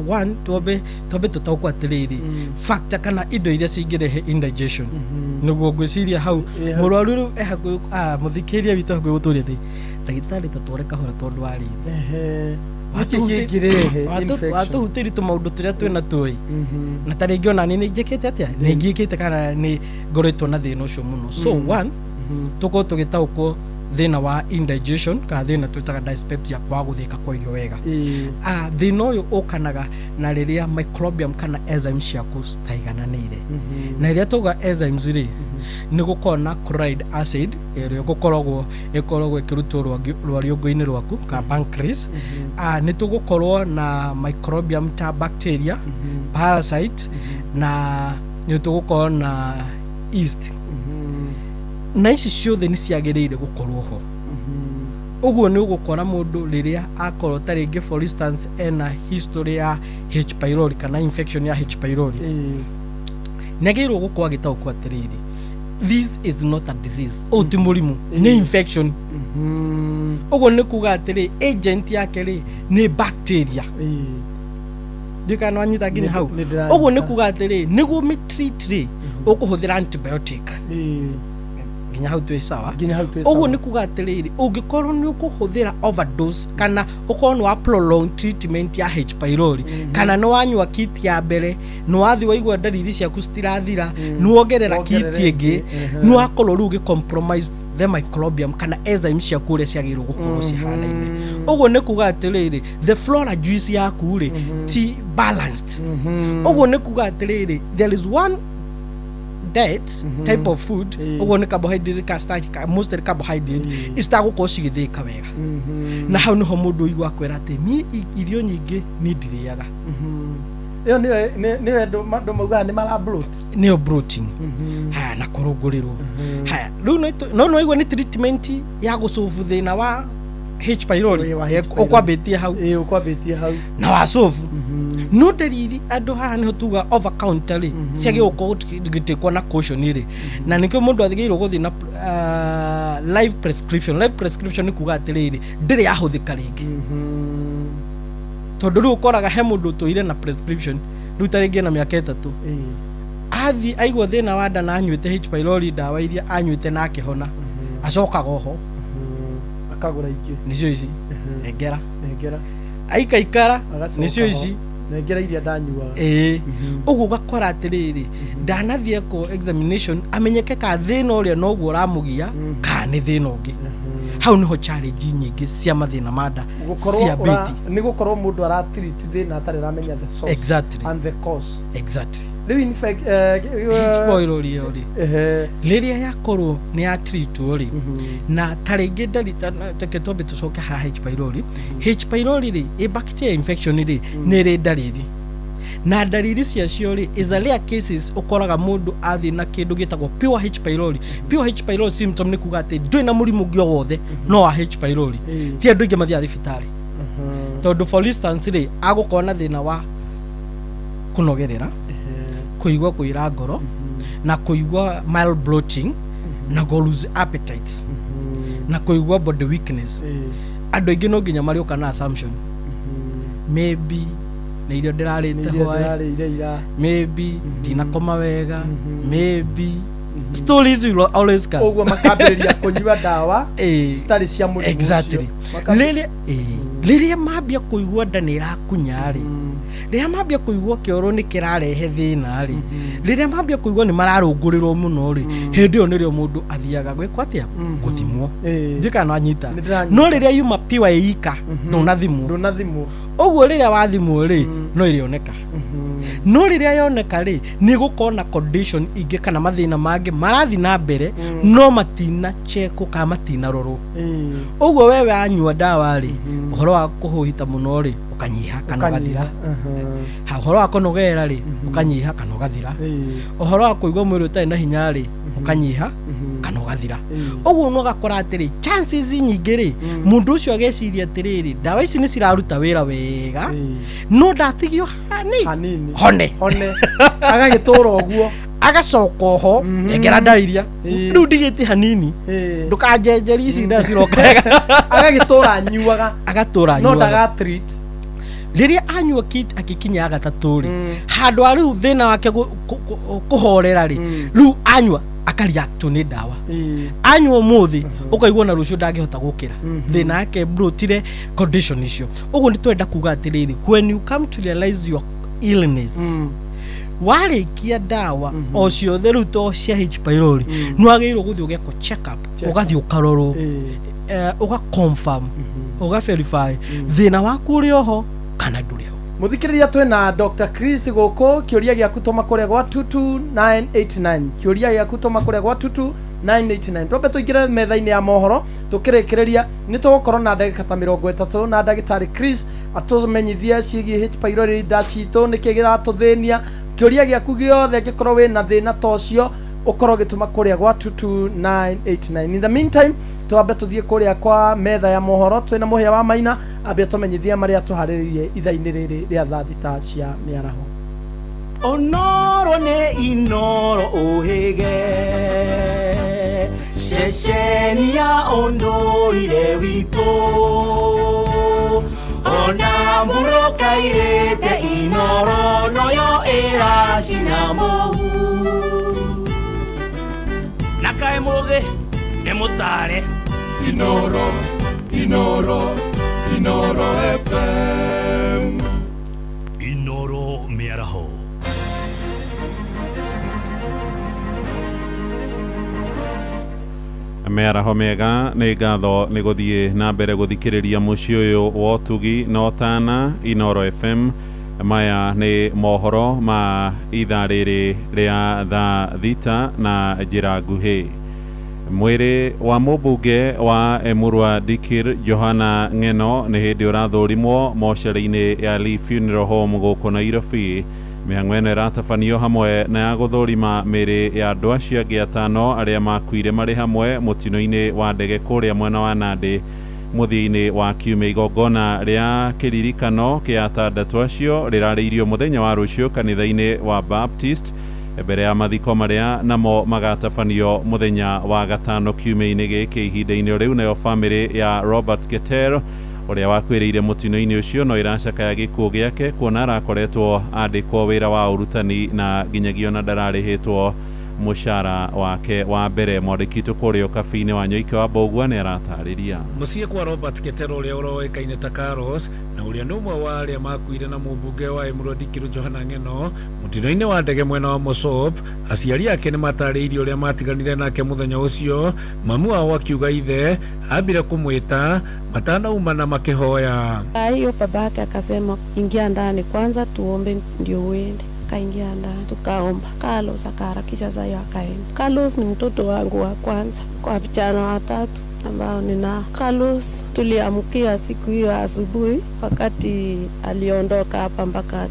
one, twambe tũtaũkwo atĩrĩrĩ, factor kana indo iria cingĩrehe indigestion, nĩguo ngwĩciria hau mũrwaru rĩu e hakuhĩ, mũthikĩrĩria witũ hakuhĩ gũtũria atĩ ndagĩtarĩ, tatware kahora tondũ wa rĩrĩ. Nĩkĩ kĩngĩrehe infection? Watũhutĩri tũmaũndũ tũrĩa twĩna tuĩ, na ta rĩngĩ ona nĩ njĩkĩte atĩa, nĩ ngĩkĩte kana nĩ ngoretwo na thĩna ũcio mũno. So one, tũkorwo tũgĩtaũkwo thĩna wa indigestion kana thĩna twĩtaga dyspepsia, kwaga gũthĩka kwa irio wega. Thĩna ũyũ ũkanaga na rĩrĩa microbiome kana enzymes ciaku citaigananĩire. Na rĩrĩa tuga enzymes rĩ, nĩ gũkorwo na chloride acid ĩrĩa gũkoragwo ĩkoragwo ĩkĩrutwo rwariũngũ-inĩ rwaku ka pancreas. Nĩ tũgũkorwo na microbiome ta bacteria, parasite, na nĩ tũgũkorwo na yeast, na ici ciothe nĩ ciagĩrĩire gũkorwo ho. Ũguo nĩ ũgũkora mũndũ rĩrĩa akorwo ta rĩngĩ, for instance, ena history ya H pylori kana infection ya H pylori, nĩ agĩrĩirwo gũkorwo agĩtaũkwo atĩrĩrĩ, this is not a disease, ũyũ ti mũrimũ, nĩ infection. Ũguo nĩ kuga atĩrĩ, agent yake rĩ nĩ bacteria. Ndiũĩ kana nĩwanyita nginya hau. Nĩ ndĩranyita. Ũguo nĩ kuga atĩrĩ, nĩguo mĩtreat rĩ, ũkũhũthĩra antibiotic. Nginya hau twĩ sawa? Nginya hau twĩ Ũguo sawa. nĩ kuga atĩrĩrĩ, ũngĩkorwo nĩ ũkũhũthĩra overdose kana ũkorwo nĩ wa prolonged treatment ya H pylori, kana nĩ wanyua kit ya mbere, nĩ wathiĩ waigua ndariri ciaku citirathira, nĩ wongerera kit Wongerera ĩngĩ, ĩngĩ, nĩ wakorwo rĩu ũgĩ compromise the microbiome kana enzyme ciaku ũrĩa ciagĩrĩirwo gũkorwo cihanaine. Ũguo nĩ kuga atĩrĩrĩ, the flora juice yaku rĩ ti balanced. Ũguo nĩ kuga atĩrĩrĩ, there is one diet type of food, ũguo nĩ carbohydrate ka starch, mostly carbohydrate, citagũkorwo cigĩthĩĩka wega. Na hau nĩho mũndũ ũigua akwĩra atĩ niĩ irio nyingĩ niĩ ndirĩaga. Ĩyo nĩyo andũ maugaga nĩ mara bloat. Nĩyo bloating. Haya, na kũrũngũrĩrwo. Haya, rĩu no nĩwaigua nĩ treatment ya gũcobu thĩna wa H pylori. Wa H. pylori. Ũkwambĩtie hau. Ĩĩ, ũkwambĩtie hau. Na wacobu no ndariri andũ haha nĩho tuga over counter rĩ, ciagĩrĩirwo gũkorwo gĩtĩkwo na caution rĩ, na nĩkĩo mũndũ agĩrĩirwo gũthiĩ na live prescription. Live prescription nĩ kuga atĩrĩrĩ, ndĩrĩ yahũthĩka rĩngĩ, tondũ rĩu ũkoraga he mũndũ ũtũire na prescription rĩu ta rĩngĩ na mĩaka 3, athiĩ aigua thĩna wa nda na anyuĩte H pylori, ndawa iria anyuĩte na akĩhona, acokaga oho akagũra ingĩ. Nĩcio ici, nengera. Nengera. Aikaikara, Agacoka nĩcio ho. ici. Nengera iria ndanyuaga. Ĩĩ, ũguo ũgakora atĩrĩrĩ, ndanathiĩ ekwo examination amenyeke ka thĩna ũrĩa noguo ũramũgia kana nĩ thĩna ũngĩ. Hau nĩho challenge nyingĩ cia mathĩna ma nda Gũkorwo ciambĩtie. Nĩ gũkorwo mũndũ aratreat thĩna atarĩ aramenya the source and the cause. Rĩu in fact, H pylori ĩyo rĩ, rĩrĩa yakorwo nĩ ya treatwo rĩ, na ta rĩngĩ ndari reke twambe tũcoke haha H pylori. H pylori rĩ, ĩ bacteria infection rĩ, nĩ ĩrĩ ndariri, na ndariri ciacio rĩ is a rare cases ũkoraga mũndũ athiĩ na kĩndũ gĩtagwo pure H pylori. Pure H pylori symptom nĩ kuga atĩ ndũrĩ na mũrimũ ũngĩ o wothe no wa H pylori. Ti andũ aingĩ mathiaga thibitarĩ, tondũ for instance rĩ, agũkorwo na thĩna wa kũnogerera, kũigua kũira ngoro, na kũigua mild bloating, na kũ lose appetite, na kũigua body weakness. Andũ aingĩ no nginya marĩũka na assumption, maybe nĩ irio ndĩrarĩte Nĩ irio hwaĩ, ndĩrarĩire ira. Maybe ndinakoma wega, maybe stories will always come. Ũguo makambĩrĩria kũnyua ndawa citarĩ cia mũrimũ ũcio. Exactly. Rĩrĩa mambia kũigua nda nĩ ĩrakunya rĩ, rĩrĩa mambia kũigua kĩoro nĩ kĩrarehe thĩna rĩ, rĩrĩa mambia kũigua nĩ mararũngũrĩrwo mũno rĩ, hĩndĩ ĩyo nĩrĩo mũndũ athiaga gwĩkwo atĩa? Gũthimwo. Ndiũĩ kana nĩwanyita. Nĩndĩranyita. No rĩrĩa yuma pure ĩika, ndũnathimwo. Ndũnathimwo. Ũguo rĩrĩa wathimwo rĩ, no ĩrĩoneka. No rĩrĩa yoneka rĩ, nĩ gũkorwo na condition ingĩ kana mathĩna mangĩ marathiĩ na mbere, no matina checkwo kana matinarorwo. Ũguo wewe anyua ndawa rĩ, ũhoro wa kũhũhita mũno rĩ ũkanyiha kana ũgathira. Ha ũhoro wa kũnogera rĩ ũkanyiha kana ũgathira. Ũhoro wa kũigua mwĩrĩ ũtarĩ na hinya rĩ ũkanyiha kana ũgathira. Ũguo no ũgakora atĩrĩ, chances nyingĩ rĩ, mũndũ ũcio ageciria atĩrĩrĩ, ndawa ici nĩ ciraruta wĩra wega, no ndatigio hanini hone hone, agagĩtũra ũguo, agacoka oho engera ndawa iria rĩu ndigĩtie hanini, ndũkanjenjerie ici ndawa ciroka wega. Agagĩtũra anyuaga, agatũra no anyuaga. Ndaga treat. Rĩrĩa anyua kit akĩkinya ya gatatũ rĩ, handũ ha rĩu thĩna wake kũhorera rĩ, rĩu anyua akareact nĩ ndawa. Anyua ũmũthĩ, ũkaigua na rũciũ ndangĩhota gũkĩra, thĩna yake brotire condition icio. Ũguo nĩ twenda kuga atĩrĩrĩ, when you come to realize your illness, warĩkia ndawa o ciothe rĩu to cia H pylori, nĩ wagĩrĩirwo gũthiĩ ũgekwo check up, ũgathiĩ ũkarorwo, ũga confirm, ũga verify thĩna waku ũrĩ oho kana ndũrĩ ho. Muthikiriria, twina Dr. Chris guku. Kiuria giaku tuma kuria gwa 22989. Kiuria giaku tuma kuria gwa 22989. Twambe tuingire metha-inĩ ya mohoro. Tukirikireria ni tugukorwo na ndagika ta 30 na ndagĩtarĩ Chris atumenyithie ciĩgiĩ H pylori, nda citũ nĩkĩ gĩratũthĩnia. Kiuria gĩaku gĩothe, angĩkorwo wĩna thĩna ta ũcio, ũkorwo ũgĩtũma kũrĩa gwa 22989. In the meantime, twambe tuthiĩ kũrĩa kwa metha ya mohoro, twĩna Mũhĩa wa Maina ambia tũmenyithie marĩa tũharĩrĩirie ithaa-inĩ rĩrĩ rĩa thaa 6 cia mĩaraho. Onoro nĩ Inoro ũhĩge, ceceni ya ũndũire witũ, ona mbũrũkairĩte Inoro noyo ĩracina mũhu. Na kaĩ mũgĩ nĩ mũtare. Inoro, Inoro, Inoro FM. Inoro mĩaraho. Mĩaraho mĩega, nĩ ngatho nĩ gũthiĩ na mbere gũthikĩrĩria mũciĩ ũyũ wa ũtugi na ũtana, Inoro FM. Maya nĩ mohoro ma ithaa rĩrĩ rĩa thaa 6 na njĩra nguhĩ. Mwĩrĩ wa mũmbunge wa Emurua Dikir Johana Ng'eno nĩ hĩndĩ ũrathũrimwo mocarĩ-inĩ ya Lee Funeral Home gũkũ Nairobi. Mĩhang'o ĩno ĩratabanio hamwe na ya gũthũrima mĩĩrĩ ya andũ acio angĩ 5 arĩa makuire marĩ hamwe mũtino-inĩ wa ndege kũrĩa mwena wa Nandi mũthia-inĩ wa kiumia. Igongona rĩa kĩririkano kĩa 6 acio rĩrarĩirio mũthenya wa rũciũ kanitha-inĩ wa Baptist, mbere ya mathiko marĩa namo magatabanio mũthenya wa gatano kiumia-inĩ gĩkĩ. Ihinda-inĩ rĩu nayo bamĩrĩ ya Robert Keter ũrĩa wakuĩrĩire mũtino-inĩ ũcio no ĩracakaya gĩkuũ gĩake, kuona arakoretwo andĩkwo wĩra wa ũrutani na nginyagia ona ndararĩhĩtwo mũcara wake wa mbere. Mwandĩki witũ kũrĩa ũkabi-inĩ wa Nyoike wa Mbũgua nĩ aratarĩria. Mũciĩ kwa Robert Ketero ũrĩa ũroĩkaine ta Carlos na ũrĩa nĩ ũmwe wa arĩa makuire na mũmbunge wa Emurua Dikirũ Johana Ng'eno mũtino-inĩ wa ndege mwena wa Mosop, aciari ake nĩ matarĩirie ũrĩa matiganire nake mũthenya ũcio. Mamu wao akiuga ithe ambire kũmwĩta matanauma na makĩhoya. Hiyo babake akasema, ingia ndani kwanza tuombe ndio uende. Akaingia ndani tukaomba. Carlos akaharakisha sayo akaenda. Carlos ni mtoto wangu wa kwanza kwa vijana 3 ambao nina. Carlos tuliamkia siku hiyo asubuhi wakati aliondoka hapa mpaka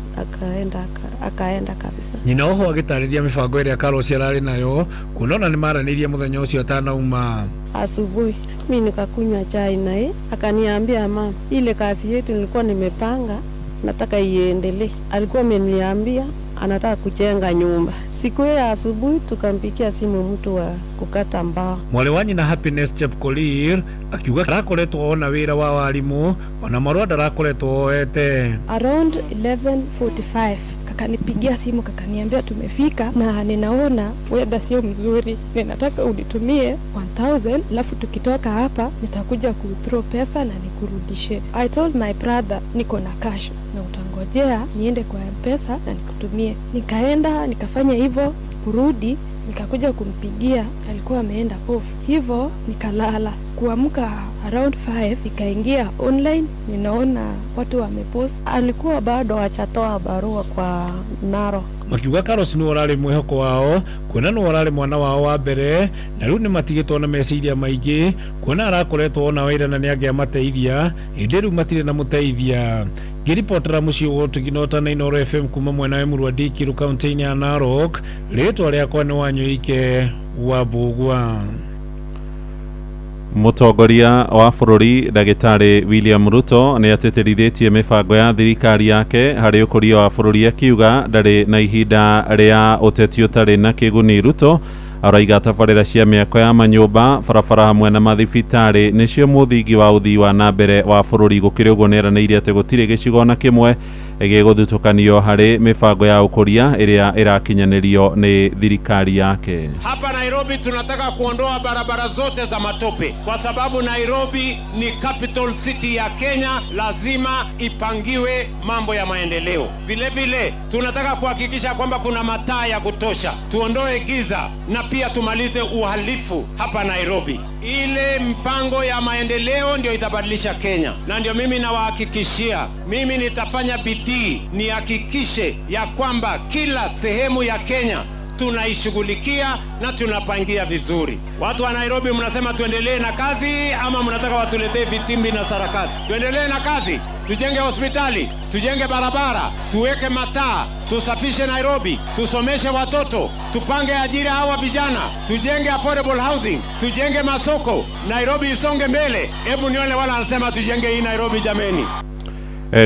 akaenda kabisa. Nyina oho agĩtarĩria mĩbango ĩrĩa Carlos ararĩ nayo, kuona ona nĩ maranĩirie mũthenya ũcio atanauma. Asubuhi mimi nikakunywa chai naye akaniambia, mama, ile kazi yetu nilikuwa nimepanga nataka iendelee. Alikuwa ameniambia anataka kujenga nyumba. Siku ya asubuhi tukampigia simu mtu wa kukata mbao. Mwarĩ wa nyina Happiness Chepkorir akiuga arakoretwo ona wĩra wa warimu ona marũa ndarakoretwo oete. Around 11:45 kakanipigia simu kakaniambia tumefika na ninaona weather sio mzuri, ninataka unitumie 1000 alafu tukitoka hapa nitakuja kuthrow pesa na nikurudishe. I told my brother niko na cash na utangojea niende kwa M-Pesa na nikutumie. Nikaenda nikafanya hivyo, kurudi Nikakuja kumpigia, alikuwa ameenda off, hivyo nikalala. Kuamka around 5 nikaingia online, ninaona watu wamepost. Alikuwa bado hajatoa barua kwa Narok. Makiuga Carlos nĩwe ũrarĩ mwĩhoko wao kuona nĩwe ũrarĩ mwana wao wa mbere na rĩu nĩmatigĩtwo na meciria maingĩ kuona arakoretwo ona wĩra na nĩangĩamateithia ĩndĩ rĩu matirĩ na mũteithia. Ngĩribotera mũciĩ wa ũtugi na ũtana Inooro FM kuma mwena wa Emurua Dikirũ kaunti-inĩ ya Narok, rĩtwa rĩakwa nĩ Wanyũike wa Mbũgua. Mũtongoria wa bũrũri ndagĩtarĩ William Ruto nĩ atĩtĩrithĩtie mĩbango ya thirikari yake harĩ ũkũria wa bũrũri akiuga ndarĩ na ihinda rĩa ũteti ũtarĩ na kĩguni. Ruto araiga tabarĩra cia mĩako ya manyũmba, barabara hamwe na mathibitarĩ nĩcio mũthingi wa ũthii wa na mbere wa bũrũri. Gũkĩrĩ ũguo nĩeranĩire atĩ gũtirĩ gĩcigo ona kĩmwe gĩgũthutũkanio harĩ mĩbango ya ũkũria ĩrĩa ĩrakinyanĩrio nĩ thirikari yake. Hapa Nairobi tunataka kuondoa barabara zote za matope kwa sababu Nairobi ni capital city ya Kenya, lazima ipangiwe mambo ya maendeleo. Vile vile tunataka kuhakikisha kwamba kuna mataa ya kutosha, tuondoe giza na pia tumalize uhalifu hapa Nairobi. Ile mpango ya maendeleo ndio itabadilisha Kenya, na ndio mimi nawahakikishia, mimi nitafanya bidii nihakikishe ya kwamba kila sehemu ya Kenya tunaishughulikia na tunapangia vizuri. Watu wa Nairobi, mnasema tuendelee na kazi ama mnataka watuletee vitimbi na sarakasi? Tuendelee na kazi, tujenge hospitali, tujenge barabara, tuweke mataa, tusafishe Nairobi, tusomeshe watoto, tupange ajira hawa vijana, tujenge affordable housing, tujenge masoko, Nairobi isonge mbele. Hebu nione wala anasema tujenge hii Nairobi jameni.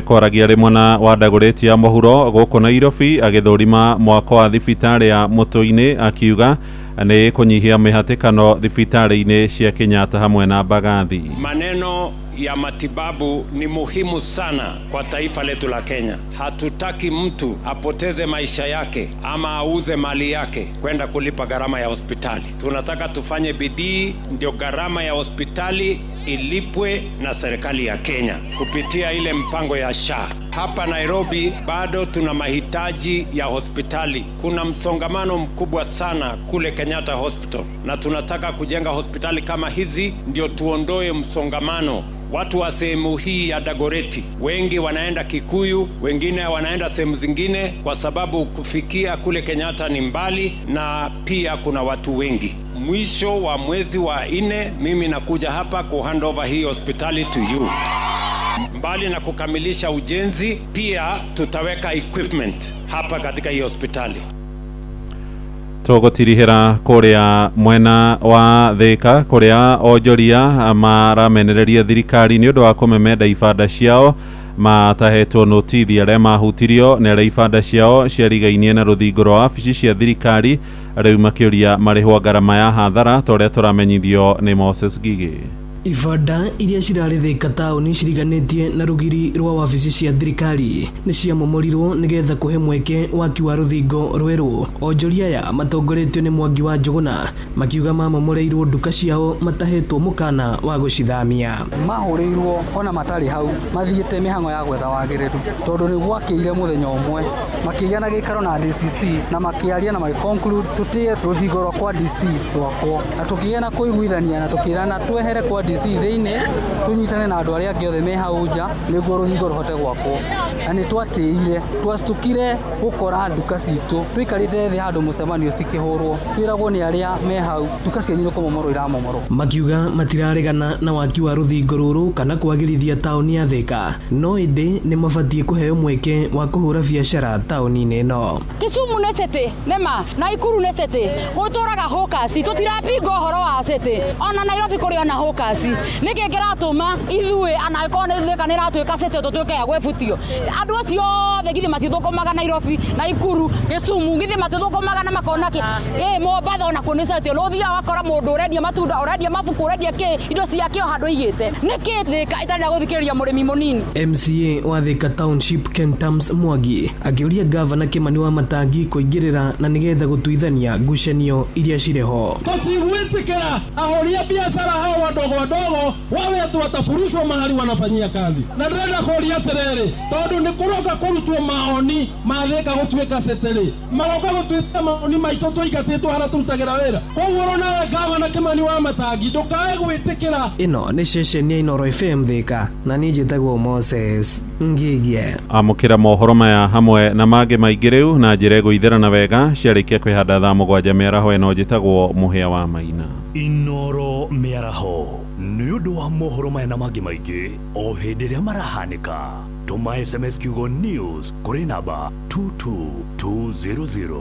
Kwaragia rĩ mwena wa Dagoretti ya mũhuro gũkũ Nairobi agĩthũrima mwako wa thibitarĩ ya Mũtũ-inĩ akiuga nĩ kũnyihia mĩhatĩkano thibitarĩ-inĩ cia Kenyatta hamwe na Mbagathi. Maneno ya matibabu ni muhimu sana kwa taifa letu la Kenya. Hatutaki mtu apoteze maisha yake ama auze mali yake kwenda kulipa gharama ya hospitali. Tunataka tufanye bidii ndio gharama ya hospitali ilipwe na serikali ya Kenya kupitia ile mpango ya SHA. Hapa Nairobi bado tuna mahitaji ya hospitali. Kuna msongamano mkubwa sana kule Kenyatta Hospital, na tunataka kujenga hospitali kama hizi ndio tuondoe msongamano. Watu wa sehemu hii ya Dagoretti wengi wanaenda Kikuyu, wengine wanaenda sehemu zingine kwa sababu kufikia kule Kenyatta ni mbali na pia kuna watu wengi. Mwisho wa mwezi wa 4 mimi nakuja hapa ku hand over hii hospitali to you. Mbali na kukamilisha ujenzi, pia tutaweka equipment hapa katika hii hospitali. Tũgũtirihĩra kũrĩa mwena wa Thika kũrĩa onjoria maramenereria thirikari nĩ ũndũ wa kũmemenda ibanda ciao matahetwo notithi arĩa mahutirio nĩ arĩa ibanda ciao ciarigainie na rũthingo rwa wabici cia thirikari rĩu makĩũria marĩhwo ngarama ya hathara ta ũrĩa tũramenyithio nĩ Moses Gigĩ. Ibanda iria cirarĩ Thika taũni ciriganĩtie na rũgiri rwa wabici cia thirikari nĩ ciamomorirwo nĩgetha kũhe mweke waki wa rũthingo rwerũ. Onjoria aya matongoretio nĩ Mwangi wa Njũgũna makiuga mamomoreirwo nduka ciao matahetwo mũkana wa gũcithamia. Mahũrĩirwo ona matarĩ hau mathiĩte mĩhang'o ya gwetha wagĩrĩru tondũ nĩ gwakĩire mũthenya ũmwe makĩgĩa na gĩikaro na DCC na makĩaria na magĩconclude tũtĩe rũthingo rwa kwa DC rwakwo na tũkĩgĩa na kũiguithania na tũkĩrana twehere kwa DC thĩinĩ tũnyitane na andũ arĩa angĩ othe me hau nja nĩguo rũthingo rũhote gwakwo. Na nĩ twatĩire twacukire gũkora nduka citũ tũikarĩte thĩ handũ mũcemanio cikĩhũrwo twĩragwo nĩ arĩa me hau nduka cianyu nĩ kũmomorwo iramomorwo. Makiuga matiraregana na waki wa rũthingo rũrũ kana kwagĩrithia taũni ya Thika, no ĩndĩ nĩ mabatiĩ kũheo mweke wa kũhũra biacara taũni-inĩ ĩno. Kisumu nĩ city nĩma Naikuru nĩ city gũtũraga hũkasi tũtirapinga ũhoro wa city ona Nairobi kũrĩ ona hũkasi. Nĩkĩ kĩratũma ithuĩ anakorwo nĩ Thika nĩ ĩratuĩka city tũtuĩke ya gwĩbutio andũ acio othe githĩ matithũkũmaga Nairobi Naikuru Kisumu githĩ matithũkũmaga na makona kĩ ĩ Mombatha ona kuo nĩ city no ũthiaga wakora mũndũ ũrendia matunda ũrendia mabuku ũrendia kĩ indo ciake o handũ aigĩte. Nĩkĩ Thika ĩtarenda gũthikĩrĩria mũrĩmi mũnini? MCA wa Thika Township Ken Tams Mwangi akĩũria gavana Kimani wa Matangi kũingĩrĩra na nĩgetha gũtuithania ngucanio iria cirĩ ho. Tũtigwĩtĩkĩra ahũri a biacara hao wadogo wadogo wawe ati watafurushwa mahali wanafanyia kazi. Na ndĩrenda kũria atĩrĩrĩ, tondũ nĩ kũroka kũrutwo gwĩtio maoni ma Thĩka gũtuĩka city rĩ, maroka gũtwĩtia maoni maitũ tũingatĩtwo harĩa tũrutagĩra wĩra. Koguo onawe gavana Kĩmani wa Matangi ndũkae gwĩtĩkĩra. Ĩno nĩ ceceni ya Inooro FM Thĩka na niĩ njĩtagwo Moses Ngigie. Amũkĩra mohoro maya hamwe na mangĩ maingĩ rĩu na njĩra ĩgũitherana wega ciarĩkia kwĩhanda thaa 7 mĩaraho ĩno. Njĩtagwo Mũhĩa wa Maina. Inoro mĩaraho nĩ ũndũ wa mohoro maya na mangĩ maingĩ o hĩndĩ ĩrĩa marahanĩka, tũma SMS kiugo news kũrĩ namba 22200.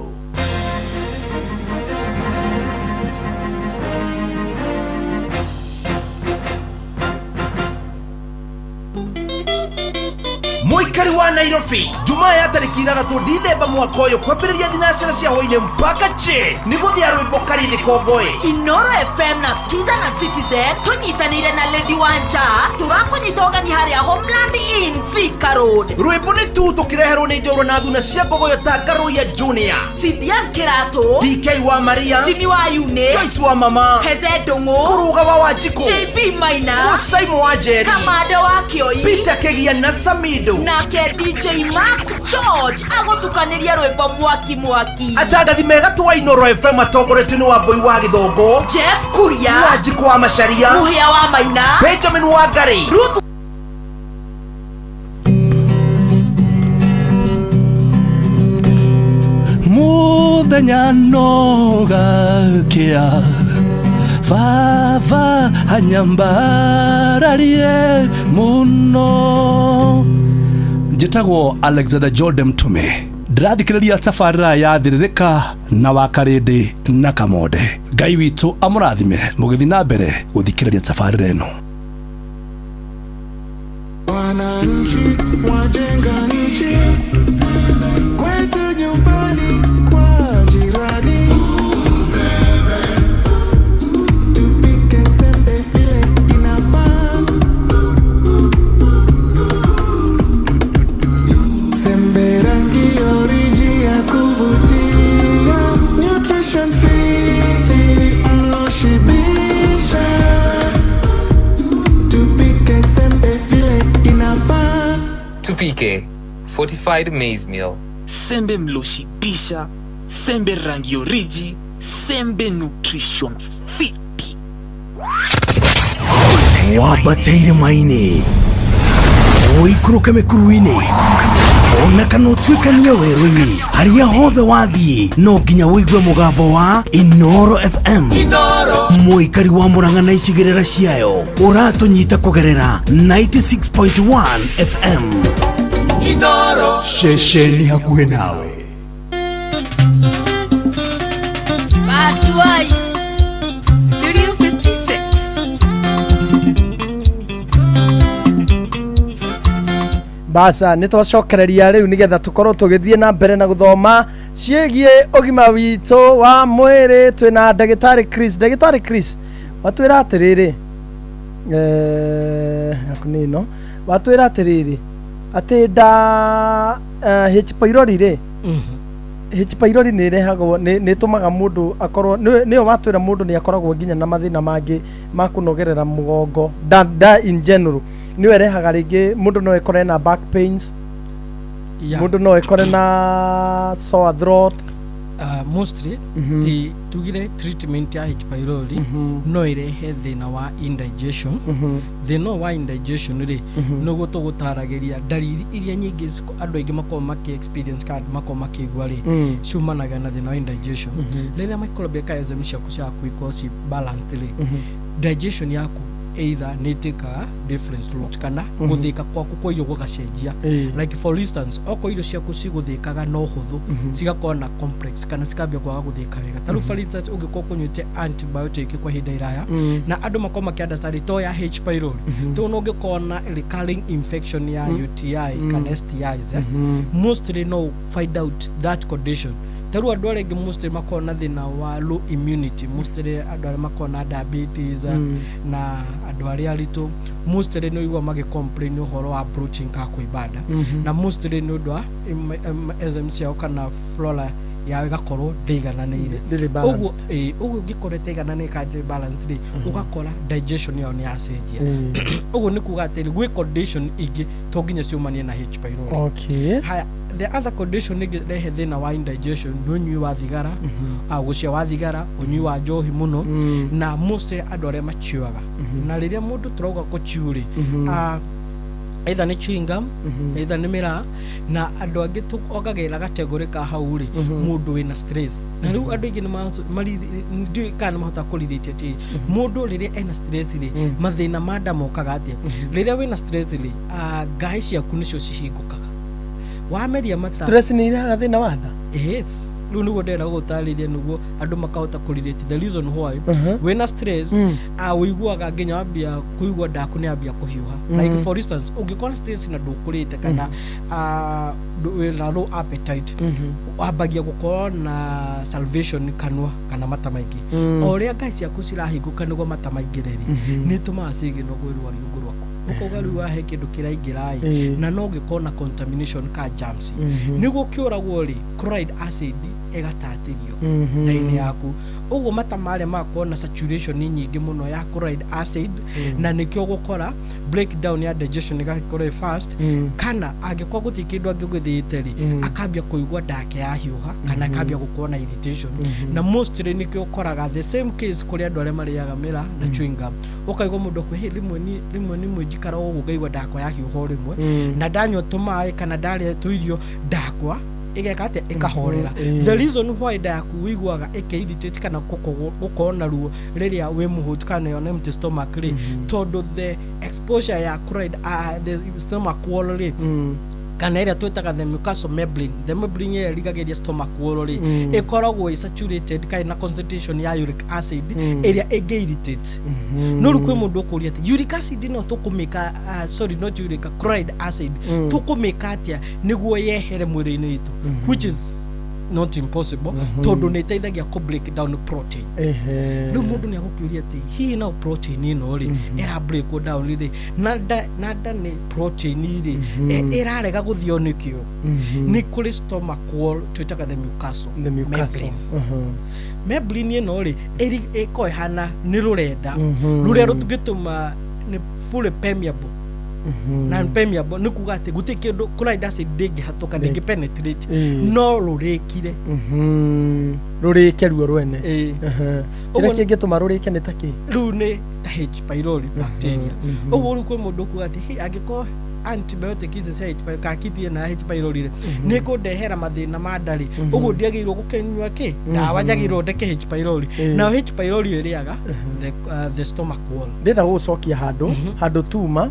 Mũikari wa Nairobi, Jumaa ya tarĩki 6 Dithemba mwaka ũyũ kwambĩrĩria 4 cia hwaĩ-inĩ mpaka che nĩ gũthĩa rwĩmbo Karĩthĩ Kongoĩ. Inoro FM na Skiza na Citizen tũnyitanĩire na Lady Wanja tũrakũnyita ũgeni harĩa Homeland Inn, Thika Road. Rwĩmbo nĩ tu tũkĩreherwo nĩ njorua na thuna cia ngogoyo ta Ngaruiya Junior, Sidian Kĩratũ, DK wa Maria, Jimmy wa Yune, Joyce wa Mama, Heze Ndũng'ũ, Kũrũga wa Wanjikũ, JB Maina, Simon wa Njeri, Kamande wa Kĩoi, Peter Kĩgia na Samido, nake DJ Mark George agũtukanĩria rwĩmbo mwaki mwaki. Atangathi mega twa Inoro FM atongoretio nĩ Wambui wa Gĩthũngũ, Jeff Kuria, Wanjikũ wa Macharia, Mũhĩa wa Maina, Benjamin wa Ngarĩ, Ruth. Mũthenya no gakĩa baba anyambararie mũno. Njĩtagwo Alexander Jordan Mtume, ndĩrathikĩrĩria tabarĩra ya Thĩrĩrĩka na Wakarĩndĩ na Kamonde. Ngai witũ amũrathime mũgĩthiĩ na mbere gũthikĩrĩria tabarĩra ĩno. Wananchi wajenga nchi, kwetu nyumbani kwa jirani. Tupike sembe vile inafaa. Sembe rangi oriji ya kuvutia, nutrition fiti mloshibisha. Tupike sembe vile inafaa. Tupike fortified maize meal. Sembe mloshibisha, sembe rangi oriji, sembe nutrition fit. Wabataire maini ũikũrũke mĩkuru-inĩ ona kana ũtuĩkanie werũ-inĩ, harĩa hothe wathiĩ no nginya ũigue mũgambo wa Inoro FM. Mũikari wa Murang'a na icigĩrĩra ciayo ũratũnyita kũgerera 96.1 FM. Inoro ceceni hakuhĩ nawe. Batuai Studio 56. Basa nĩ twacokereria rĩu nĩgetha tũkorwo tũgĩthiĩ na mbere na gũthoma ciĩgiĩ ũgima witũ wa mwĩrĩ. Twĩna ndagĩtarĩ Chris. Ndagĩtarĩ Chris, watwĩra atĩrĩrĩ, yaku nĩ ĩno, watwĩra atĩrĩrĩ atĩ nda H pylori rĩ, H pylori nĩ ĩrehagwo, nĩ ĩtũmaga mũndũ akorwo nĩyo watwĩra mũndũ nĩ akoragwo nginya na mathĩna mangĩ ma kũnogerera mũgongo, nda in general nĩyo ĩrehaga rĩngĩ mũndũ no ekore na back pains, mũndũ no ekore na sore throat. Mostly ti tugire treatment ya H pylori no ĩrehe thĩna wa indigestion. Thĩna ũyũ wa indigestion rĩ, nĩguo tũgũtaragĩria ndariri iria nyingĩ andũ aingĩ makoragwo makĩ experience kana makoragwo makĩigua rĩ, ciumanaga na thĩna wa indigestion. Rĩrĩa microbiome ciaku ciaku ikorwo ci balanced rĩ, digestion yaku either nĩ ĩtĩkaga different route kana gũthĩka kwaku kwa irio gũgacenjia. Like for instance, okorwo irio ciaku cigũthĩkaga na ũhũthũ, cigakorwo na complex kana cikambia kwaga gũthĩka wega. Ta rĩu for instance, ũngĩkorwo ũkũnyuĩte antibiotic kwa ihinda iraya, na andũ makorwo makĩ understand to ya H pylori, to no ũngĩkorwo na recurring infection ya UTI kana STIs, mostly no find out that condition. Ta rĩu andũ arĩa aingĩ mostly makoragwo na thĩna wa low immunity, mostly andũ arĩa makoragwo na diabetes na andũ arĩa aritũ, mostly nĩ ũigua magĩ complain ũhoro wa bloating ka kũimba nda, na mostly nĩ ũndũ wa enzymes ciao kana flora Yao ĩgakorwo ndĩigananĩire. Ndĩrĩ balanced. Ũguo ũguo ũngĩkorwo ĩtaigananĩire kana ndĩrĩ balanced rĩ, ũgakora digestion yao nĩ yacenjia. Ũguo nĩ kuga atĩrĩ, gwĩ condition ingĩ to nginya ciumanie na H pylori. Haya, the other condition ĩngĩ rehe thĩna wa indigestion nĩ ũnyui wa thigara, gũcia wa thigara, ũnyui wa njohi mũno, na mostly andũ arĩa machiuaga. Na rĩrĩa mũndũ tũrauga kũchiu rĩ, either nĩ chewing gum, either nĩ mĩraa, na andũ angĩ tuongagĩrĩra gategũrĩ ka hau rĩ, mũndũ wĩna stress. Na rĩu andũ aingĩ ndiũĩ kana nĩ mahota kũrirĩte atĩ mũndũ rĩrĩa ena stress rĩ, mathĩna ma nda mokaga atĩa. Rĩrĩa wĩna stress rĩ, ngaĩ ciaku nĩcio cihingũkaga wameria mata. Stress nĩ irehaga thĩna wa nda? Yes, rĩu nĩguo ndĩrenda gũgũtarĩria nĩguo andũ makahota kũrelate the reason why wĩna stress, ũiguaga nginya wambia kũigua ndaku nĩ yambia kũhiũha. Like for instance, ũngĩkorwo na stress na ndũkũrĩte kana wĩna low appetite, wambagia gũkorwo na salivation kanua kana mata maingĩ. O ũrĩa ngai ciaku cirahingũka nĩguo mata maingĩre rĩ, nĩ ĩtũmaga cigĩno gwĩ rwariũngũ rwaku, ũkauga rĩu wahe kĩndũ kĩraingĩra ĩ, na no gĩkorwo na contamination ka germs. Nĩguo kĩũragwo rĩ, chloride acid ĩgatatĩrio nda-inĩ yaku, ũguo mata marĩa magakorwo na saturation nyingĩ mũno ya chloride acid, na nĩkĩo gũkora breakdown ya digestion ĩgakorwo ĩ fast. Kana angĩkorwo gũtirĩ kĩndũ angĩgũthĩte rĩ, akambia kũigua ndake yahiũha kana akambia gũkorwo na irritation. Na mostly nĩkĩo ũkoraga the same case kũrĩ andũ arĩa marĩaga mĩra na chewing gum. Ũkaigua mũndũ akwe, "Hey, rĩmwe ni rĩmwe nĩ njikara ũguo ngaigua ndakwa yahiũha o rĩmwe, na ndanyua tũmaĩ kana ndarĩa tũirio ndakwa ĩgeka atĩa? Ĩkahorera." The reason why nda yaku wĩiguaga ĩkĩ-irritate kana gũkorwo na ruo rĩrĩa wĩ mũhũtu kana on empty stomach rĩ, tondũ the exposure ya chloride, the stomach wall rĩ, kana ĩrĩa twĩtaga the mucosal membrane, the membrane ĩrĩa ĩrigagĩria stomach wall rĩ, ĩkoragwo ĩ saturated kana na concentration ya uric acid ĩrĩa ĩngĩ irritate. No rĩu kwĩ mũndũ ũkũria atĩ uric acid no tũkũmĩka, sorry, not uric, chloride acid, tũkũmĩka atĩa nĩguo yehere mwĩrĩ-inĩ witũ? Which is not impossible, tondũ nĩ ĩteithagia kũ break down protein. Rĩu mũndũ nĩ agũkĩũria atĩ hihi no protein ĩno rĩ, ĩra break down rĩ, na nda nĩ protein rĩ, ĩrarega gũthio nĩkĩo? Nĩ kũrĩ stomach wall twĩtaga the mucosal The mucosal. membrane. Membrane ĩno rĩ, ĩkoragwo ĩhana nĩ rũrenda rũrĩa rũtũngĩtũma nĩ fully permeable. Non permeable nĩ kuga atĩ gũtirĩ kĩndũ, chloride acid ndĩngĩhatũka, ndĩngĩ penetrate, no rũrĩkire. Rũrĩke ruo rwene. Kĩrĩa kĩngĩtũma rũrĩke nĩ ta kĩ? Rĩu nĩ ta H pylori bacteria. Ũguo rĩu kwĩ mũndũ ũkuga atĩ hey, angĩkorwo antibiotic ici cia H pylori kana kit ĩno ya H pylori rĩ, nĩ ĩkũndehera mathĩna ma nda rĩ, ũguo ndiagĩrĩirwo gũkĩnyua kĩ ndawa, njagĩrĩirwo ndeke H pylori. Nayo H pylori ĩrĩaga the stomach wall. Ndĩrenda gũgũcokia handũ tuma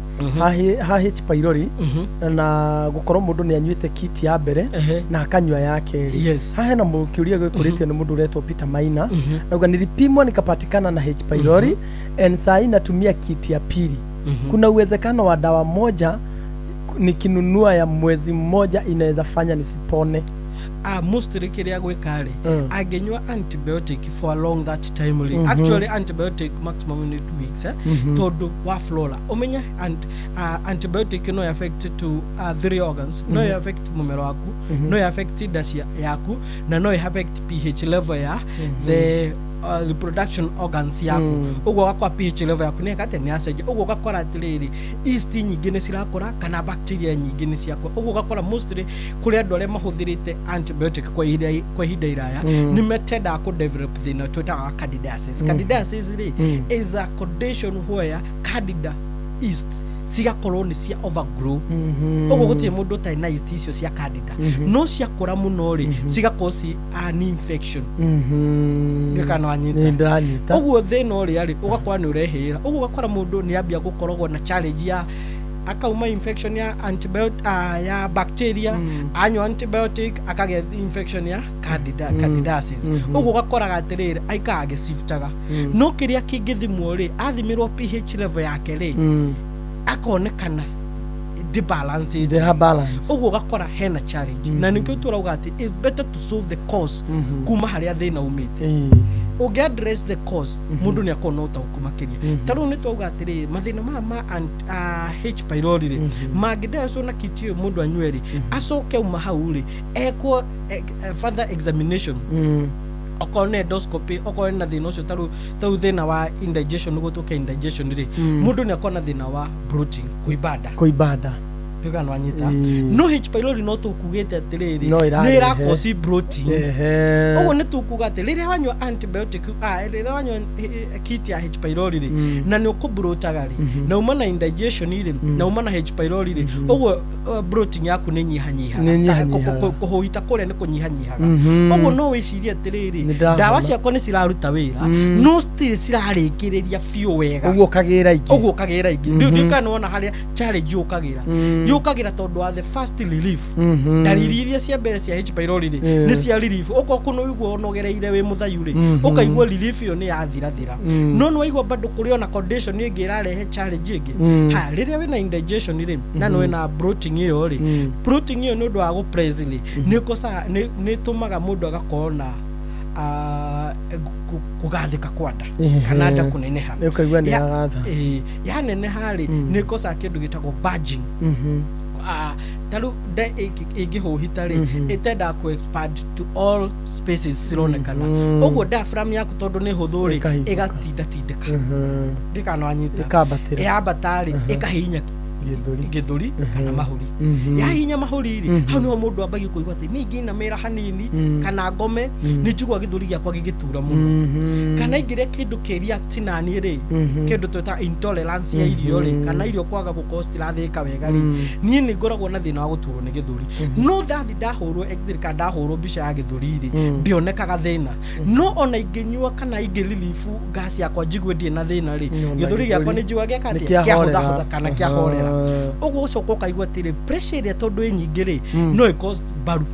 ha H pylori na gũkorwo mũndũ nĩ anyuĩte kit ya mbere na akanyua ya kerĩ. Haha hena kĩũria gĩkũrĩtio nĩ mũndũ ũretwo Peter Maina. Nauga, "Nilipimwa nikapatikana na H pylori and saa hii natumia kit ya pili. Kuna uwezekano wa dawa moja nikinunua ya mwezi mmoja inaweza fanya nisipone?" Mostly kĩrĩa gwĩka rĩ, angĩnyua antibiotic for a long that time rĩ, actually antibiotic maximum nĩ 2 weeks, eh? Tondũ wa flora ũmenye antibiotic no affect to three organs, no affect mũmero waku, no affect nda yaku, na no affect pH level ya the reproduction organs yaku. Ũguo ũgakora pH level yaku nĩ atĩa? Nĩ yacenjia. Ũguo ũgakora atĩrĩrĩ, yeast nyingĩ nĩ cirakũra kana bacteria nyingĩ nĩ ciakũra. Ũguo ũgakora mostly kũrĩ andũ arĩa mahũthĩrĩte antibiotic kwa ihinda iraya, nĩ metendaga kũ develop thĩna twĩtaga candidiasis. Candidiasis rĩ, is a condition where candida yeast cigakorwo nĩ cia overgrow. Ũguo gũtirĩ mũndũ ũtarĩ na yeast icio cia candida, no ciakũra mũno rĩ, cigakorwo ci an infection. Ndiũĩ kana wanyita. Nĩ ndĩranyita. Ũguo thĩna ũrĩa rĩ, ũgakora nĩ ũrehĩra. Ũguo ũgakora mũndũ nĩ ambia gũkoragwo na challenge ya akauma infection ya antibiotic, ya bacteria, anyua antibiotic akagĩa infection ya candida, candidiasis. Ũguo ũgakoraga atĩrĩrĩ, aikaraga agĩciftaga. No kĩrĩa kĩngĩthimwo rĩ, athimĩrwo pH level yake rĩ, akonekana ndĩbalancĩte. Ndĩra balance. Ũguo ũgakora hena challenge, na nĩkĩo tũrauga atĩ it's better to solve the cause kuma harĩa thĩna umĩte. Ũngĩ address the cause, mũndũ nĩ akorwo na ũtaũku makĩria. Ta rĩu nĩ twauga atĩrĩrĩ, mathĩna maya ma H pylori rĩ, mangĩndecwo na kit ĩyo mũndũ anyue rĩ, acoke auma hau rĩ, ekwo further examination, okorwo nĩ endoscopy, okorwo nĩ na thĩna ũcio, ta rĩu thĩna wa indigestion, nĩguo tũke indigestion rĩ, mũndũ nĩ akorwo na thĩna wa bloating, kũimba nda. Kũimba nda. Ndiũĩ kana wanyita. No H pylori no tũkugĩte atĩrĩrĩ, No nĩ ĩrarehe. ĩrakosi bloating. Ũguo nĩ tũkuga atĩ rĩrĩa wanyua antibiotic, rĩrĩa wanyua kit ya H pylori rĩ, na nĩ ũkũbloataga rĩ, na uma na indigestion rĩ, na uma na H pylori rĩ, ũguo bloating yaku nĩ nyihanyihaga. Nĩ nyihanyihaga. Kũhũhita kũrĩa nĩ kũnyihanyihaga. Ũguo no wĩcirie atĩrĩrĩ, Nĩ ndahona. Ndawa ciakwa nĩ ciraruta wĩra, no still cirarĩkĩrĩria biũ wega. Ũguo ũkagĩra ingĩ. Ũguo ũkagĩra ingĩ. Ndiũĩ kana nĩwona harĩa challenge yũkagĩra. Yũkagĩra tondũ wa the first relief. Ndariri iria cia mbere cia H pylori rĩ, nĩ cia relief. Ũkorwo kũno ũigua ũnogereire wĩ mũthayu rĩ, ũkaigua relief ĩyo nĩ yathirathira. No nĩ waigua bado kũrĩ ona condition ĩngĩ ĩrarehe challenge ĩngĩ. Ha rĩrĩa wĩna indigestion rĩ, na nĩ wĩna bloating ĩyo rĩ, bloating ĩyo nĩ ũndũ wa gũpress rĩ, nĩ ĩkosaga, nĩ ĩtũmaga mũndũ agakorwo na kũgathĩka kwa nda kana nda kũneneha. Nĩ ũkaigua nĩ yagatha. Ĩĩ, yaneneha rĩ, nĩ ĩkosaga kĩndũ gĩtagwo bulging. Ta rĩu nda ĩngĩhũhita rĩ, ĩtendaga kũ expand to all spaces cironekana. Ũguo diaphragm yaku, tondũ nĩ hũthũ rĩ, Ĩkahingũka. ĩgatindatindĩka. Ndikana wanyita. Ĩkambatĩra. Yambata rĩ, ĩkahihinya gĩthũri. Gĩthũri kana mahũri. Yahihinya mahũri rĩ, hau niho mũndũ ambagia kũigua atĩ niĩ ingĩinamĩra hanini kana ngome, nĩ njigua gĩthũri gĩakwa gĩgĩtura mũno, kana ingĩrĩa kĩndũ kĩ react naniĩ rĩ, kĩndũ twĩtaga intolerance ya irio rĩ, kana irio kwaga gũkorwo citirathĩĩka wega rĩ, niĩ nĩ ngoragwo na thĩna wa gũturwo nĩ gĩthũri. No ndathi ndahũrwo x-ray kana ndahũrwo mbica ya gĩthũri rĩ, ndionekaga thĩna. No ona ingĩnyua kana ingĩ relief gas yakwa njigue ndirĩ na thĩna rĩ, Ona gĩthũri gĩakwa gĩthũri nĩ njigua gĩaka nĩ atĩa? kĩahorera. Kĩahũthahũtha kana kĩahorera. Ũguo ũcoka ũkaigua atĩrĩ, pressure ĩrĩa tondũ ĩ nyingĩ rĩ, no ĩ cause mbaru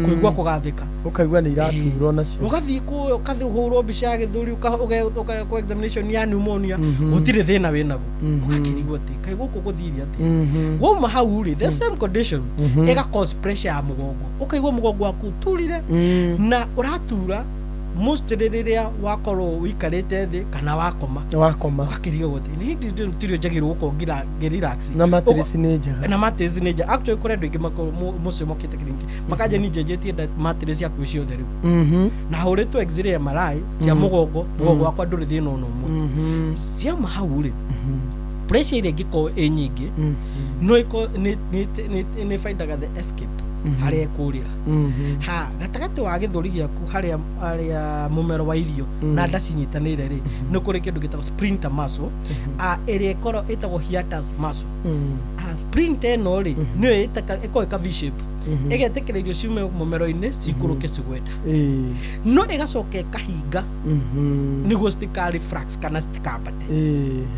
kũigua kũgathĩka. Ũkaigua nĩ iraturwo nacio. Ũgathiĩ kũ ũgathiĩ ũhũrwo mbica ya gĩthũri, ũgekwo examination ya pneumonia, gũtirĩ thĩna wĩnaguo. Ũgakĩrigwo atĩ kaĩ gũkũ gũthire atĩa? Wauma hau rĩ, the same condition ĩga cause pressure ya mũgongo, ũkaigua mũgongo waku ũturire, na ũratura mostly rĩrĩa wakorwo ũikarĩte thĩ kana wakoma. Wakoma. Ũgakĩrigagwo atĩ nĩ hĩndĩ tirio njagĩrĩirwo gũkorwo ngĩrelax. Na mattress nĩ njega. Na mattress nĩ njega. Actually, kũrĩ andũ aingĩ mũciĩ mokĩte kiriniki makanja ni njenjetie mattress ciakwa ciothe rĩu, na hũrĩtwo x-ray, MRI cia mũgongo, mũgongo wakwa ndũrĩ thĩna ona ũmwe. Ciauma hau rĩ, pressure ĩrĩa ĩngĩkorwo ĩ nyingĩ, no ĩkorwo nĩ findaga the escape harĩa ĩkũrĩra ha gatagatĩ wa gĩthũri gĩaku, harĩa mũmero wa irio na nda cinyitanĩire rĩ, nĩ kũrĩ kĩndũ gĩtagwo sphincter muscle, ĩrĩa ĩkorwo ĩtagwo hiatus muscle. Sphincter ĩno rĩ, nĩyo ĩkoragwo ĩka V shape, ĩgetĩkĩra irio ciume mũmero-inĩ cikũrũke cigwenda, no ĩgacoka ĩkahinga nĩguo citika reflux kana citikambate.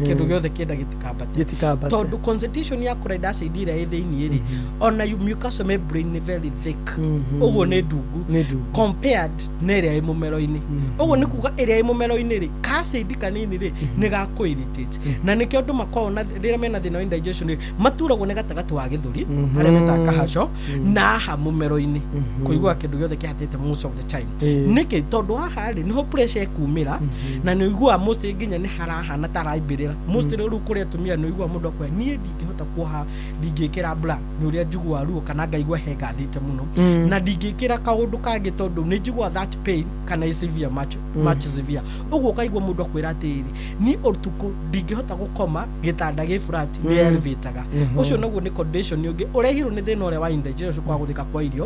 Kĩndũ gĩothe kĩenda gĩtikambate. Gĩtikambate. Tondũ concentration ya chloride acid ĩrĩa ĩ thĩinĩ rĩ, ona mucosal membrane nĩ very thick, ũguo nĩ ndungu Nĩ ndungu. compared na ĩrĩa ĩ mũmero-inĩ. Ũguo nĩ kuga ĩrĩa ĩ mũmero-inĩ rĩ, ka acid kanini rĩ, nĩ gakũ irritate, na nĩkĩo andũ makoragwo na rĩrĩa mena thĩna wa indigestion rĩ, maturagwo nĩ gatagatĩ wa gĩthũri, harĩa metaga kahaco, na haha mũmero-inĩ, kũigua kĩndũ gĩothe kĩhatĩte most of the time. Nĩkĩ? Tondũ haha rĩ, nĩho pressure ĩkumĩra, na nĩ ũiguaga most nginya nĩ harahana ta haraimbĩrĩra most. Rĩu kũrĩ atumia, nĩ ũiguaga mũndũ akwĩra, niĩ ndingĩhota kuoha, ndingĩkĩra bra nĩ ũrĩa njiguaga ruo, kana ngaigua he ngathĩte mũno, na ndingĩkĩra kaũndũ kangĩ tondũ nĩ njiguaga that pain kana ĩ severe, much, much severe. Ũguo ũkaigua mũndũ akwĩra atĩrĩrĩ, niĩ ũtukũ ndingĩhota gũkoma gĩtanda gĩ flat, nĩ elevataga. Ũcio naguo nĩ condition ũngĩ ũrehirwo nĩ thĩna ũrĩa wa indigestion, kwa gũthĩka kwa irio.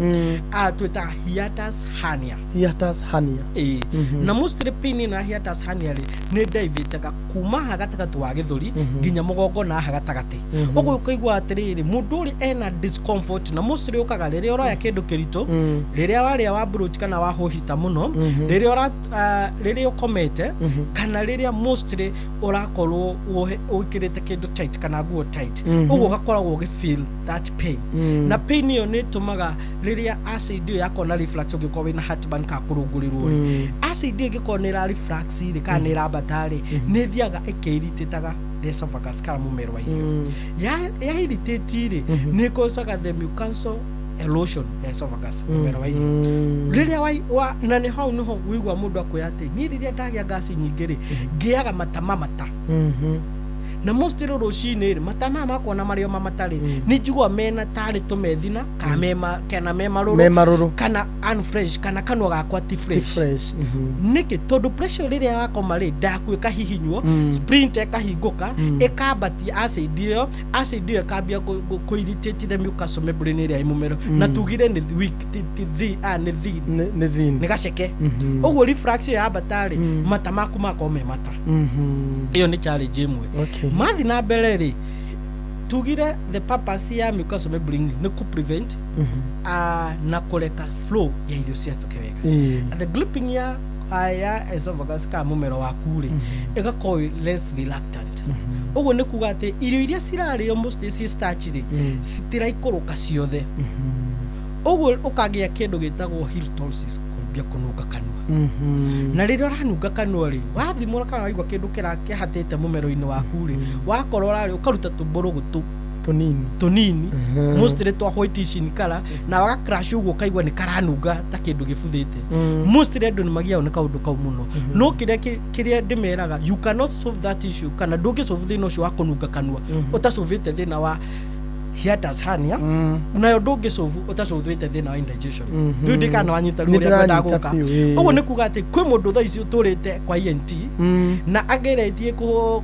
Twĩtaga hiatus hernia. Hiatus hernia. Ĩĩ. Na mostly pain ĩno ya hiatus hernia rĩ, nĩ divataga kuma haha gatagatĩ wa gĩthũri nginya mũgongo na haha gatagatĩ. Ũguo ũkaigua atĩrĩrĩ, mũndũ ũrĩa ena discomfort, na mostly ũkaga rĩrĩa ũroya kĩndũ kĩritũ, rĩrĩa warĩa wa bloat kana wahũhita mũno, rĩrĩa ũra rĩrĩa ũkomete, kana rĩrĩa mostly ũrakorwo wĩkĩrĩte kĩndũ tight kana nguo tight. Ũguo ũgakoragwo ũgĩ feel that pain. Na pain ĩyo nĩ ĩtũmaga rĩrĩa acid ĩyo yakorwo na reflux, ũngĩkorwo wĩna heartburn kana kũrũngũrĩrwo rĩ, acid ĩyo ĩngĩkorwo nĩ ĩra reflux rĩ, kana nĩ ĩrambata rĩ, nĩ ĩthiaga ĩkĩirritĩtaga the esophagus kana mũmero wa irio. Ya irritate rĩ, nĩ ĩkocaga the mucosal erosion ya esophagus, mũmero wa irio rĩrĩa wa na nĩ hau nĩho wĩigua mũndũ akwĩra atĩ niĩ rĩrĩa ndagĩa ngasi nyingĩ rĩ, ngĩaga matama mata na mostly rũcinĩ rĩ, mata maya makwa na marĩ o mamata rĩ, nĩ njiguaga mena tarĩ tũmethina kana mema kana me marũrũ, Me marũrũ. kana unfresh, kana kanua gakwa ti Ti fresh. fresh. Nĩkĩ? Tondũ pressure rĩrĩa wakoma rĩ, ndaku ĩkahihinywo, sprint ĩkahingũka, ĩkambatia acid ĩyo, acid ĩyo ĩkambia kũ irritate the mucosal membrane ĩrĩa ĩ mũmero, na tugire nĩ weak, ti thi ah, nĩ thin. Nĩ thin. Nĩ gaceke. Ũguo reflux ĩyo yambata rĩ, mata maku makorwo me mata. Ĩyo nĩ challenge ĩmwe. Mathi na mbere rĩ, tugire the purpose ya mucosal membrane nĩ kũ prevent na kũreka flow ya irio ciatũke wega. The gripping ya esophagus kana mũmero waku rĩ, ĩgakorwo ĩ less reluctant. Ũguo nĩ kuga atĩ irio iria cirarĩo mostly ci starch rĩ, citiraikũrũka ciothe. Ũguo ũkagĩa kĩndũ gĩtagwo halitosis, kũmbia kũnunga kanua. Na rĩrĩa ũranunga kanua rĩ, wathimũra kana waigua kĩndũ kĩhatĩte mũmero-inĩ waku rĩ, wakorora rĩ, ũkaruta tũmbũrũgũtũ Tũnini. Tũnini, mostly twa whitish in color, na waga crush ũguo ũkaigua nĩ karanunga ta kĩndũ gĩbuthĩte. Mostly andũ nĩ magiagwo nĩ kaũndũ kau mũno, no kĩrĩa kĩrĩa ndĩmeraga, you cannot solve that issue, kana ndũngĩ solve thĩna ũcio wa kũnunga kanua ũtasolvĩte thĩna wa hiatus hernia, nayo ndũngĩ solve ũtasolvĩte thĩna wa indigestion. Rĩu ndikana wanyita Nĩ ruo rũrĩa ngwendaga ndĩranyita gũka. biũ, ĩĩ. Ũguo nĩ kuga atĩ kwĩ mũndũ thaa ici ũtũrĩte kwa ENT na ageretie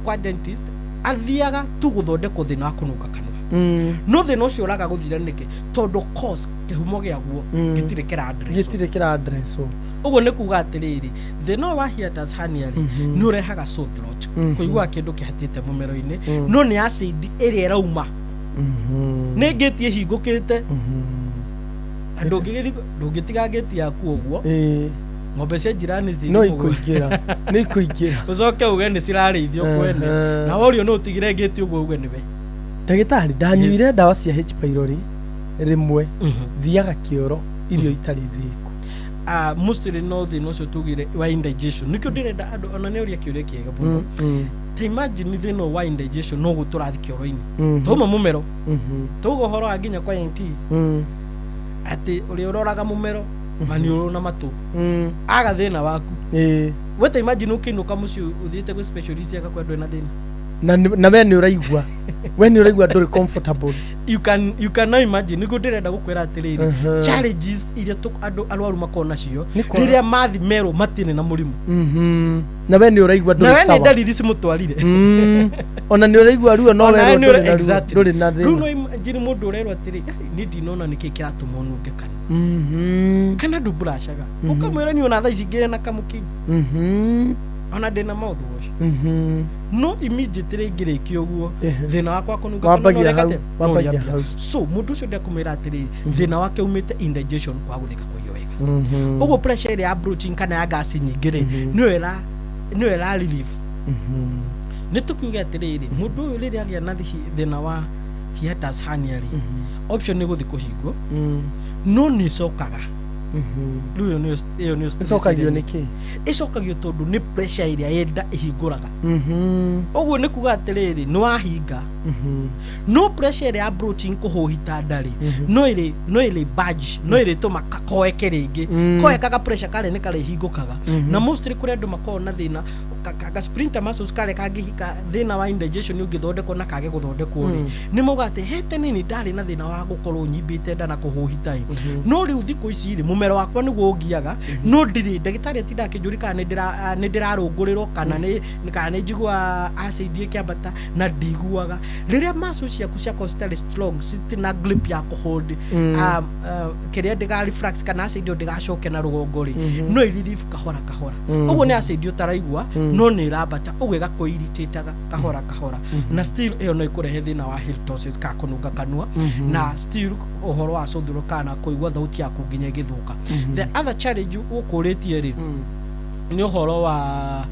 kwa dentist, athiaga tu gũthondekwo thĩna wa kũnunga kanua, no thĩna ũcio ũraga gũthira nĩkĩ? Tondũ cause, kĩhumo gĩaguo, gĩtirĩ kĩra address. Gĩtirĩ kĩra addresswo. Ũguo nĩ kuga atĩrĩrĩ, thĩna ũyũ wa hiatus hernia rĩ, nĩ ũrehaga sore throat, kũigua kĩndũ kĩhatĩte mũmero-inĩ, no nĩ acid ĩrĩa ĩrauma nĩ ngĩti ĩhingũkĩte, na ndũngĩtiga ngĩti yaku ũguo, ng'ombe cia jirani no ikũingĩra, nĩ ikũingĩra. Ũcoke uge nĩ cirarĩithio kwene, na worio nĩ ũtigire ngĩti ũguo, uge nĩwe. Ndagĩtarĩ, ndanyuire ndawa cia H pylori rĩmwe, thiaga kĩoro irio itarĩ thĩku. Mostly no thĩna ũcio tugire wa indigestion, nĩkĩo ndĩrenda andũ ona nĩ ũria kĩũria kĩega mũno. Ta imagine thĩna ũyũ wa indigestion no gũtũrathi kĩoro-inĩ, tauma mũmero, tauga ũhoro wa nginya kwa ENT, atĩ ũrĩa ũroraga mũmero, maniũrũ na matũ, aga thĩna waku. We ta imagine ũkĩinũka mũciĩ ũthiĩte gwĩ specialist agakwenda ndũrĩ na thĩna. Na we nĩ ũraigua, we nĩ ũraigua ndũrĩ comfortable. You can now imagine. Nĩguo ndĩrenda gũkwĩra atĩrĩrĩ, challenges iria andũ arwaru makoragwo nacio Nĩ kwaga- rĩrĩa mathi merwo matirĩ na mũrimũ. Na we nĩ ũraigua Na ndũrĩ we nĩ sawa. ndariri cimũtwarire. Ona nĩ ũraigua ruo, no Ona werwo we nĩ ndũrĩ na ruo, exactly. ndũrĩ na Rĩu no thĩna. imagine mũndũ ũrerwo atĩrĩ, "Ai, niĩ ndinona nĩkĩ kĩratũma ũnunge kanua kana ndumburashaga," ũkamwĩra niĩ ona thaa ici ngĩrĩ na kamũkinyi, ona ndĩna mouthwash, no immediately ngĩrĩkia ũguo, thĩna wakwa kũnunga kanua Wambagia no hau, ũreka atĩa? No wambagia ũrĩambia. hau. So mũndũ ũcio ndekũmwĩra atĩrĩrĩ, thĩna wake umĩte indigestion, kwaga gũthĩka kwa irio wega. Ũguo pressure ĩrĩa ya bloating kana ya gas nyingĩ rĩ, nĩyo ĩra relieve. Nĩ tũkiuge atĩrĩrĩ, mũndũ ũyũ rĩrĩa agĩa na thĩna wa hiatus hernia rĩ, option nĩ gũthiĩ kũhingwo, no nĩ ĩcokaga. Rĩu ĩyo nĩyo stress. Ĩcokagio ĩrĩa nĩ kĩ? Ĩcokagio tondũ nĩ pressure ĩrĩa yenda ĩhingũraga. Ũguo nĩ kuga atĩrĩrĩ, nĩ wahinga, no pressure ĩrĩa ya bloating, kũhũhita nda rĩ, no ĩrĩ budge, no ĩrĩtũma koeke rĩngĩ. Koekaga pressure karĩa nĩ karĩhingũkaga. Na mostly kũrĩ andũ makoragwo na thĩna ka sphincter muscles karĩa kangĩhika, thĩna wa indigestion ũngĩthondekwo na kage gũthondekwo rĩ, nĩ mauga atĩ he tene nĩ ndarĩ na thĩna wa gũkorwo nyimbĩte nda na kũhũhita ĩ, no rĩu thikũ ici rĩ, mũmero wakwa nĩguo ũngiaga, no ndirĩ ndagĩtarĩ atinda akĩnjũria kana nĩ ndĩrarũngũrĩrwo kana nĩ njigua acid ĩkĩambata, na ndiguaga. Rĩrĩa muscles ciaku ciakorwo citarĩ strong, citina grip ya kũhold kĩrĩa ndĩga reflux kana acid ĩyo ndĩgacoke na rũgongo rĩ, no ĩ relieve kahora kahora. Ũguo nĩ acid ũtaraigua, no nĩ ĩrambata, ũguo ĩgakũ-irritate-aga kahora kahora, na still ĩyo no ĩkũrehe thĩna wa halitosis kana kũnunga kanua, na still ũhoro wa sore kana kũigua thauti yaku nginya ĩgĩthũka. The other challenge ũkũrĩtie rĩ, nĩ ũhoro wa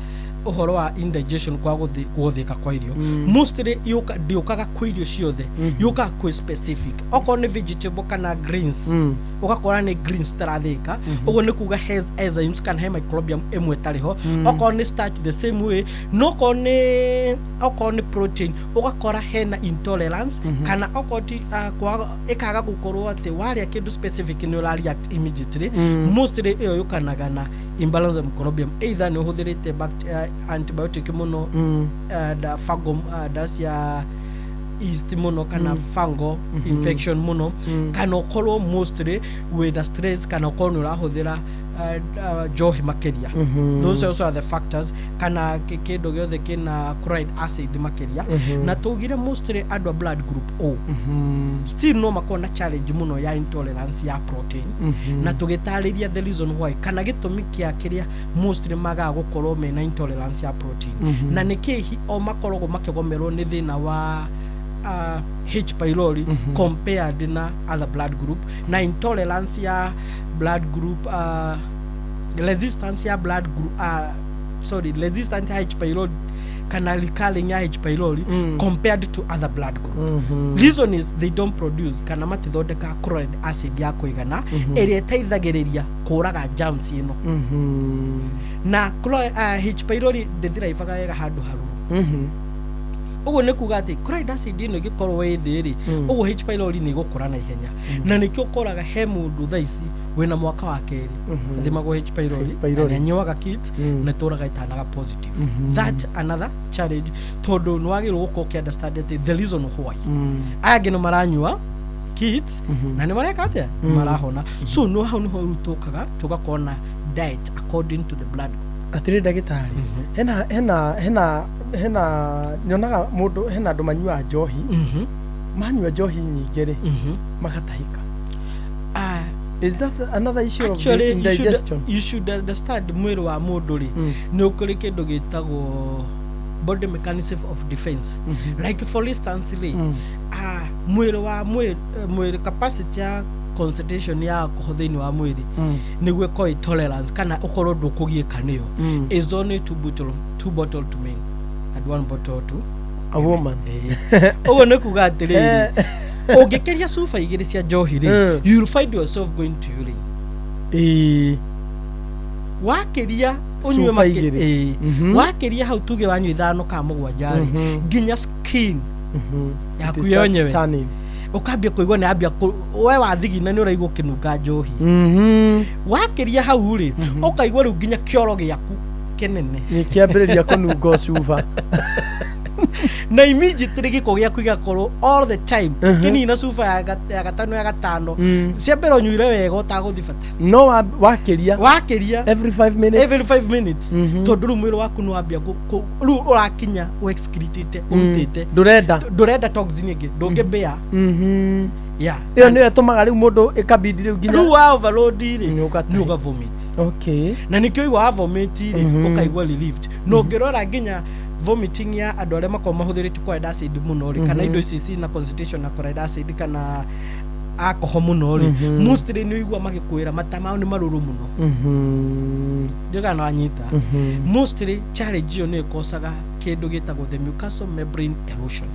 Ũhoro wa indigestion kwa gũthĩka kwa irio mostly ndĩũkaga kwĩ irio ciothe, yũkaga kwĩ specific, okorwo nĩ vegetable kana greens. Ũgakora nĩ greens tarathĩka, ũguo nĩ kuga he enzymes kana he microbiome ĩmwe ĩtarĩ ho. Okorwo nĩ starch, the same way, no okorwo nĩ protein, ũgakora hena intolerance, kana okorwo ti ĩkaga gũkorwo atĩ warĩa kĩndũ specific nĩ ũra react immediately. Mostly ĩyo yũkanaga na imbalance of microbiome, either nĩ ũhũthĩrĩte antibiotic mũno, da fungal, ndawa cia yeast mũno kana fungal infection mũno, kana ũkorwo mostly wĩna stress, kana ũkorwo nĩ ũrahũthĩra njohi makĩria. Those also are the factors, kana kĩndũ gĩothe kĩna chloride acid makĩria. Na tũgire mostly andũ a blood group O still no makorwo na challenge mũno ya intolerance ya protein. Na tũgĩtarĩria the reason why, kana gĩtũmi kĩa kĩrĩa mostly magaga gũkorwo mena intolerance ya protein, na nĩkĩ o makoragwo makĩgomerwo nĩ thĩna wa H pylori compared na other blood group, na intolerance ya blood group, resistance ya blood group, sorry, resistance ya H pylori kana recurring ya H pylori compared to other blood group. Reason is they don't produce, kana matithondeka chloride acid ya kũigana ĩrĩa ĩteithagĩrĩria kũraga germs ĩno. Na H pylori ndĩthiraibaga wega handũ harũrũ. Ũguo nĩ kuga atĩ chloride acid ĩno ĩngĩkorwo ĩ thĩ rĩ, ũguo H pylori nĩ ĩgũkũra na ihenya, na nĩkĩo ũkoraga he mũndũ thaa ici wĩna mwaka wa kerĩ athimagwo H pylori, H. pylori. na nĩanyuaga kit, na ĩtũraga ĩtanaga positive. That another challenge, tondũ nĩ wagĩrĩirwo gũkorwo ũkĩ understand atĩ the reason why aya angĩ nĩ maranyua kits na nĩ mareka atĩa, nĩ marahona. So no hau nĩho rĩu tũkaga tũgakorwo na diet according to the blood group. Atirĩ ndagĩtarĩ, hena nyonaga mũndũ, hena andũ manyuaga njohi, manyua njohi nyingĩ rĩ, magatahĩka. Is that another issue of the Actually, you indigestion? should, you should understand mwĩrĩ wa mũndũ rĩ, nĩ ũkũrĩ kĩndũ gĩtagwo body mechanism of defense. Like for instance rĩ, mwĩrĩ wa mwĩrĩ, mwĩrĩ capacity ya concentration ya alcohol thĩinĩ wa mwĩrĩ, nĩguo ĩkorwo ĩ tolerance kana ũkorwo ndũkũgiĩka nĩyo, is only two bottle to men and one bottle to a woman. Ũguo nĩ kuga atĩrĩrĩ, ũngĩkĩria cuba igĩrĩ cia njohi rĩ, you will find yourself going to urine. Wakĩria ũnyue Cuba igĩrĩ. Ĩĩ. Wakĩria hau, tuge wanyua ithano kana mũgwanja rĩ, nginya skin yaku It starts yenyewe turning. Ũkambia kũigua nĩ ambia we wathigina nĩ ũraigua ũkĩnunga njohi. Wakĩria hau rĩ, ũkaigua rĩu nginya kĩoro gĩaku kĩnene nĩ kĩambĩrĩria kũnunga cuba. Na immediately gĩko gĩaku gĩgakorwo all the time kĩnina cuba ya gatano, ya gatano cia mbere ũnyuire wega ũtagũthi bata. No wakĩria wakĩria every 5 minutes. Every 5 minutes, tondũ rĩu mwĩrĩ waku nĩ wambia rĩu ũrakinya ũexcretĩte, ũrutĩte. Ndũrenda. Ndũrenda toxin ĩngĩ, ndũngĩmbĩa. Yeah. Ĩyo nĩyo ĩtũmaga rĩu mũndũ ĩkabidi rĩu nginya Rĩu wa overload rĩ, Nĩ ũgatahĩka. nĩ ũga vomit. Na nĩkĩo igua wa vomit rĩ, ũkaigua relieved. Na ũngĩrora nginya vomiting ya andũ arĩa makoragwo mahũthĩrĩte chloride acid mũno rĩ, kana indo ici cina concentration na chloride acid kana alcohol mũno rĩ, mostly nĩ ũigua magĩkwĩra mata mao nĩ marũrũ mũno. Ndiũĩ kana wanyita. Mostly challenge ĩyo nĩ ĩkocaga kĩndũ gĩtagwo the mucosal membrane erosion,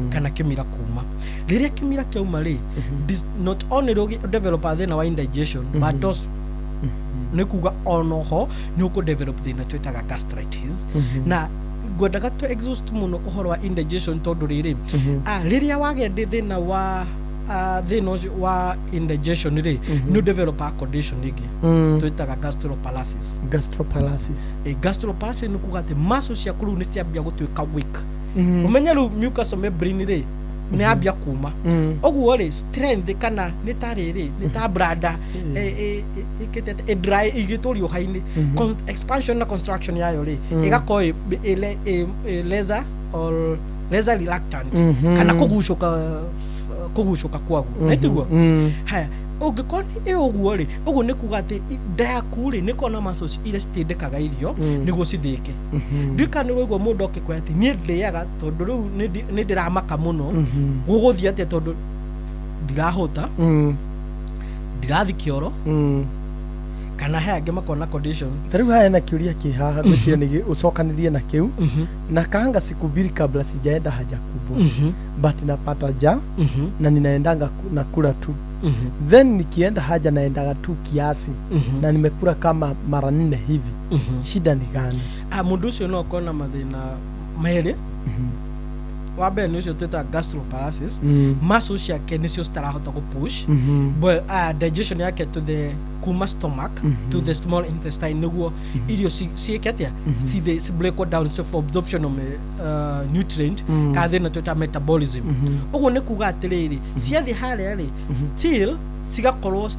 kana kĩmira kuma. Rĩrĩa kĩmira kĩauma rĩ, not only rũgĩ develop thĩna wa indigestion, but also nĩ kuga onoho nĩ ũkũ develop thĩna twĩtaga gastritis. Na ngwendaga tũ exhaust mũno ũhoro wa indigestion, tondũ rĩrĩ, rĩrĩa wagĩa thĩna wa thĩna ũcio wa indigestion rĩ, nĩ develop a condition ĩngĩ twĩtaga gastroparalysis. Gastroparalysis. Gastroparalysis nĩ kuga atĩ muscles ciaku rĩu nĩ ciambia gũtuĩka weak. Ũmenye rĩu mucosal membrane rĩ, nĩ yambia kuma. Ũguo rĩ, strength kana nĩ ta rĩrĩ, nĩ ta brada ĩkĩte ĩ dry igĩtwo riũha-inĩ. Expansion na construction yayo rĩ, ĩgakorwo ĩ lesser or lesser reluctant, kana kũgucũka kwaguo, na tiguo? Haya, ũngĩkorwo nĩ ĩ ũguo rĩ, ũguo nĩ kuga atĩ nda yaku rĩ, nĩ korwo na muscles iria citindĩkaga irio nĩguo cithĩke. Ndiũĩ kana nĩ ũraigua mũndũ akĩkwĩra atĩ niĩ ndĩaga tondũ rĩu nĩ ndĩramaka mũno, gũgũthiĩ atĩa tondũ ndirahũta, ndirathi kĩoro, Kana he angĩ makorwo na condition. Ta rĩu haya na kĩũria kĩ haha ngwĩciria nĩ ũcokanĩrie na kĩu. Na kaanga siku mbili kabla sijaenda haja kubwa, but napata ja na ninaendanga nakula tu, then nikienda haja naendaga tu kiasi, na nimekula kama mara nne hivi. Shida ni gani? Ah, mũndũ ũcio no akorwo na mathĩna merĩ. Wa mbere nĩ ũcio twĩtaga gastroparesis. Muscles ciake nĩcio citarahota gũ push but digestion yake to the kuma stomach to the small intestine nĩguo irio ciĩke atĩa, ci break down, so for absorption of nutrient, kana thĩna twĩtaga metabolism. Ũguo nĩ kuga atĩrĩrĩ, ciathiĩ harĩa rĩ, still cigakorwo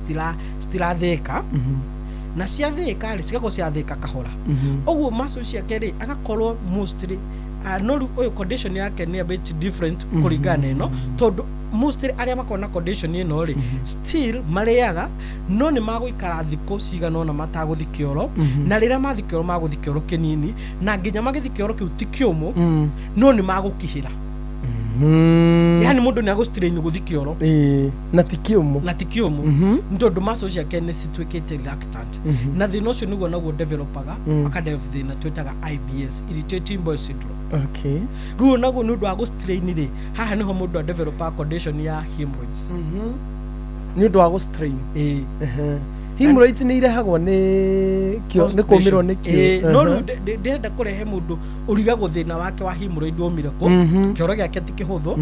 citirathĩka, na ciathĩka rĩ, cigakorwo ciathĩka kahora. Ũguo muscle ciake rĩ, agakorwo mostly no rĩu ũyũ condition yake nĩ a bit different kũringana na ĩno, tondũ mostly arĩa makoragwo na condition ĩno rĩ, still marĩaga, no nĩ magũikara thikũ cigana ũna matagũthi kĩoro. Na rĩrĩa mathi kĩoro, magũthi kĩoro kĩnini, na nginya magĩthi kĩoro kĩu ti kĩũmũ, no nĩ magũkihĩra. Yani mũndũ nĩ agũstrain gũthi kĩoro. Ĩĩ, na ti kĩũmũ. Na ti kĩũmũ, nĩ tondũ muscle ciake nĩ cituĩkĩte reluctant. Na thĩna ũcio nĩguo naguo developaga, akadevelop thĩna twĩtaga IBS, irritating bowel syndrome. Rĩu naguo nĩ ũndũ wa gũstrain rĩ, haha nĩho mũndũ adevelopaga condition ya hemorrhoids. Nĩ ũndũ wa gũstrain. Ĩĩ. Hemorrhoids nĩ irehagwo nĩ kĩo, nĩ kũmĩrwo nĩ Ĩĩ, kĩo? No rĩu ndĩrenda kũrehe mũndũ ũrigagwo thĩna wake wa hemorrhoid waumire kũ. Kĩoro gĩake ti kĩhũthũ,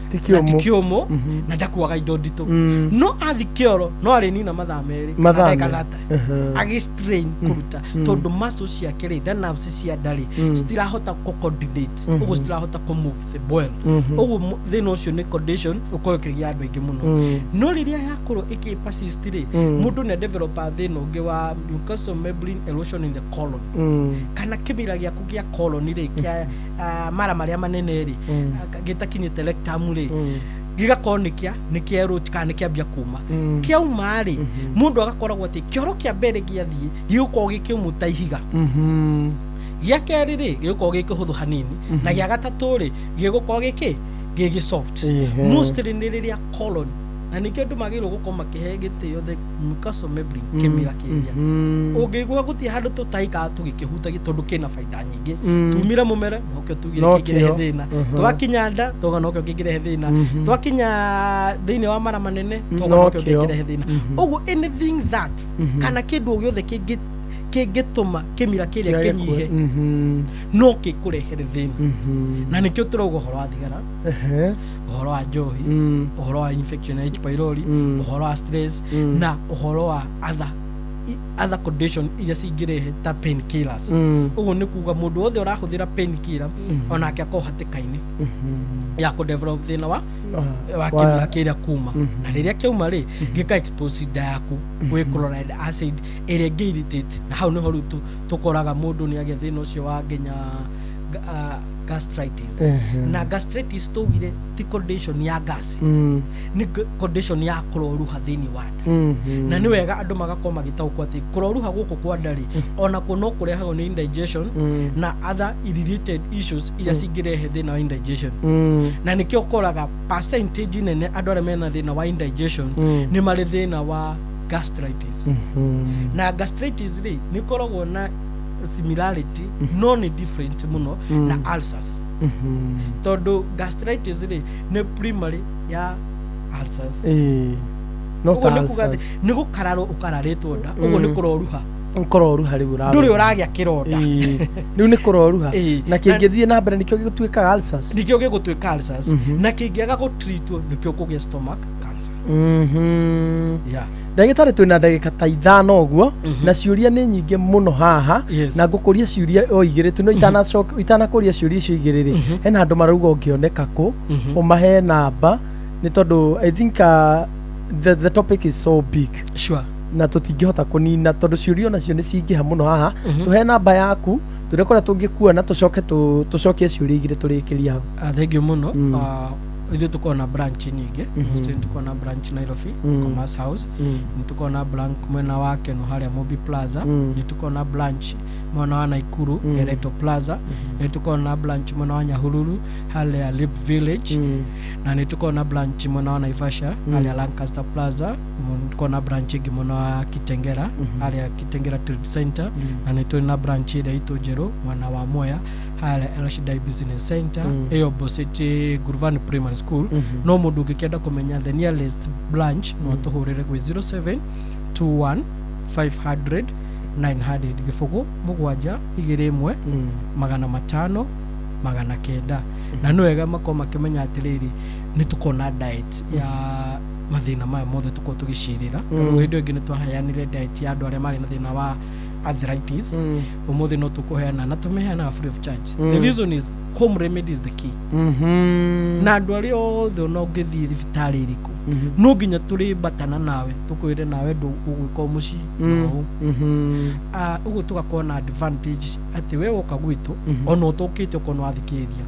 Ti na ti kĩũmũ. kĩũmũ, na ndakuaga indo nditũ, no athi kĩoro no arĩnina mathaa 2 Mathaa kana ndagĩka 2. 30 agĩ strain kũruta, tondũ muscles ciake rĩ, nda nerves cia nda rĩ, citirahota kũ coordinate. Ũguo citirahota kũ move the bowel. Ũguo thĩna ũcio nĩ condition ũkorwo ũkĩgĩa andũ aingĩ mũno. No rĩrĩa yakorwo ĩkĩ persist rĩ, mũndũ nĩ developa thĩna ũngĩ wa mucosal membrane erosion in the colon, kana kĩmira gĩaku gĩa colon rĩ, kĩa mara marĩa manene rĩ, gĩtakinyĩte rectum rĩ, gĩgakorwo nĩ kĩa erode kana nĩ kĩambia kuma. Kĩauma rĩ, mũndũ agakoragwo atĩ kĩoro kĩa mbere gĩathiĩ gĩgũkorwo gĩkĩũmũ ta ihiga, gĩa kerĩ rĩ, gĩgũkorwo gĩ kĩhũthũ hanini, na gĩa gatatũ rĩ, gĩgũkorwo gĩkĩ gĩgĩ soft. Mostly nĩ rĩrĩa colon, na nĩkĩo andũ magĩrĩirwo gũkorwo makĩhe gĩtĩo the mucosal membrane, kĩmira kĩrĩa ũngĩigua gũtirĩ handũ tũtaikaga tũgĩkĩhutagia, tondũ kĩna baida nyingĩ. Tumire mũmere nokĩo tugire Nokĩo. kĩngĩrehe thĩna, twakinya nda twauga nokĩo kĩngĩrehe thĩna, twakinya thĩinĩ wa mara manene twauga nokĩo Nokĩo. kĩngĩrehe thĩna. Ũguo anything that kana kĩndũ o gĩothe kĩngĩtũma kĩmira kĩrĩa Kĩage kĩnyihe, no gĩkũrehere thĩna. Na nĩkĩo tũrauga ũhoro wa thigara, ũhoro wa njohi, ũhoro wa infection ya H pylori, ũhoro wa stress, na ũhoro wa other condition iria cingĩrehe ta pain killers. Ũguo nĩ kuga mũndũ wothe ũrahũthĩra pain killer onake akorwo hatĩka-inĩ ya kũ develop thĩna wa kĩmira kĩrĩa kuma. Na rĩrĩa kĩauma rĩ, gĩka expose nda yaku gwĩ chloride acid ĩrĩa ĩngĩ irritate, na hau nĩho rĩu tũkoraga mũndũ nĩ agĩa thĩna ũcio wa nginya gastritis. Na gastritis tũugire ti condition ya gas, nĩ condition ya kũroruha thĩinĩ wa nda. Na nĩ wega andũ magakorwo magĩtaũkwo atĩ kũroruha gũkũ kwa nda rĩ, onakuo no kũrehagwo nĩ indigestion na other related issues iria cingĩrehe thĩna wa indigestion. Na nĩkĩo ũkoraga percentage nene andũ arĩa mena thĩna wa indigestion nĩ marĩ thĩna wa gastritis. Na gastritis rĩ, nĩ ĩkoragwo na similarity no nĩ different mũno na ulcers, tondũ gastritis rĩ, nĩ primary ya ulcers. Ĩĩ. No Ũguo ta nĩ kuga atĩ ulcers. nĩ gũkararwo ũkararĩtwo nda, ũguo nĩ kũroruha. Kũroruha rĩu ũraruha. Ndũrĩ ũragĩa kĩronda. Ĩĩ. Rĩu nĩ kũroruha. Na kĩngĩthiĩ na mbere nĩkĩo gĩtuĩkaga ulcers. Nĩkĩo gĩgũtuĩka ulcers. Na kĩngĩaga gũtreatwo nĩkĩo kũgĩa stomach cancer. Yeah. Ndagĩtarĩ, twĩna ndagĩka ta 5 ũguo, na ciũria nĩ nyingĩ mũno haha. Na ngũkũria ciũria o igĩrĩ tu, no itanakũria ciũria icio igĩrĩ rĩ, hena andũ marauga ũngĩoneka kũ, ũmahe namba, nĩ tondũ I think the topic is so big. Na tũtingĩhota kũnina tondũ ciũria onacio nĩ cingĩha mũno haha. Tũhe namba yaku, tũrĩa kũrĩa tũngĩkuona, tũcoke tũcokie ciũria igĩrĩ tũrĩkĩrie hau. Ah, thank you mũno. Ah, Ithuĩ tũkoragwo na branch nyingĩ. Mostly nĩ tũkoragwo na branch Nairobi, Commerce House. Nĩ tũkoragwo na branch mwena wa Keno harĩa Mobi Plaza. Nĩ tũkoragwo na branch mwena wa Naikuru, Ereto Plaza. Nĩ tũkoragwo na branch mwena wa Nyahururu harĩa Lip Village. Na nĩ tũkoragwo na branch mwena wa Naivasha harĩa Lancaster Plaza. Nĩ tũkoragwo na branch ĩngĩ mwena wa Kitengera harĩa Kitengera Trade Center. Na nĩ tũrĩ na branch ĩrĩa itũ njerũ mwena wa Mwea harĩa El Shaddai Business Center, ĩyo opposite Guruvani Primary School. No mũndũ ũngĩkĩenda kũmenya the nearest branch, no tũhũrĩre gwĩ 0721 500 900, 0 7 21 500 900. Na nĩ wega makorwo makĩmenya atĩrĩrĩ, nĩ tũkona diet ya mathĩna maya mothe tũkorwo tũgĩcirĩra. Tondũ hĩndĩ ĩyo ĩngĩ nĩ twaheanire diet ya andũ arĩa marĩ na thĩna wa arthritis. Ũmũthĩ no tũkũheana na tũmĩheanaga free of charge. The reason is home remedy is the key. Na andũ arĩa othe, ona ũngĩthiĩ thibitarĩ ĩrĩkũ, no nginya tũrĩmbatana nawe tũkwĩre nawe ndũ ũgwĩka o mũciĩ na ũũ. Ah, ũguo tũgakorwo na advantage atĩ we woka gwitũ, ona ũtũkĩte ũkorwo nĩ wathikĩrĩria,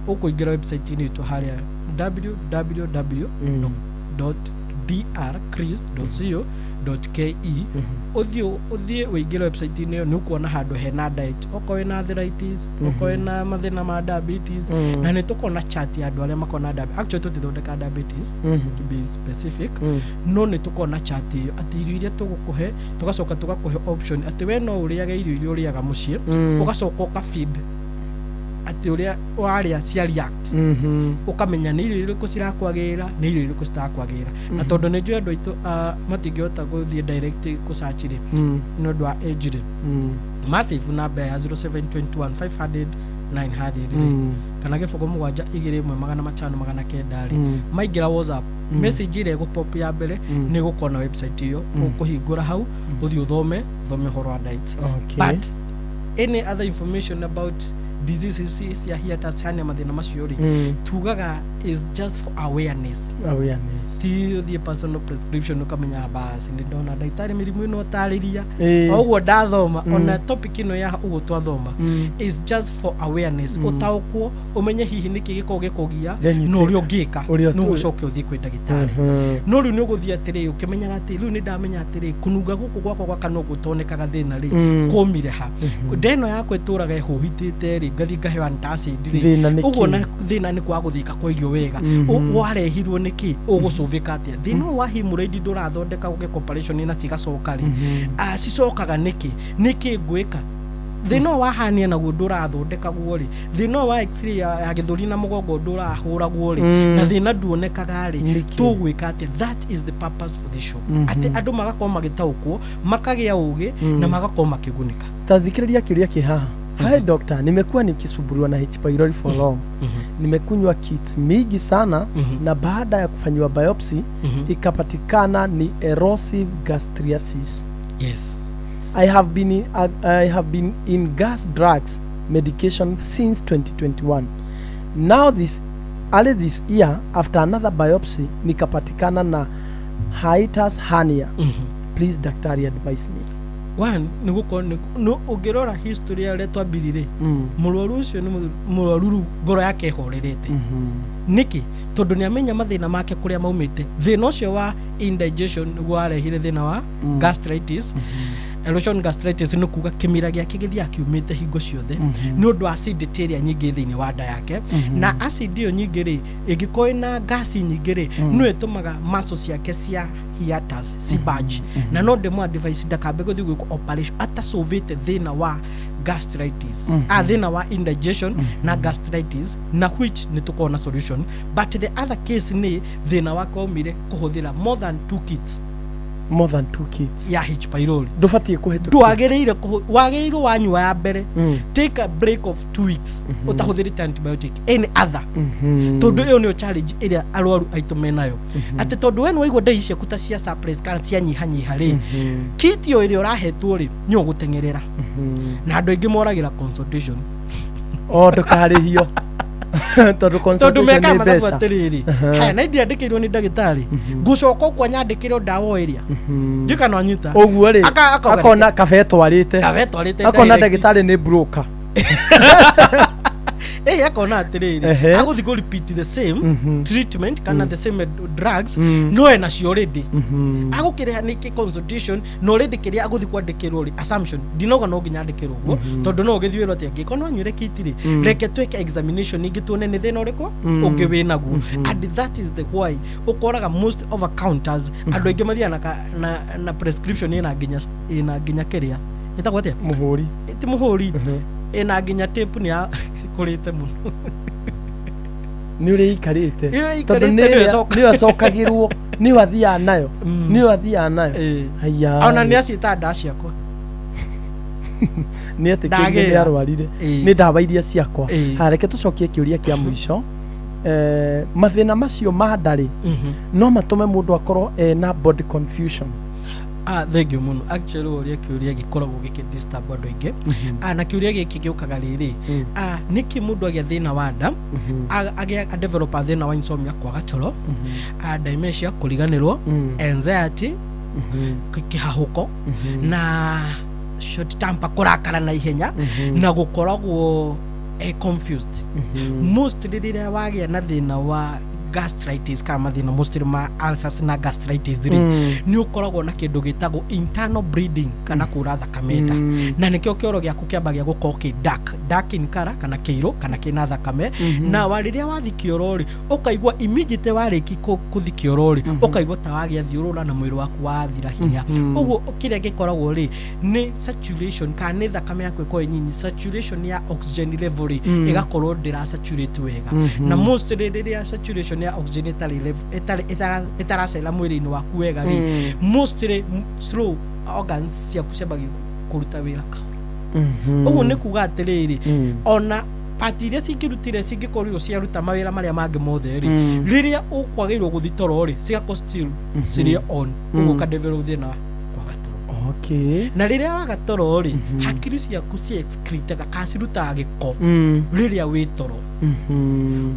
ũkũingĩra website-inĩ itũ harĩa www drchris.co.ke. Ũthiĩ ũingĩre website-inĩ ĩyo, nĩ ũkuona handũ hena diet, okorwo wĩna arthritis, okorwo wĩna mathĩna ma diabetes. Na nĩ tũkorwo na chart ya andũ arĩa makorwo na diabetes. Actually tũtithondeka diabetes, to be specific. No nĩ tũkorwo na chart ĩyo atĩ irio iria tũgũkũhe, tũgacoka tũgakũhe option atĩ we no ũrĩage irio iria ũrĩaga mũciĩ, ũgacoka ũka feed atĩ ũrĩa warĩa cia react, ũkamenya nĩ irio irĩkũ cirakwagĩrĩra, nĩ irio irĩkũ citarakwagĩrĩra. Na tondũ nĩ njũĩ andũ aitũ, matingĩhota gũthiĩ direct kũsearch rĩ, nĩ ũndũ wa age rĩ, massive namba ya 0721 500 900 rĩ, kana 0 7 21 500 900 rĩ, maingĩra WhatsApp, message ĩrĩa ĩgũpop ya mbere nĩ ĩgũkorwo na website ĩyo. Ũkũhingũra hau, ũthiĩ ũthome ũhoro wa diet. But any other information about diseases cia hiatus hernia, mathĩna macio rĩ, tugaga is just for awareness. Awareness. Ti ũthiĩ personal prescription ũkamenya basi nĩ ndona ndagĩtarĩ mĩrimũ ĩno ũtarĩria, o ũguo ndathoma, ona topic ĩno ya ũguo twathoma is just for awareness, ũtaũkwo, ũmenye hihi nĩkĩ gĩkoragwo gĩkũgia Then you na take- ũrĩa ũngĩka ũrĩa nĩ ũgũcoke ũthiĩ kwĩ ndagĩtarĩ. No rĩu nĩ ũgũthiĩ atĩrĩ ũkĩmenyaga atĩ rĩu nĩ ndamenya atĩrĩ, kũnunga gũkũ gwakwa gwa kanua gũtonekaga thĩna rĩ, kũmire ha, nda ĩno yakwa ĩtũraga ĩhũhitĩte rĩ, ngathiĩ ngaheo antacid rĩ, Thĩna nĩ ũguo kĩ? na thĩna nĩ kwaga gũthĩka kwa irio wega. Warehirwo nĩ kĩ, ũgũcũvĩka atĩa thĩna ũyũ wa hemorrhoid ndũrathondeka gũgĩka operation na cigacoka rĩ, cicokaga nĩkĩ, nĩkĩ ngwĩka thĩna ũyũ wa hernia naguo ndũrathondekagwo rĩ, thĩna ũyũ wa x-ray ya gĩthũri na mũgongo ndũrahũragwo rĩ, na thĩna nduonekaga rĩ, Nĩkĩ? tũgwĩka atĩa? That is the purpose for the show, atĩ andũ magakorwo magĩtaũkwo, makagĩa ũgĩ, na magakorwo makĩgunĩka. Ta thikĩrĩria kĩũria kĩ haha. Hi doctor, nimekuwa nikisumbuliwa na H pylori for long. Nimekunywa kits mingi sana, na baada ya kufanyiwa biopsy ikapatikana ni erosive gastritis. I have been in gas drugs medication since 2021. Now this early this year, after another biopsy, nikapatikana na hiatus hernia. Please daktari, advise me. One, nĩ gũkorwo nĩ ũngĩrora history ya ũrĩa twambirire, mũrwaru ũcio nĩ mũrwaru rĩu ngoro yake ĩhorerete. Nĩkĩ? Tondũ nĩ amenya mathĩna make kũrĩa maumĩte. Thĩna ũcio wa indigestion nĩguo warehire thĩna wa gastritis. Erosion gastritis nĩ kuga kĩmira gĩake gĩthiaga kiumĩte hingo ciothe nĩ ũndũ wa acidity ĩrĩa nyingĩ thĩinĩ wa nda yake. Na acid ĩyo nyingĩ rĩ, ĩngĩkorwo ĩna gasi nyingĩ rĩ, no ĩtũmaga muscle ciake cia hiatus cibudge. Na no ndĩmũ advice ndakambe gũthiĩ gwĩkwo operation atacũvĩte thĩna wa gastritis, thĩna wa indigestion na gastritis, na which nĩ tũkorwo na solution. But the other case nĩ thĩna wake waumire kũhũthĩra more than two kits. More than two kits. Ya H pylori. Ndũbatiĩ kũhĩtũkia. Ndwagĩrĩire wagĩrĩirwo wanyua ya mbere, take a break of 2 weeks ũtahũthĩrĩte antibiotic any other, tondũ ĩyo nĩyo challenge ĩrĩa arwaru aitũ menayo, atĩ tondũ we nĩwaigua ndai ciaku ta cia suppress kana cia nyihanyiha rĩ, kit ĩyo ĩrĩa ũrahetwo rĩ, nĩ ũgũteng'erera. Na andũ aingĩ moragĩra consultation. O ndũkarĩhio tondũ tondũ consultation mekaga nĩ mathabu mbeca. Atĩrĩrĩ, haya, na ndiandĩkĩirwo nĩ ndagĩtarĩ, ngũcoka ũkwa nyandĩkĩrwo ndawa o ĩrĩa ndiũ kana wanyita. Ũguo rĩ, Akauga akona kabe etwarĩte. Kabe etwarĩte Akona direct. ndagĩtarĩ nĩ broker. Ĩ akona atĩrĩrĩ, Ehe. agũthiĩ kũ repeat the same treatment kana the same drugs, no ena cio already. Agũkĩrĩha nĩkĩ consultation na already kĩrĩa agũthiĩ kwandĩkĩrwo rĩ, assumption ndinauga no nginya andĩkĩrwo ũguo, tondũ no ũgĩthiĩ wĩrwo atĩ angĩkorwo no anyuire kiti rĩ, reke twĩke examination ingĩ tuone nĩ thĩna ũrĩkũ ũngĩ wĩ naguo. And that is the why ũkoraga most over counters andũ aingĩ mathiaga na prescription ĩna nginya kĩrĩa ĩtagwo atĩa? Mũhũri. Ti mũhũri, ĩna nginya tape nĩ ya kũrĩte mũno. Nĩ ũrĩa ikarĩte. Nĩ ũrĩa Tondũ ĩikarĩte, nĩ nĩyo ĩrĩa- ĩcoka- nĩyo acokagĩrwo, nĩyo athiaga nayo, nĩyo athiaga nayo. Haya. Ona nĩ aciĩta nda ciakwa. Nĩ etĩkĩrire Ndagĩra. nĩ arwarire. Nĩ ndawa iria ciakwa. Ha, reke tũcokie kĩũria kĩa mũico. Mathĩna macio ma ndarĩ no matũme mũndũ akorwo ena body confusion? Ah, thank you mũno. Actually ũrĩa kĩũria gĩkoragwo gĩkĩ disturb andũ aingĩ. Ah, na kĩũria gĩkĩ gĩũkaga rĩrĩ, ah, nĩkĩ mũndũ agĩa thĩna wa nda, agĩa adevelopa thĩna wa insomnia, kwaga toro, ah, dementia, kũriganĩrwo, anxiety, kĩhahũko, na short temper, kũrakara na ihenya, na gũkoragwo confused. Mostly rĩrĩa wagĩa na thĩna wa gastritis kana mathĩna mostly ma ulcers na gastritis rĩ, nĩ ũkoragwo na kĩndũ gĩtagwo internal bleeding kana kũra thakame nda, na nĩkĩo kĩoro gĩaku kĩambagia gũkorwo kĩ dark, dark in color, kana kĩirũ kana kĩna thakame. Na wa rĩrĩa wathi kĩoro rĩ, ũkaigua immediately warĩki kũthi kĩoro rĩ, ũkaigua ta wagĩa thiũrũra na mwĩrĩ waku wathira hinya. Ũguo kĩrĩa gĩkoragwo rĩ nĩ saturation kana nĩ thakame yaku ĩkorwo ĩ nyinyi, saturation ya oxygen level rĩ, ĩgakorwo ndĩra saturate wega. Na mostly rĩrĩa saturation ya oxygen ĩtarĩ ĩtaracera mwĩrĩ-inĩ waku wega rĩ, mostly slow organs ciaku ciambagia kũruta wĩra kahora. Ũguo nĩ kuga atĩrĩrĩ, ona part iria cingĩrutire cingĩkorirwo ciaruta mawĩra marĩa mangĩ mothe rĩ, rĩrĩa ũkwagĩrĩirwo gũthi toro rĩ, cigakorwo still cirĩ on. Ũguo ũkadevelop thĩna wa kwaga toro. Na rĩrĩa waga toro rĩ, hakiri ciaku ci excretaga kana cirutaga gĩko rĩrĩa wĩ toro.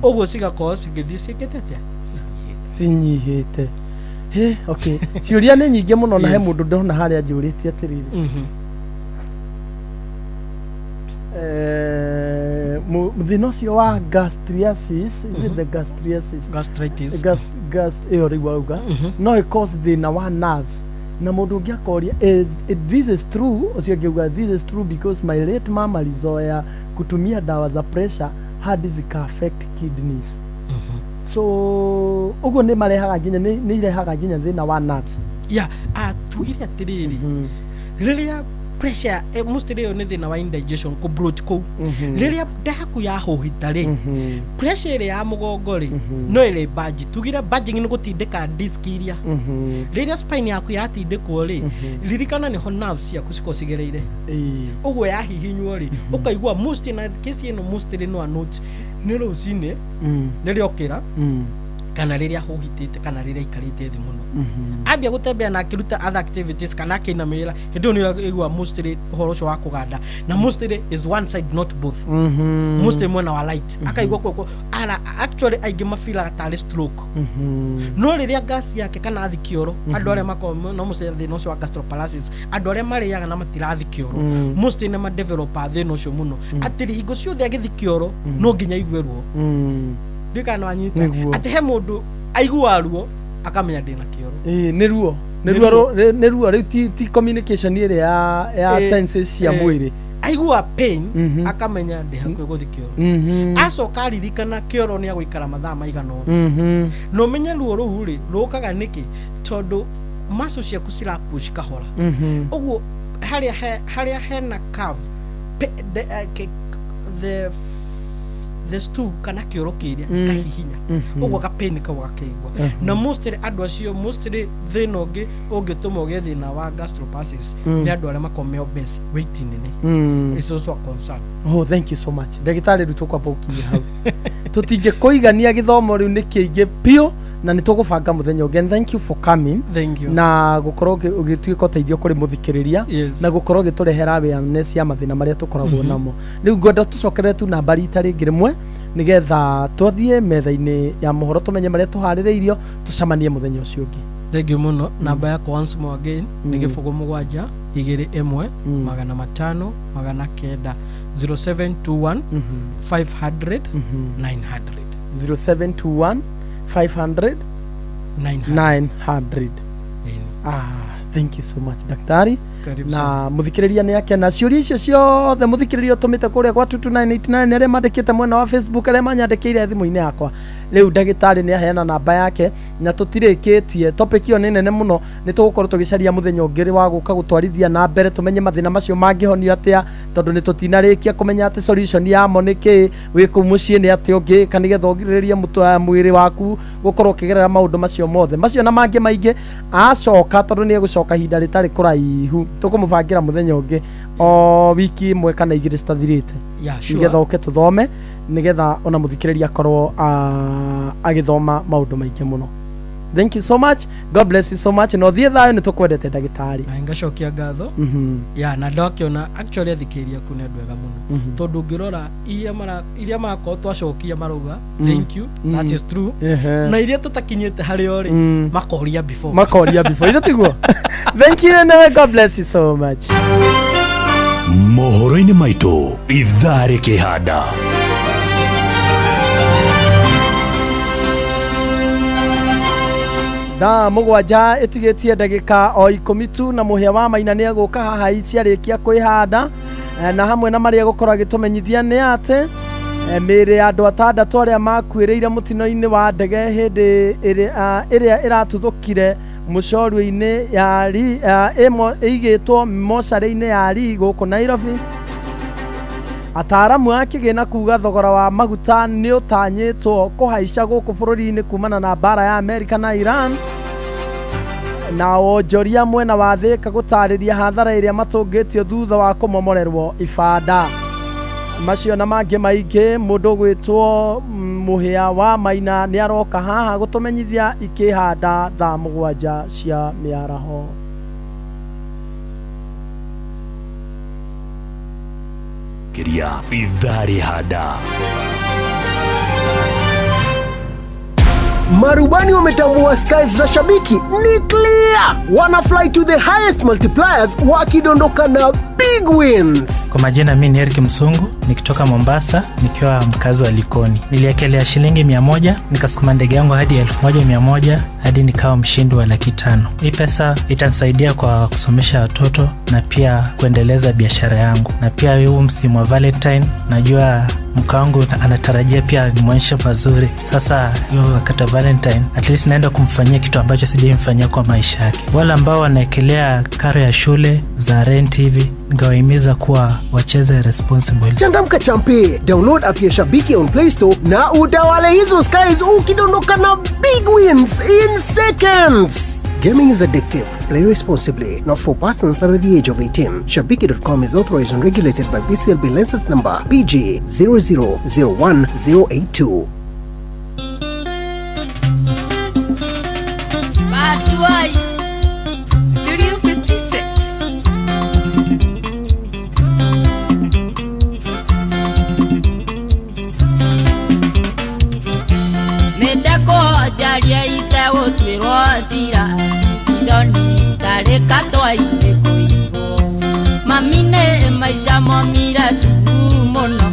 Ũguo cigakorwo cingĩthiĩ ciĩkĩte atĩa? Cinyihĩte. He, okay, ciũria nĩ nyingĩ mũno na he mũndũ ndona harĩa njũrĩtie atĩrĩrĩ, thĩna ũcio wa gastriasis, is it the gastriasis? Gastritis. Gas ĩyo rĩu auga no ĩ cause thĩna wa nerves, na mũndũ ũngĩ akoria, is this is true? Ũcio ũngĩ auga, this is true because my late mama alizoea kutumia dawa za pressure hadi zika affect kidneys. So ũguo nĩ marehaga nginya nĩ irehaga nginya thĩna wa nerves. Ya, ah, tugire atĩrĩrĩ, rĩrĩa pressure, mostly ĩyo nĩ thĩna wa indigestion, kũ bloat kũu, rĩrĩa nda yaku yahũhita rĩ, pressure ĩrĩa ya mũgongo rĩ no ĩrĩ budge. Tugire budging nĩ gũtindĩka disc iria. Rĩrĩa spine yaku yatindĩkwo rĩ, ririkana nĩho nerves ciaku cikorwo cigereire. Ũguo yahihinywo rĩ, ũkaigua mostly na kesi ĩno mostly no note nĩ rũcinĩ rĩrĩa okĩra, kana rĩrĩa ahũhitĩte, kana rĩrĩa aikarĩte thĩ mũno, ambia gũtembea na akĩruta other activities kana akĩinamĩrĩra, hĩndĩ ĩyo nĩ ũraigua mostly ũhoro ũcio wa kũganda, na mostly is one side, not both. Mostly mwena wa right akaigua kuoko ara actually aingĩ mafilaga tarĩ stroke. No rĩrĩa gas yake kana athi kĩoro, andũ arĩa makoragwo no mũciĩ thĩna ũcio wa gastroparesis, andũ arĩa marĩaga na matirathi kĩoro, mostly nĩ madevelopa thĩna ũcio mũno, atĩ hingo ciothe agĩthi kĩoro no nginya aigue ruo. Ndiũĩ kana nĩwanyita. Nĩguo. Atĩ he mũndũ aiguaga ruo akamenya ndĩna kĩoro. Ĩĩ, nĩ ruo, nĩ Nĩ ruo ruo. nĩ ruo rĩu, ti communication ĩrĩa ya senses cia mwĩrĩ. Aigua pain akamenya ndĩ hakuhĩ gũthi kĩoro. Acoka aririkana kĩoro nĩ agũikara mathaa maigana ũna. Na ũmenye ruo rũu rĩ rũkaga nĩkĩ, tondũ muscle ciaku cirapush kahora. Ũguo harĩa hena curve, the stool kana kĩoro kĩrĩa kahihinya. Ũguo gapain kau gakĩigua. Na mostly andũ acio, mostly thĩna ũngĩ ũngĩtũma ũgĩe thĩna wa gastroparesis nĩ andũ arĩa makoragwo me obese, weight nene. Is also a concern. Oh, thank you so much, ndagĩtarĩ. Rĩu tũkwamba gũkinyia hau, tũtingĩkũigania, gĩthomo rĩu nĩ kĩingĩ biũ na nĩ tũgũbanga mũthenya ũngĩ. And thank you for coming. Thank you. Na gũkorwo ũgĩtuĩka ũteithio kũrĩ mũthikĩrĩria na gũkorwo ũgĩtũrehera awareness ya mathĩna marĩa tũkoragwo namo. Rĩu ngwenda tũcokerere tu namba rita rĩngĩ rĩmwe, nĩgetha twathiĩ metha-inĩ ya mohoro tũmenye marĩa tũharĩrĩirio, tũcemanie mũthenya ũcio ũngĩ. Thank you mũno. Namba yakwa once more again nĩ 07 Igĩrĩ ĩmwe, 500 900, 0721 500 900. 0721 500 900. 900. Ah, thank you so much, daktari. Karibu Na sana. Muthikĩrĩria nĩ akena ciũria icio ciothe mũthikĩrĩria ũtũmĩte kũrĩa gwa 22989, arĩa mandĩkĩte mwena wa Facebook, arĩa manyandĩkĩire thimũ-inĩ yakwa. Rĩu ndagĩtarĩ nĩ aheana namba yake na tũtirĩkĩtie topic ĩyo, nĩ nene mũno. Nĩ tũgũkorwo tũgĩcaria mũthenya ũngĩ wa gũka gũtwarithia na mbere, tũmenye mathĩna macio mangĩhonio atĩa, tondũ nĩ tũtinarĩkia kũmenya atĩ solution yamo nĩ kĩĩ. Wĩ kũu mũciĩ nĩ atĩa ũngĩka nĩgetha ũgirĩrĩrie mwĩrĩ waku gũkorwo ũkĩgerera maũndũ macio mothe, macio na mangĩ maingĩ. Acoka, tondũ nĩ egũcoka ihinda rĩtarĩ kũraihu, tũkũmũbangĩra mũthenya ũngĩ o wiki ĩmwe kana igĩrĩ citathirĩte, Yeah, sure. nĩgetha ũke tũthome, nĩgetha ona mũthikĩrĩria akorwo agĩthoma maũndũ maingĩ mũno. Thank you so much, God bless you so much, na ũthiĩ thayũ, nĩ tũkwendete, ndagĩtarĩ. Na ngacokia ngatho. Ya, na ndakĩona actually athikĩrĩria aku nĩ andũ ega mũno, tondũ ũngĩrora iria mara iria marakorwo twacokia marauga thank you, that is true, na iria tũtakinyĩte harĩo rĩ, makoria before. Makoria before ithe tiguo. Thank you anyway, God bless you so much. Mohoro-inĩ maitũ ithaa rĩkĩhanda. Thaa 7 ĩtigĩtie ndagĩka o 10 tu, na mũhĩa wa Maina nĩ egũka haha ciarĩkia kwĩhanda. Na hamwe na marĩa egũkorwo agĩtũmenyithia nĩ atĩ mĩĩrĩ ya andũ atandatũ arĩa makuĩrĩire mũtino-inĩ wa ndege hĩndĩ ĩrĩa ĩratuthũkire mũcorua-inĩ ya ĩigĩtwo mocarĩ-inĩ ya Rii gũkũ Nairobi. Ataaramu a kĩgĩna kuga thogora wa maguta nĩ ũtanyĩtwo kũhaica gũkũ bũrũri-inĩ kumana na mbara ya Amerika na Iran, na wonjoria mwena wa Thĩka gũtarĩria hathara ĩrĩa matũngĩtio thutha wa kũmomorerwo ibanda. Macio na mangĩ maingĩ, mũndũ ũgwĩtwo mũhĩa wa Maina nĩ aroka haha gũtũmenyithia ikĩhanda thaa 7 cia mĩaraho. Kiria ithaa rĩhanda. Marubani wametambua skies za Shabiki ni clear, wana fly to the highest multipliers wakidondoka na big wins. Kwa majina mi ni Eric Msungu nikitoka Mombasa nikiwa mkazi wa Likoni. Niliekelea shilingi 100, nikasukuma ndege yangu hadi 1100 hadi nikawa mshindi wa 500,000. Hii pesa itanisaidia kwa kusomesha watoto na pia kuendeleza biashara yangu, na pia huu msimu wa Valentine najua mke wangu anatarajia pia nimwonyeshe mazuri. Sasa hiyo wakati wa Valentine at least naenda kumfanyia kitu ambacho sijaimfanyia kwa maisha yake. Wale ambao wanaekelea karo ya shule za rent hivi, ningewahimiza kuwa wacheze responsible. Changamka champe, download app ya Shabiki on Play Store na utawale hizo skies ukidondoka na big wins in seconds. Gaming is addictive. Play responsibly. Not for persons under the age of 18. Shabiki.com is authorized and regulated by BCLB license number PG 0001082. Batuai Studio 56. Nĩndekũnjaria itegũtuĩrwo cira, ithoni tarĩ katwa-inĩ kũigwo. Mami nĩ maica momire tu mũno,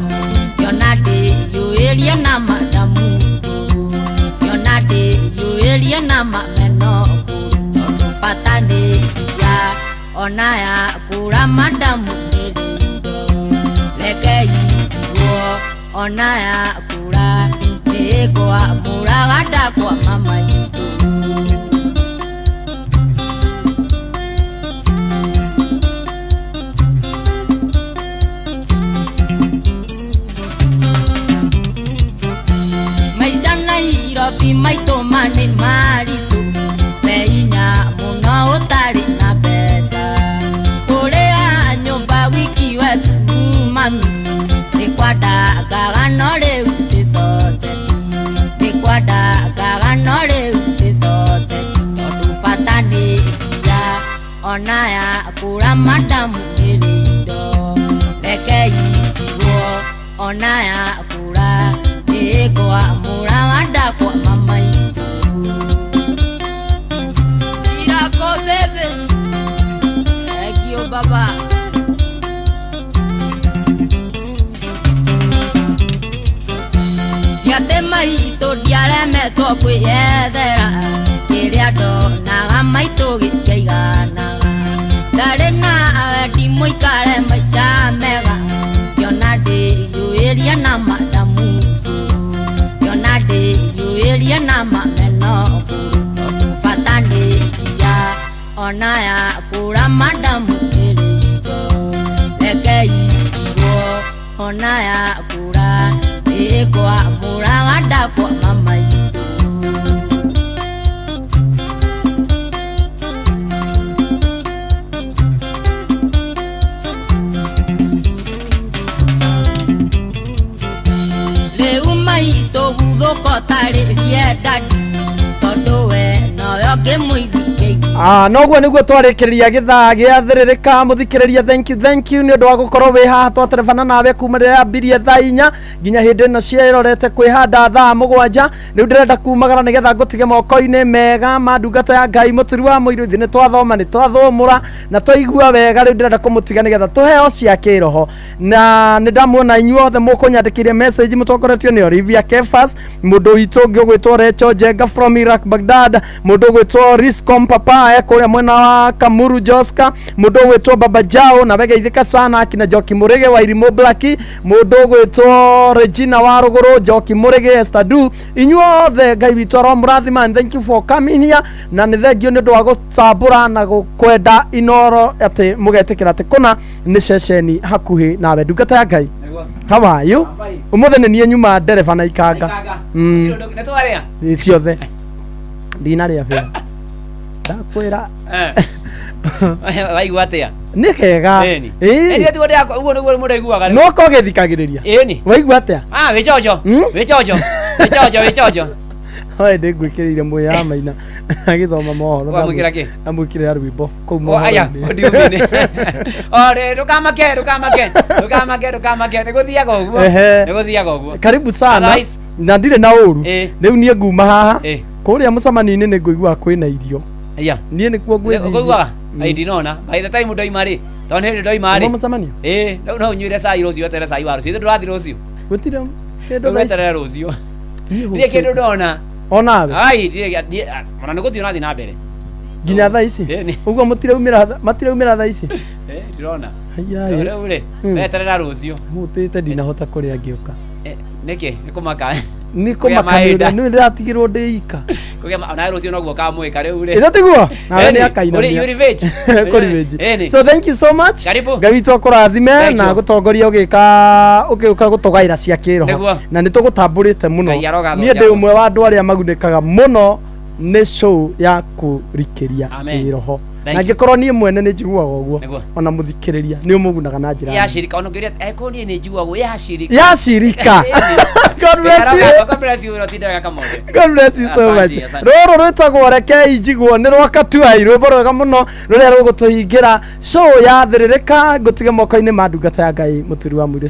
ngĩona ndĩiyũĩrie na madamu ngũrũ, ngĩona ndĩiyũĩrie na mameno ngũrũ, tondũ bata nĩ mbia ona yakũra madamu nĩ rĩitho. Reke injiguo ona yakũra nĩngwamũraga ndakwa mama itũ. Maica Nairobi maitũ ma nĩ maritũ, me hinya mũno ũtarĩ na mbeca. Kũrĩa nyũmba wiki wetu mami nĩ kwandangaga, no rĩu ndĩcoteti, nĩ kwandangaga, no rĩu ndĩcoteti, tondũ bata nĩ mbia ona yakũra madamu nĩ rĩitho. Reke injiguo ona yakũra nĩngwamũraga ndakwa mama itũ. Irako bebe. Thank you. Baba. Tiate maitũ ndiaremetwo kwĩyethera kĩrĩa ndonaga maitũ gĩtiaiganaga ndarĩ na wendi mũikare maica mega ngĩona ndĩyũĩrie na madamu ngũrũ ngĩona ndĩyũĩrie na mameno ngũrũ tondũ bata nĩ ngia ona yakũra madamu ĩrĩ indo reke itigwo ona yakũra ĩkwamũraga ndakwa mama itũ. Rĩu maitũ guthũka ũtarĩrie dadi tondũ we nowe ũngĩmũiguithia. Noguo niguo twarĩkĩrĩria gĩthaa gĩa thĩrĩrĩka mũthikĩrĩria. Thank you nĩ ũndũ wa gũkorwo wĩ haha twaterebana nawe kuma rĩrĩa yambirie thaa 4 nginya hĩndĩ ĩno ciarorete kwĩhanda thaa 7. Rĩu ndĩrenda kumagara nĩgetha ngũtige moko-inĩ mega ma ndungata ya Ngai mũturi wa mũiru. Ithuĩ nĩ twathoma nĩ twathũmũra na twaigua wega. Rĩu ndĩrenda kũmũtiga nĩgetha tũheo cia kĩroho na nĩ ndamuona inyuothe mũkũnyandĩkĩire message mũtongoretio nĩ Olivia Kefas, mũndũ witũ ũngĩ ũgwĩtwo Recho Njenga from Iraq Baghdad, mũndũ ũgwĩtwo Riscom Papa kũrĩa mwena wa Kamuru Joska, mũndũ ũgwĩtwo Baba Jao na wegeithĩka sana akina Njoki Mũrĩge wa Irimũ Black, mũndũ ũgwĩtwo Regina wa Rũgũrũ, Njoki Mũrĩge, Esther Du, inyuothe Ngai witũ aromũrathima and thank you for coming here na nĩ thengio nĩ ũndũ wa gũtambũra na kwenda Inoro atĩ mũgetĩkĩra atĩ kũna nĩ ceceni hakuhĩ nawe. Ndungata ya Ngai, how are you? Ũmũthĩ nĩ niĩ nyuma ndereba na ikanga ciothe ndinarĩa bĩa ndakwĩra. Waigua atia? Nĩ kega. Ĩni. Ĩni tiguo ndĩrakwa ũguo nĩguo mũndũ aiguaga. No ko gĩthikagĩrĩria. Ĩni. Waigua atia? Wĩ chocho. Wĩ chocho. Wĩ chocho, wĩ chocho. Oe ndĩngwĩkĩrĩire mũya maina agĩthoma mohoro. Wamwĩkĩra kĩ? Ndamwĩkĩrĩra rwĩmbo kũu Oh, aya, mohoro-inĩ. what do you mean? Oh, ndũkamake, ndũkamake, ndũkamake, ndũkamake, nĩgũthiaga ũguo. Ehe. Nĩgũthiaga ũguo. Karibu sana. Otherwise- Na ndirĩ na ũru. Rĩu niĩ nguma haha Ĩ. kũrĩa mũcemanio-inĩ nĩ ngũigua kwĩna irio. Aya. Niĩ nĩkuo ngwĩthirie. Ũkũiguaga? Ai ndinona. By the time ndoima rĩ, tondũ nĩ hĩndĩ ndoima rĩ. Uma mũcemanio? Ĩ, no ũnyuĩre cai rũciũ, weterere cai wa rũciũ. Ithuĩ ndũrathiĩ rũciũ. Gũtirĩ kĩndũ Rĩu thaa ici. weterere rũciũ. Niĩ Ndirĩ kĩndũ hũtĩte. ndona. Onawe? Ai, ndirĩ ona nĩ gũthiĩ ũrathiĩ na mbere. Nginya thaa ici? Ĩni. Ũguo matiraumĩra thaa ici? Ĩ, ndirona. Aiyaĩ. Rĩu rĩ, weterera rũciũ. Hũtĩte ndinahota kũrĩa ngĩũka. Nĩkĩ? Nĩ kũmaka. Nĩ Kũgĩa kũmaka nĩ mahinda. ũrĩa nĩ ndĩratigirwo ndĩ ika. Kũgĩa onawe rũciũ noguo ũkamwĩka rĩu rĩ. Ĩtho tiguo? Nawe nĩ Ĩni. akainamia. You revenge. Kũ revenge. Ĩni. So thank you so much. Karibu. Ngai witũ akũrathime Thank na you. gũtongoria ũgĩka ũgĩũka gũtũgaĩra cia kĩroho Nĩguo. na nĩ tũgũtambũrĩte mũno. Ngai arogathwo Niĩ ndĩ Jacob. ũmwe wa andũ arĩa magunĩkaga mũno nĩ show ya kũrikĩria Amen. kĩroho. Thank Na you. angĩkorwo niĩ mwene nĩ njiguaga ũguo Nĩguo. ona mũthikĩrĩria nĩ ũmũgunaga na njĩra nene. Yacirika ona ũngĩũria eko niĩ nĩ njiguagwo yacirika. Yacirika. God bless you. God bless you ũtindaga kamothe. God bless you so Asante, much. asante. Rũrũ rwĩtagwo Rekei Njiguo nĩ rwa Katuai, rwĩmbo rwega mũno rũrĩa rũgũtũhingĩra show ya thĩrĩrĩka. Ngũtige moko-inĩ ma ndungata ya Ngai mũturi wa mũirũ.